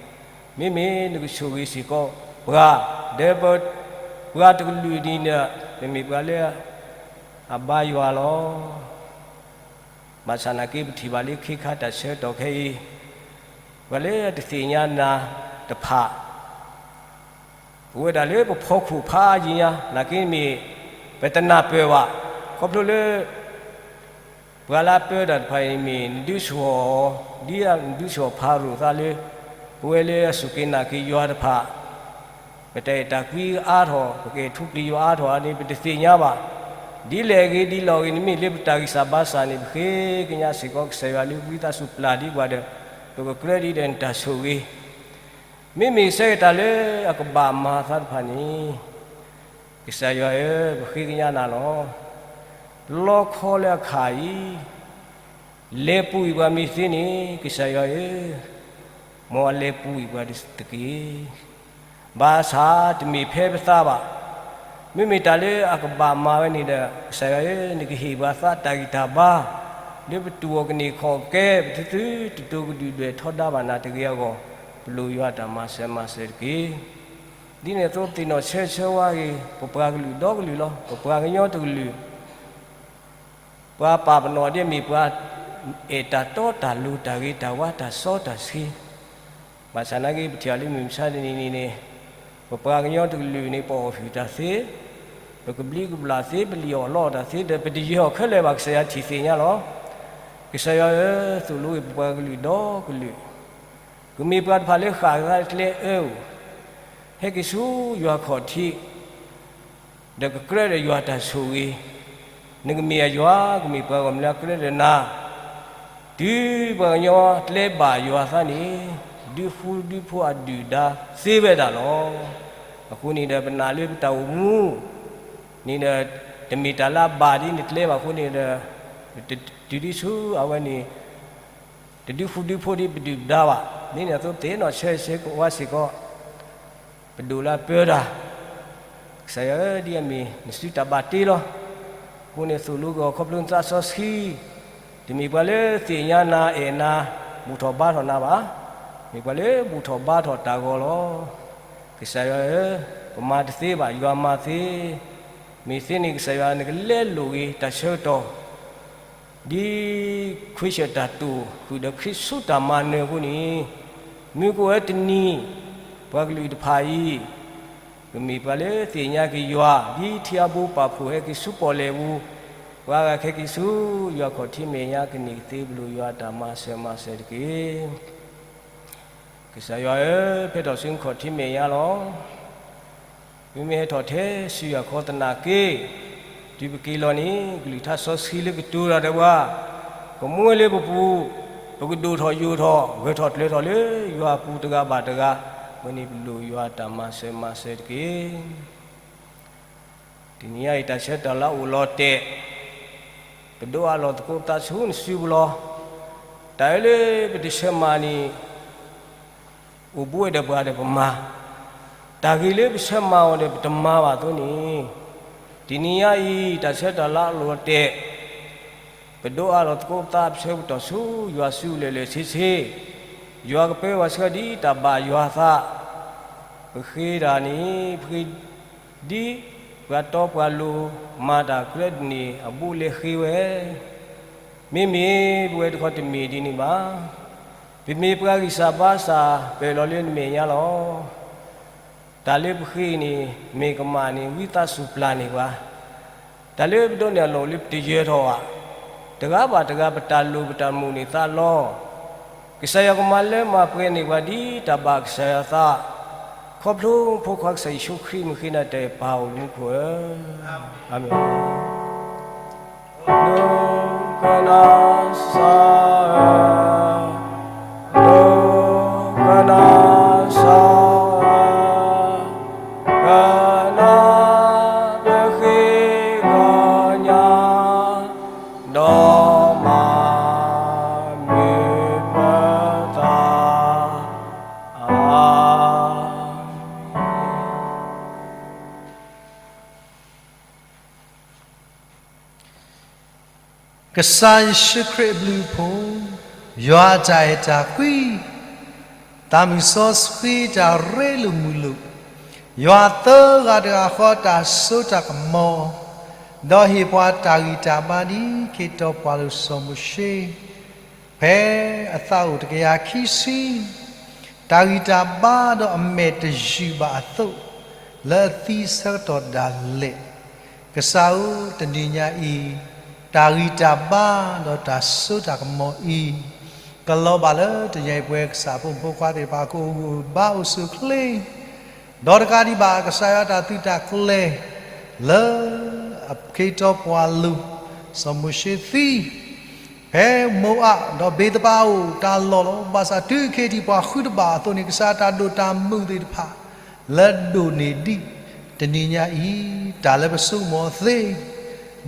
မ့မ့ၢ်နကဆိၣ်ဂ့ၤစ့ၢ်ကီးပှၤ, ဒီးပှၤတကလုာ်ဒ်န့ၣ်ဒီး ပမ့ၢ်ပှၤလၢ အဘါယွၤလီၤ. ဘၣ်ဆၣ်နာ်က့ ပထံၣ်ဘၣ်လၢခ့ခါတၢ်ဆၢကတီၢ်ခဲအံၤ, ပှၤလၢတသ့ၣ်ညါနၤတဖၣ် ပဝဲဒၣ်လၢပဖီခိၣ်ဖးယံၤညါ နာ်က့မ့ၢ် ပတနၢ်ပၢၢ်ဘၣ်, ခီဖျိလၢ ပှၤလၢအပၢတၢ်တဖၣ်အံၤန့ၣ်မ့ၢ် နဒုးဆူၣ်အီၤ ဒ်နဒုးဆူၣ်အီၤဖၤရိၤသးလၢ ပဝဲလၢအစူၢ်က့ၤနာ်က့ၤယွၤတဖၣ် ပတၢ်အဲၣ်တၢ်ကွံအါထီၣ် ပကအဲၣ်ထူပျံၤယွၤအါထီၣ်ဧါန့ၣ် ပတသ့ၣ်ညါဘၣ်. ဒ်လဲၣ်အဂ့ၤဒ်လဲၣ်အဂ့ၤန့ၣ် မ့ၢ်လၢပတၢ်ဂံၢ်စၢ်ဘါစၢ်န့ၣ် ပဃ့ကညးစ့ၢ်ကီးကစၢ်ယွၤလၢဝံသးစူၤပျၢ်ဒံးပှၤဒီး ပကကြၢးဒံးဒီးနတၢ်ဆိၣ်ဂ့ၤ မ့မ့ၢ်ဆၢကတီၢ်လၢအကဘၣ်မၤအသးတဖၣ်န့ၣ်, ကစၢ်ယွၤဧၢ, ပဃ့ကညးနၤလီၤ. လီခီလၢအခါအံၤ, လဲၤပူၤကွံာ်ပှၤမ့ၢ်သ့န့ၣ်, ကစၢ်ယွၤဧၢ, မ်အလဲၤပူၤကွံာ်ပှၤတက့ၢ်. ဘၣ်ဆၣ်တမ့ၢ်ဖဲပသးဘၣ်. မ့မ့ၢ်တၢ်လၢအကဘၣ်မၤဝဲန့ၣ်ဒီး ကစၢ်ယွၤဧၢ, နကဟ့ၣ်ပှၤသးတၢ်ဂံၢ်တၢ်ဘါ လၢပတူၢ်အီၤကန့ၢ်ခီၣ်ကဲ ပသုသုတတိၤကဒုၣ်ဒွဲၣ်ထီဒါဘၣ်နၤတဂ့ၤအဂီၢ်, ပလိၣ်ယွၤတၢ်မၤစၢၤမၤစၢၤတက့ၢ်. ဒ်န့ၣ်အသိးသ့ၣ်နီၣ်ဆၢဆၢဝါဂ့ၤ ပပှၤကလုာ်ဒီကလုာ်လီၤ. ပပှၤကညီတကလုာ် ပှၤပာ်ပနီၣ်ဒ်အမ့ၢ်ပှၤ အဲၣ်တၢ်တီတၢ်လိၤ တၢ်ဂ့ၤတၢ်ဝါ တၢ်စီတၢ်ဆှံ, ဘၣ်ဆၣ်နာ်က့ ပထံၣ်အီၤလၢမုၢ်မဆါတနံၤန့ၣ်န့ၣ်, ပပှၤကညီတကလုာ်န့ၣ် ပအီၣ်ဟုၣ်တၢ်သ့, ပကဘျံးကဘျၣ်သ့, ပလံၣ်အီၣ်လီအီၣ်တၢ်သ့ဒီး ပတယၢၤအီၤခဲလၢာ်ဘၣ် ကစၢ်ယွၤထံၣ်သ့ၣ်ညါလီၤ. ကစၢ်ယွၤဧၢ, သိၣ်လိဂ့ၤပပှၤကလုာ်ဒီကလုာ်, ကမ့ၢ်ပှၤတဖၣ်လၢဃၣ်ဃၣ်ကျဲအၢဧိၤ, ဟဲက့ၤဆူယွၤခီၣ်ထံး ဒီးကကြၢးဒီးယွၤတၢ်ဆိၣ်ဂ့ၤ, နကမ့ၢ်အယွၤ, ကမ့ၢ်ပှၤဂီၢ်မုၢ်လၢအကြၢးဒီးနၤ, တုၤပှၤကညီကျဲဘၣ်ယွၤသးန့ၣ်, ဒုးဃူဒုးဖိးအဒုၣ်ဒါသ့ဝဲဒၣ်လီၤ. အဃိန့ၣ်ဒီး ပနာ်လၢပတၢ်အိၣ်မူန့ၣ်ဒီး တမ့ၢ်တၢ်လၢအဘၣ်ဒ်နကျဲဘၣ်အဃိန့ၣ်ဒီး, တုၤဒ်ဆူအဝဲန့ၣ် တဒုးဃူဒုးဖိးဒ်ပဒုၣ်ပဒါဘၣ်. ဒ်န့ၣ်အသိး ပသ့ၣ်နီၣ်ဆၢဆၢကဝါစ့ၢ်ကီး ပဒိၣ်လၢအပၢတၢ်, ကစၢ်ယွၤဧၢ, ဒ်အမ့ၢ်နစုတၢ်ဘၣ်တ့လီၤ. အဃိန့ၣ်သိၣ်လိက့ၤအီၤခီဖျိနသးစီဆှံ, တမ့ၢ်ပှၤလၢသ့ၣ်ညါနၤအဲၣ်နၤ, ဘူၣ်ထီၣ်ဘါထီၣ်နၤဘၣ်. မ့ၢ်ပှၤလၢဘူၣ်ထီၣ်ဘါထီၣ်တၢ်ဂီၤလီၤ. ကစၢ်ယွၤဧၢ, ပမၤတသ့ဘၣ်, ယွၤမၤသ့. မ့ၢ်သ့န့ၣ် ကစၢ်ယွၤနကလဲလိာ်ဂ့ၤတၢ်ဆၢကတီၢ် ဒ်ခွံဆၢၣ်တၢ်တိာ်ဃုာ်ဒီးခရံာ်ဆူတၢ်မၤနၢၤအဃိန့ၣ်, မုၢ်ကအိၣ်ဝဲတနံၤ ပှၤကလုာ်တဖၣ်အံၤ ကမ့ၢ်ပှၤလၢသ့ၣ်ညါက့ၤယွၤ ဒ်ထံအဘိပာ်ဖှိၣ်ဟဲက့ၤဆူပီၣ်လဲၣ်ပူၤ, ပှၤဂၤဟဲက့ၤဆူ ယွၤခီၣ်ထံးမဲာ်ညါကန့ၢ်ကသ့ပလိာ်ယွၤအတၢ်မၤစၢၤမၤစၢၤတက့ၢ်. ကစၢ်ယွၤဧၢ, ဖဲထီၣ်ဆူနခီၣ်ထံးမဲာ်ညါလီၤ. မ့မ့ၢ်ဟဲထီၣ်ထဲစူၢ်ယွၤခီသနာ်က့, တုၤပက့ၤလီၤန့ၣ် ကလုၢ်ကထါစီဆှံလၢကတိၤတၢ်ဒီးပှၤ, ကမူဝဲလၢပပူၤ, ပကဒိၣ်ထီၣ်ယိာ်ထီၣ် ဂဲၤထီၣ်ကျၢၤထီၣ်လၢယွၤအပူၤတဂၤဘၣ်တဂၤ, ဝဲန့ၣ်ပလိၣ်ယွၤအတၢ်မၤစၢၤမၤစၢၤတက့ၢ်. တနံၤညါအံၤ တၢ်ဆၢတၢ်လၤအိၣ်လီၤတဲာ်, ပဒိးအးလီၤသကိးသးဆူနစုပူၤလီၤ. တၢ်အၢလၢပတဆၢမၤန့ၣ် အိၣ်ဘူးဝဲဒီးပှၤဒီးပမၤ, တၢ်ဂ့ၤလၢပဆၢမၤအီၤဒီးပတမၤဘၣ်အသိးန့ၣ်, တနံၤညါအံၤ တၢ်ဆၢတၢ်လၤအိၣ်လီၤတဲာ်, ပဒိးအးလီၤသကိးသး ပဆၢကတီၢ်ဆူယွၤစုလၢာ်လၢာ်ဆ့ဆ့, ယွၤကပၢပှၤဆှၢဒ်တၢ်ဘၣ်ယွၤအသး, ပဃ့တၢ်န့ၣ် ပဃ့ဒ်ပှၤတီပှၤလိၤ မၤတၢ်ကြၢးဒ်န့ၣ် အဘူးအလဲဃ့ဝဲ မ့မ့ၢ်ပဝဲတခီတမ့ၢ်ဒ်န့ၣ်ဘၣ်. ပမ့ၢ်ပှၤဂံၢ်စၢ်ဘါစၢ် ပၢၢ်လီၤလၢနမဲာ်ညါလီၤ. တၢ်လၢပဃ့န့ၣ် မ့ၢ်ကမၣ်န့ၣ် ဝံသးစူၤပျၢ်န့ၢ်ပှၤ, တၢ်လၢပဒိးန့ၢ်အလီၢ်လၢပတယၢၤထီၣ်ဘၣ်, တဂၤဘၣ်တဂၤ ပတၢ်လိၣ်ပတၢ်မုာ်န့ၣ်သးလီၤ. ကစၢ်ယွၤကမၤလၢမၤပှဲၤန့ၢ်ပှၤ ဒ်တၢ်ဘၣ်ကစၢ်ယွၤသး, ခီဖျိဖိခွါကစၢ်ယ့ၣ်ၡူးခရံာ်မုၢ်ဃ့နၤတၢ်အဲၣ်ပၢ်အိၣ်လၢမူခိၣ်ဧၢ, အၤမ့ၣ်. ဒိကနၣ်စၢ်ဧၢ, ဒိကနၣ်စၢ်ဧၢ, ကနၣ်ပဃ့ကညး, ဒီးမၤမုာ်ပသး, အၤမ့ၣ်. ကစၢ်ယ့ၣ်ၡူးခရံာ်အဘျုးအဖှိၣ်, ယွၤအတၢ်အဲၣ်တၢ်ကွံ, သးမုၢ်စီဆှံတၢ်ရ့လိာ်မုာ်လိာ်, ယွၤသၢဂၤတဂၤဃီတၢ်စိတၢ်ကမီၤ, ဒီးဟ့ၣ်ပှၤတၢ်ဂံၢ်တၢ်ဘါဒ်ခ့တီပှၤလိၤစီၤမိၤၡ့, ဖဲအသးအိၣ်တကယၤခံဆံ တၢ်ဂံၢ်တၢ်ဘါဒီးအမဲာ်တယုၢ်ဘၣ်အသိး, လၢအသံဆၢကတီၢ်ဒၣ်လဲာ်, ကစၢ်ဧၢ, တနံၤညါအံၤ, တၢ်ဂံၢ်တၢ်ဘါဒီးတၢ်စိတၢ်ကမီၤအံၤ, ကလီၤဘၣ်လၢတနံၤညါအံၤ ပဝဲကစၢ်ဖိမုၣ်ဖိခွါသ့ၣ်တဖၣ် ကအိၣ်ဂၢၢ်ဘါအိၣ်ဆူၣ်အိၣ်ချ့ ဒီးတကးဒံးဘၣ် ကစၢ်ယွၤတၢ်သုးတၢ်ကျဲၤ လၢအခ့တီပှၤလိၤ စီၤမိၤၡ့သံ ဖဲမိၤအး ဒီးဘ့းသပၤအိၣ်တၢ်လီၢ်လီၤ. ဘၣ်ဆၣ်တုၤအခံထံးပှၤဃုတဘၣ်အသိးန့ၣ် ကစၢ်တၢ်ဒိၣ်တၢ်မုၢ်သ့ၣ်တဖၣ် လၢဒိၣ်န့ၢ်ဒံး တနံၤညါအံၤ တၢ်လၢပဆိကမိၣ်သ့ ဒီး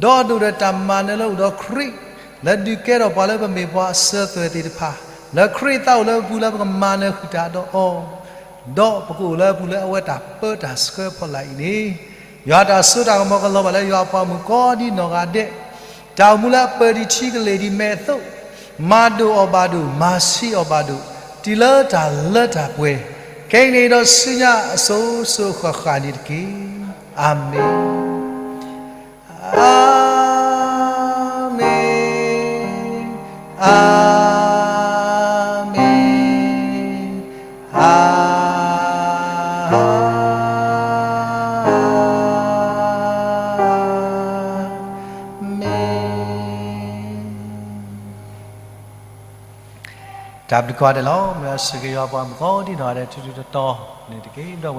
ဒိၣ်ဒီးတၢ်မၤနၢၤလၢအိၣ်ဒီးခရံာ် လၢဒုးကဲထီၣ်ပှၤလၢပမ့ၢ်ပှၤအစၢၤသွဲၣ်သ့ၣ်တဖၣ် လၢခရံာ်သးအိၣ်လၢပပူၤလၢပကမၤနၢၤဃုာ်တၢ်ဒီးအီၤ ဒီးပကအိၣ်လၢအပူၤလၢအဝဲတၢ်ပၢတၢ်ဆှၢဖီလာ်အံၤန့ၣ် ယွၤတၢ်စိတၢ်ကမီၤကလီၤဘၣ်လၢယွၤအပှၤမုၣ်ကိးဒ်နီၢ်ဂၤဒဲး တၢ်အိၣ်မူလၢအပၢၢ်ဒံးထံကလ့ၢ်ဒံးမဲာ်အသိး မၤဒိၣ်အီၤဘၣ်ဒိၣ် မၤဆံးအီၤဘၣ်ဒိၣ် တုၤလၢတၢ်လၢတၢ်ပှဲၤ ခဲအံၤန့ၣ်ဒီးဆူညါအစိၤစိၤဃၣ်ဃၣ်န့ၣ်တက့ၢ်. အၤမ့ၣ်. အၤမ့ၣ်, အၤမ့ၣ်, အၤမ့ၣ်. တၢ်ဘျုးကိးဂၤဒဲးလီၤ. မ့ၢ်စ့ၢ်ကီးယွၤပှၤမုၣ်ကိးဒ်နီၢ်ဂၤဒဲး ထူးထူးတီၤတီၤန့ၣ်တက့ၢ်.